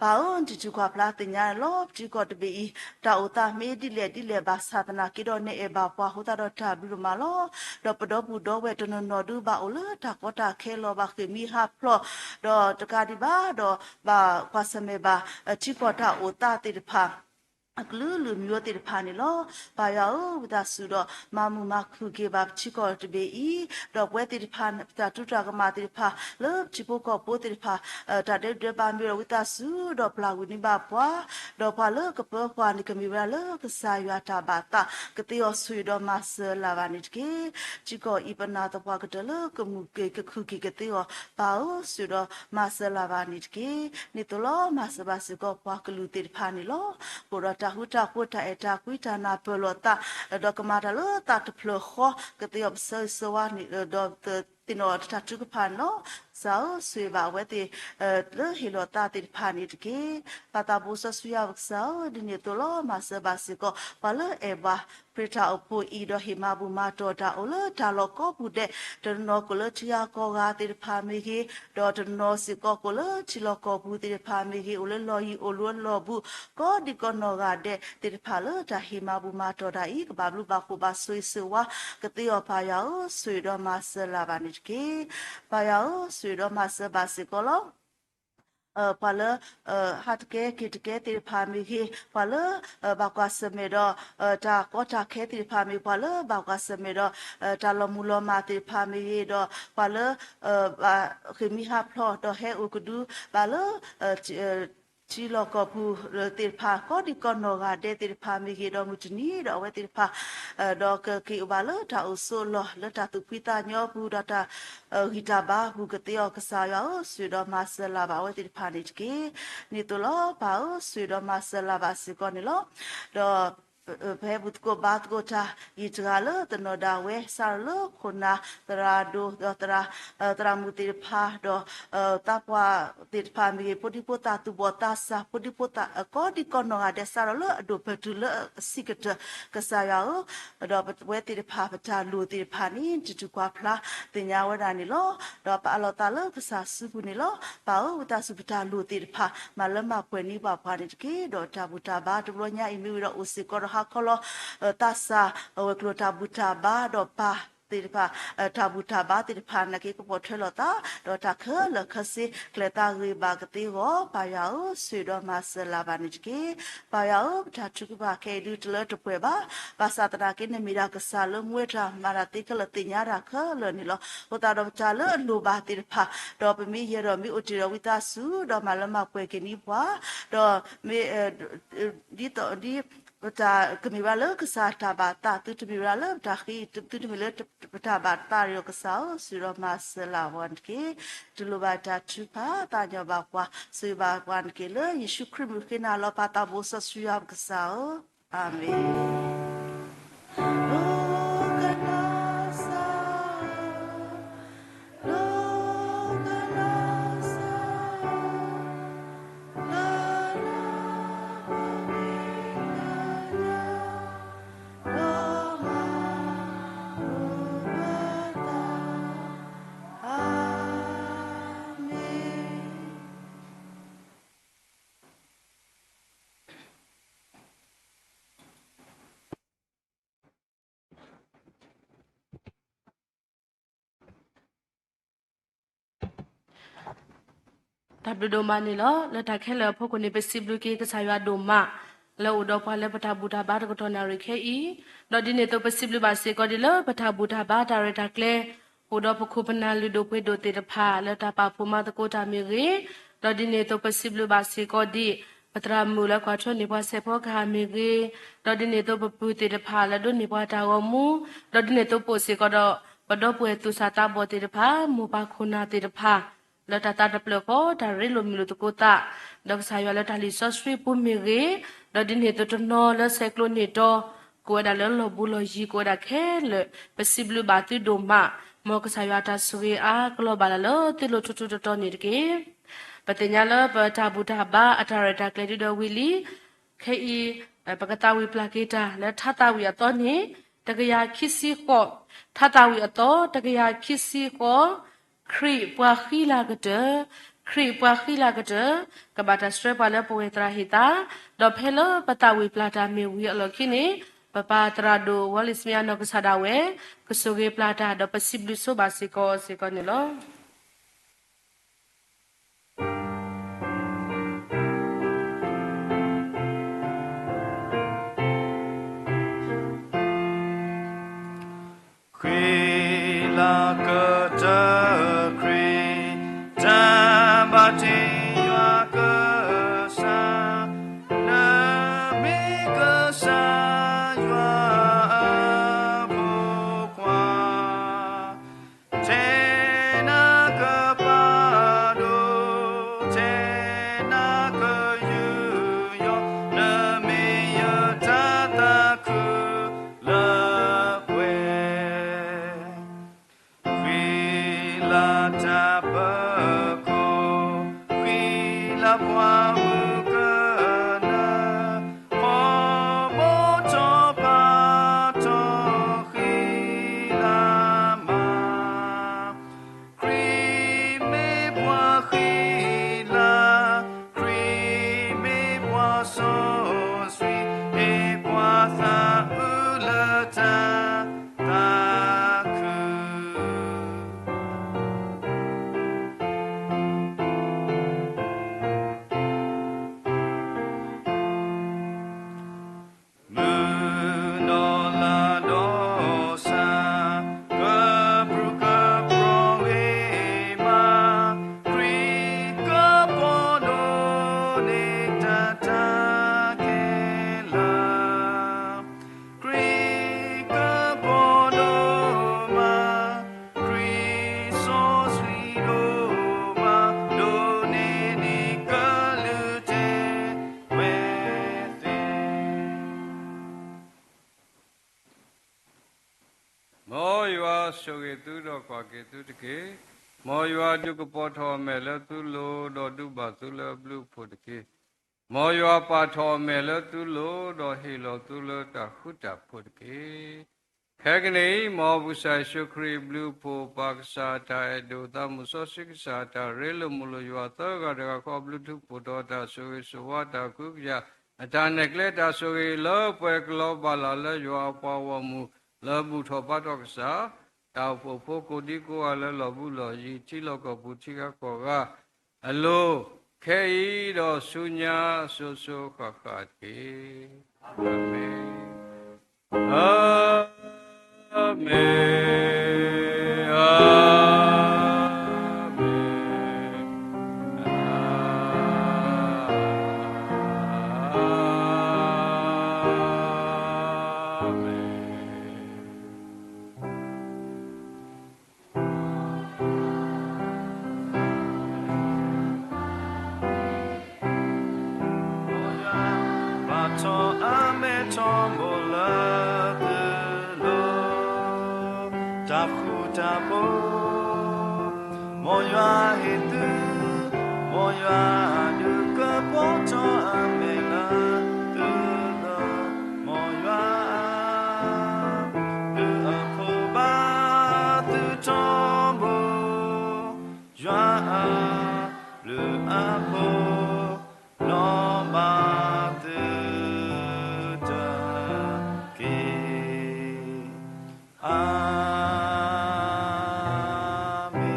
ပၢ်ဧၢ နထံၣ်တုၤကွၢ်ဖျါသ့ၣ်ညါလီၤ. ပထံကီၢ်တဘ့ၣ်အံၤ တၢ်အိၣ်သးမ့ၢ်ဒ်လဲၣ်ဒ်လဲၣ်ဘၣ်ဆၣ်သနာ်က့ဒီး နအဲၣ်ဘၣ်ပှၤအဃိသတးဒီးတၢ်ဘျုးဒိၣ်မးလီၤ. ဒီးပဒီပုၢ်ဒီဝဲၢ်တနီၤနီၤဒုးဘၣ်အိၣ်လၢတၢ်ကီတၢ်ခဲလီၤ ဘၣ်ဃ့ၢ်မှံဟးဖျိး ဒီးတကးဒံးဘၣ်ဒီး ဘၣ်ကွၢ်ဆၢၣ်မဲာ်ဘၣ် ထံကီၢ်တၢ်အိၣ်သးသ့ၣ်တဖၣ် အကလုာ်ကလုာ်မ့ၢ်သ့ၣ်တဖၣ်န့ၣ်လီၤ. ပၢ်ယွၤဧၢ ဝံသးစူၤဒီး မၤမုာ်မၤခုၣ်က့ၤဘၣ်ပထံကီၢ်တဘ့ၣ်အံၤ, ဒီးပဝဲသ့ၣ်တဖၣ် ပတၢ်တူၢ်တၢ်ကမၣ်သ့ၣ်တဖၣ် လၢပထံဖိကီၢ်ဖိသ့ၣ်တဖၣ် တၢ်ဒဲးဒဲးဘၣ်မ့ၢ်ဒီး ဝံသးစူၤဒီးပျၢ်ကွံာ်န့ၢ်ဘၣ်ပှၤ, ဒီးပှၤလၢကပၢပှၤန့ၣ် ကမ့ၢ်ဝဲဒၣ်လၢကစၢ်ယွၤတၢ်ဘၣ်သးကသ့အီၤ ဆိၣ်ဂ့ၤဒီးမၤစၢၤလၢ်ဘၣ်န့ၣ်တက့ၢ်. ထံကီၢ်အံၤပနာ်သပှၢ်ကတၢၢ်လၢကမုာ်က့ၤကခုၣ်က့ၤကသ့အီၤ ပၢ်ဧၢ ဆိၣ်ဂ့ၤဒီးမၤစၢၤလၢ်ဘၣ်န့ၣ်တက့ၢ်. ဒ်သိးလီၤ မၤစၢၤဘၣ်စ့ၢ်ကီးပှၤကလုာ်သ့ၣ်တဖၣ်န့ၣ်လီၤ. အိၣ်ဒီးတၢ်ဃူတၢ်ဖိး တၢ်အဲၣ်တၢ်ကွံ တၢ်နၢ်ပၢၢ်လိာ်သး ဒီးကမၤတၢ်လၢသးတဖျၢၣ်ဃီ ကသ့အီၤပဆၢဂ့ၤဆၢဝါန့ၣ်ဒီး သ့ၣ်နီၣ်တၢ်ထုကဖၣ်န့ၣ်လီၤ. ကစၢ်ဧၢ, ဆိၣ်ဂ့ၤဘၣ်အဝဲသ့ၣ် လၢဟ့ၣ်လီၤသးသ့ၣ်တဖၣ်န့ၣ်တက့ၢ်. ပၢ်သးဘိစီဆှံယွၤပကစၢ်ဧၢ, ဒ်န့ၣ်အသိးလီၤ. မၤစၢၤဘၣ်စ့ၢ်ကီး ပှၤလၢအဲၣ်ဘၣ် ခရံာ်တၢ်အိၣ်ဖှိၣ်အံၤ ဒီးဟ့ၣ်မၤဘူၣ်မၤတီၢ်တၢ်အိၣ်လၢတၢ်လီၢ်ကိးပူၤဒဲး, တနီၤနီၤကိးလၢထံဂၤကီၢ်ဂၤသ့ၣ်တဖၣ်မ့ၢ်ဂ့ၤ, ဒီးတနီၤစ့ၢ်ကီးကိးလၢထံလီၢ်ကီၢ်ပူၤသ့ၣ်တဖၣ်မ့ၢ်ဂ့ၤ, အိၣ်လၢလီၢ်ယံၤ အိၣ်လၢလီၢ်ဘူး ကိးဒံကိးနီၢ်ဂၤဒဲးသ့ၣ်တဖၣ်လၢတၢ်ဟ့ၣ်မၤဘူၣ်မၤတီၢ်တၢ်အံၤ ကဘၣ်ဘျုးဘၣ်ဖှိၣ်ဘၣ်ဆိၣ်ဂ့ၤဆိၣ်ဝါကသ့အီၤ ပၢ်ယွၤဧၢ, ဆိၣ်ဂ့ၤဒီးမၤစၢၤလၢ်ဘၣ်န့ၣ်တက့ၢ်. ပၢ်ယွၤဧၢ, ဆိၣ်ဂ့ၤဒီးမၤစၢၤဘၣ်စ့ၢ်ကီးလီၤ. ပှၤလၢ ဟးတကဲက့ၤတကဲသ့ၣ်တဖၣ်မ့ၢ်ဂ့ၤ, ပှၤလၢ ဘၣ်ကွၢ်ဆၢၣ်မဲာ်ဒီး တၢ်ကီတၢ်ခဲသ့ၣ်တဖၣ်မ့ၢ်ဂ့ၤ, ပှၤလၢဘၣ်ကွၢ်ဆၢၣ်မဲာ်ဒီး တၢ်လီၤမုၢ်လီၤမၢ်သ့ၣ်တဖၣ်မ့ၢ်ဂ့ၤ, ဒီးပှၤလၢ ဘၣ်ဃ့ၢ်မှံဟးဖျိး ဒီးဟဲအိၣ်ကဒု ဘၣ်လၢ ထံလီၢ်ကီၢ်ပူၤသ့ၣ်တဖၣ် ကိးဒံကိးနီၢ်ဂၤဒဲးသ့ၣ်တဖၣ်မ့ၢ်ဂ့ၤ, ဒီးမုၢ်တနံၤဒီးအဝဲသ့ၣ်တဖၣ် ဒီးကက့ၤအိၣ်ဘၣ်လၢတၢ်အိၣ်ဆိးအလီၢ် လၢတၢ်သူၣ်ဖှံသးညီပူၤ ဒီးတၢ် ဂံၢ်တၢ်ဘါပူၤကသ့အီၤ ကစၢ်ယွၤဧၢ, ဆိၣ်ဂ့ၤဒီးမၤစၢၤလၢ်ဘၣ်အဝဲသ့ၣ်တဖၣ်န့ၣ်တက့ၢ်. ဒ်န့ၣ်အသိးလီၤ. ပၢ်ဧၢ, ဆိၣ်ဂ့ၤဒီးမၤစၢၤလၢ်ဘၣ်စ့ၢ်ကီးန့ၣ်လီၤ. ဒီး ပဟဲဘူၣ်သကိးဘါသကိးတၢ် ယံာ်တဂၤလၢတနီၤဒၣ်ဝဲ စးထီၣ်လၢခိၣ်နၢ် သရၣ်ဒိၣ် ဒီးသရၣ် သရၣ်မုၣ်သ့ၣ်တဖၣ် ဒီး သးပှၢ်သ့ၣ်တဖၣ်မ့ၢ်ဂ့ၤ, ဖိဒံဖိသၣ်သူၣ်ဘီၣ်သးစၢ် ဖိဒံဖိသၣ် ကိးဒံကိးနီၢ်ဂၤဒဲး စးထီၣ်လၢအဒိၣ်ပၢၢ်တုၤလၢအဆံးကတၢၢ် ကစၢ်ယွၤဧၢ, ဒီးပဝဲသ့ၣ်တဖၣ် ပတၢ်လိၣ်သ့ၣ်တဖၣ်န့ၣ် တတုၤကွၢ်ဖျါသ့ၣ်ညါဝဲဒၣ်န့ၣ်လီၤ. ဒီးပအးလီၤသးလၢကစၢ်စုပူၤန့ၣ်လီၤ. ပၢ်ဧၢ, ဝံသးစူၤ ပတၢ်လိၣ်သ့ၣ်တဖၣ် မၤလၢမၤပှဲၤန့ၢ်ပှၤပှၤန့ၣ်တက့ၢ်. ဒီးတၢ်ဘူၣ်တၢ်ဘါတဘျီညါအံၤ မ့ၢ်ဝံၤဒီးအိၣ်စ့ၢ်ကီးဒီးဟါခီလီၤ သးစၢ် အဝဲၤကျိၤတၢ်ဘူၣ်တၢ်ဘါ ဒီးပၢ်သ့ၣ်တဖၣ် တၢ်ဘူၣ်တၢ်ဘါသ့ၣ်တဖၣ် နာ်က့ကပိာ်ထွဲလိာ်သး ဒီးတၢ်ခဲလၢာ်ခဲဆ့ ကျဲၤသးဂ့ၤဘၣ်ကသ့အဂီၢ် ပၢ်ယွၤဧၢ, ဆိၣ်ဂ့ၤဒီးမၤစၢၤလၢ်ဘၣ်န့ၣ်တက့ၢ်. ပၢ်ယွၤဧၢ, ပတၢ်ထုကဖၣ်ခဲအံၤဒုးတလၢတပှဲၤဘၣ်. ဘၣ်ဆၣ်သနာ်က့ နမ့ၢ်ဒၣ်ကစၢ်လၢမူဝဲတၢ်မၤတၢ်သ့ခဲလၢာ် သ့ၣ်ညါတၢ်ခဲလၢာ်န့ၣ်လီၤ. အဃိသတးဒီးပတၢ်လၢအလိၣ်ဘၣ်သ့ၣ်တဖၣ် ဒီးပမ့ၢ်ယဲၢ်ဒီးမ့ၢ်အိၣ်တ့ၢ်ဒီးဝံသးစူၤ ဒီးမၤလၢမၤပှဲၤက့ၤန့ၢ်ပှၤ ဒီးမ့ၢ် ဒ်သိးဒ် ပတၢ်ကမ့ၢ်ဝဲဒၣ်လၢကစၢ်တၢ်ဘၣ်သး သုတမ့ၢ်ဝဲဒၣ်လၢပတၢ်ဃ့ သုတမ့ၢ်လၢပတၢ်ဘၣ်သးဒီးကစၢ်ဧၢ, ဆိၣ်ဂ့ၤဒီးမၤစၢၤလၢ်ပှၤန့ၣ်တက့ၢ်. တူၢ်လိာ်ဘၣ်တၢ်ထုကဖၣ် သးကညီၤဘၣ်ပှၤ ဆိၣ်ဂ့ၤဘၣ်ပှၤန့ၣ်တက့ၢ်. လၢယ့ၣ်ၡူးခရံာ်မုၣ်ဃ့နၤလီၤ ပၢ်သးဘိစီဆှံယွၤပကစၢ်ဧၢ, အၤမ့ၣ်. တၢ်ဘျုးဒိၣ်မးန့ၣ်လီၤ. လၢတၢ်ခဲလၢာ်အဖီခိၣ်န့ၣ် ပစံးဘျုးက့ၤကစၢ်ယွၤဒိၣ်မး လၢအိၣ်ဒီးပှၤလၢပတၢ်ဘူၣ်တၢ်ဘါတကတီၢ်နၣ်ရံၣ်ခဲအံၤ, ဒီးဒ်န့ၣ်အသိးပစံးဘျုးဘၣ်စ့ၢ်ကီးဒ်လၢပတၢ်ဘူၣ်တၢ်ဘါတၢ်ရဲၣ်တၢ်ကျဲၤ အိၣ်ဒီးပခိၣ်ပနၢ်လုၢ်ဒိၣ်ပှ့ၤဒိၣ်သ့ၣ်တဖၣ် လၢတၢ်ပာ်ဖှိၣ်မၤသကိးတၢ်မ့ၢ်ဂ့ၤ, ဒီးဒ်န့ၣ်အသိးပစံးဘျုးဘၣ်စ့ၢ်ကီးဒ် ပသရၣ်မုၣ်လၢကွၢ်ထွဲန့ၢ်ပှၤစဲးဖီကဟၣ်မ့ၢ်ဂ့ၤ, ဒီးဒ်န့ၣ်အသိးပပုၢ်သ့ၣ်တဖၣ်လၢဒိးန့ၢ်ပှၤတၢ်ဂီၤမူ, ဒီးဒ်န့ၣ်အသိးပအိၣ်စ့ၢ်ကီးဒီး ပဒီပုၢ်ဝဲၢ်သူၣ်စၢ်သးဘီၣ်သ့ၣ်တဖၣ်, မိၢ်ပၢ်ခိၣ်နၢ်သ့ၣ်တဖၣ် လၢတၢ်သးတဖျၢၣ်ဃီ တၢ်ရ့လိာ်မုာ်လိာ်သကိးသး ဒီးကစၢ်ယွၤလၢတၢ်လံာ်စီဆှံပူၤမ့ၢ်ဂ့ၤ, ဒီးဒ်န့ၣ်အသိးတနီၤလၢဆဲးကျိးန့ၢ်တီ ကိးဝဲဒၣ်လၢလီၢ်ဘူးလီၢ်ယံၤ ကိးဝဲဒၣ်ခဲလၢာ်, ပစံးဘျုးဘၣ်သုဒိၣ်မး, မ်ကစၢ်ယွၤတၢ်ဆိၣ်ဂ့ၤအါကလီၤဘၣ်လၢသုလိၤထူထူတီတီန့ၣ်တက့ၢ်. ပသ့ၣ်ညါလၢပတၢ်ဘူၣ်တၢ်ဘါအတၢ်ရဲၣ်တၢ်ကျဲၤဒုဒီးဝံၤလံ, ခဲအံၤ ပကသးဝံၣ်ပျၢ်က့ၤတၢ်လၢထါသးဝံၣ်အသီန့ၣ် တကယၤခံဆံဃိး, ထါသးဝံၣ်အသီ တကယၤခံဆံဃိး, ခရံာ်ပှၤဃံလၤကတၢၢ်, ခရံာ်ပှၤဃံလၤကတၢၢ်, ကဘၣ်တၢ်ဆှၢပှၤလၢပဝဲၢ်သရၣ်ဟ့ၣ်သး, ဒီးဖဲလၢပသးဝံၣ်ပျၢ်တၢ်မ့ၢ်ဝံၤအလီၢ်ခံန့ၣ် ပပၢ်သရၣ်ဒိၣ် ဝီလံၡမံယၤနီၢ်ကစၢ်ဒၣ်ဝဲ ကဆိၣ်ဂ့ၤပျၢ်တၢ် ဒီးပစံးဘျုးဆိဘၣ်စ့ၢ်ကီးစ့ၢ်ကီးန့ၣ်လီၤ. ဃံလၤကတၢၢ်ခရံာ် တၢ်ဘၣ်တ့ယွၤကစၢ်, နမ့ၢ်ကစၢ်ယွၤအဖိခွါ ထဲနၤကပာ်ဒိၣ်, ထဲနၤကယူးယီၣ်, နမ့ၢ်ယတၢ်သးခုလၢပှဲၤ မ်ယွၤဆိၣ်ဂ့ၤသုဒီးကွၢ်က့ၤသုတက့ၢ်. မ်ယွၤဒုးကပီၤထီၣ်အမဲာ်လၢသုလိၤ, ဒီးဒုးဘၣ်သုလၢအဘျုးအဖှိၣ်တက့ၢ်. မ်ယွၤပာ်ထီၣ်အမဲာ်လၢသုလိၤ, ဒီးဟ့ၣ်လီၤသုလၢတၢ်ဃူတၢ်ဖိးတက့ၢ်. ခဲကနံၣ်အံၤ, မ်ပကစၢ်ယ့ၣ်ၡူးခရံာ်အဘျုးအဖှိၣ်, ပၢ်ကစၢ်အတၢ်အဲၣ်ဒိၣ်, သးမုၣ်စီဆှံကစၢ်အတၢ်ရ့, လၢမုၢ်လိၣ်ယွၤသၢဂၤတဂၤဃီအဘျုးထူးဖှိၣ်ထီၣ်, တၢ်ဆိၣ်ဂ့ၤဆိၣ်ဝါ, တၢ်ကဟုကယာ်, အတၢ်နဲၣ်ကျဲတၢ်ဆိၣ်ဂ့ၤ, လၢပှဲၤကလီၤဘၣ်လၢ်လၢယွၤအပှၤဂီၢ်မုၢ်, လၢဘူၣ်ထီၣ်ဘါထီၣ်ကစၢ်, တၢ်အိၣ်ဖှိၣ်ဖိကိးဒံကိးဂၤလၢလီၢ်ဘူးလီၢ်ယံၤ, ထံလီၢ်ကီၢ်ပူၤထံဂၤကီၢ်ဂၤ အလိၤ, ခဲအံၤဒီးဆူညါစိၤစိၤဃၣ်ဃၣ်တက့ၢ်. အၤမ့ၣ်, အၤမ့ၣ်, အၤမ့ၣ်, အၤမ့ၣ်. ဘၣ်ထီၣ်အမဲထီဘိလၢသုလိၤ, တၢ်ဃူတၢ်ဖိး, မ်ယွၤဟ့ၣ်သု, မ်ယွၤဒုးကပီၤထီၣ်အမဲာ်လၢသုလိၤ, မ်ယွၤ သုအဖိဘၣ်သုထီဘိ, ယွၤအဘျုးအဖှိၣ် လီၤဘၣ်သုတက့ၢ်. အၤမ့ၣ်.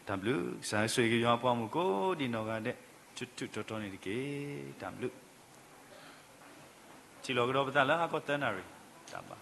တၢ်ဘျုး, ကစၢ်ဆိၣ်ဂ့ၤက့ၤယွၤအပှၤမုၣ်ကိးဒံးနီၢ်ဂၤဒဲး, ထူးထူးတီၤတီၤန့ၣ်တက့ၢ်. တၢ်ဘျုး. ထံၣ်လိာ်ကဒီးပသးလၢဟါခီသၢနၣ်ရံၣ်, တၢ်ဘျုး.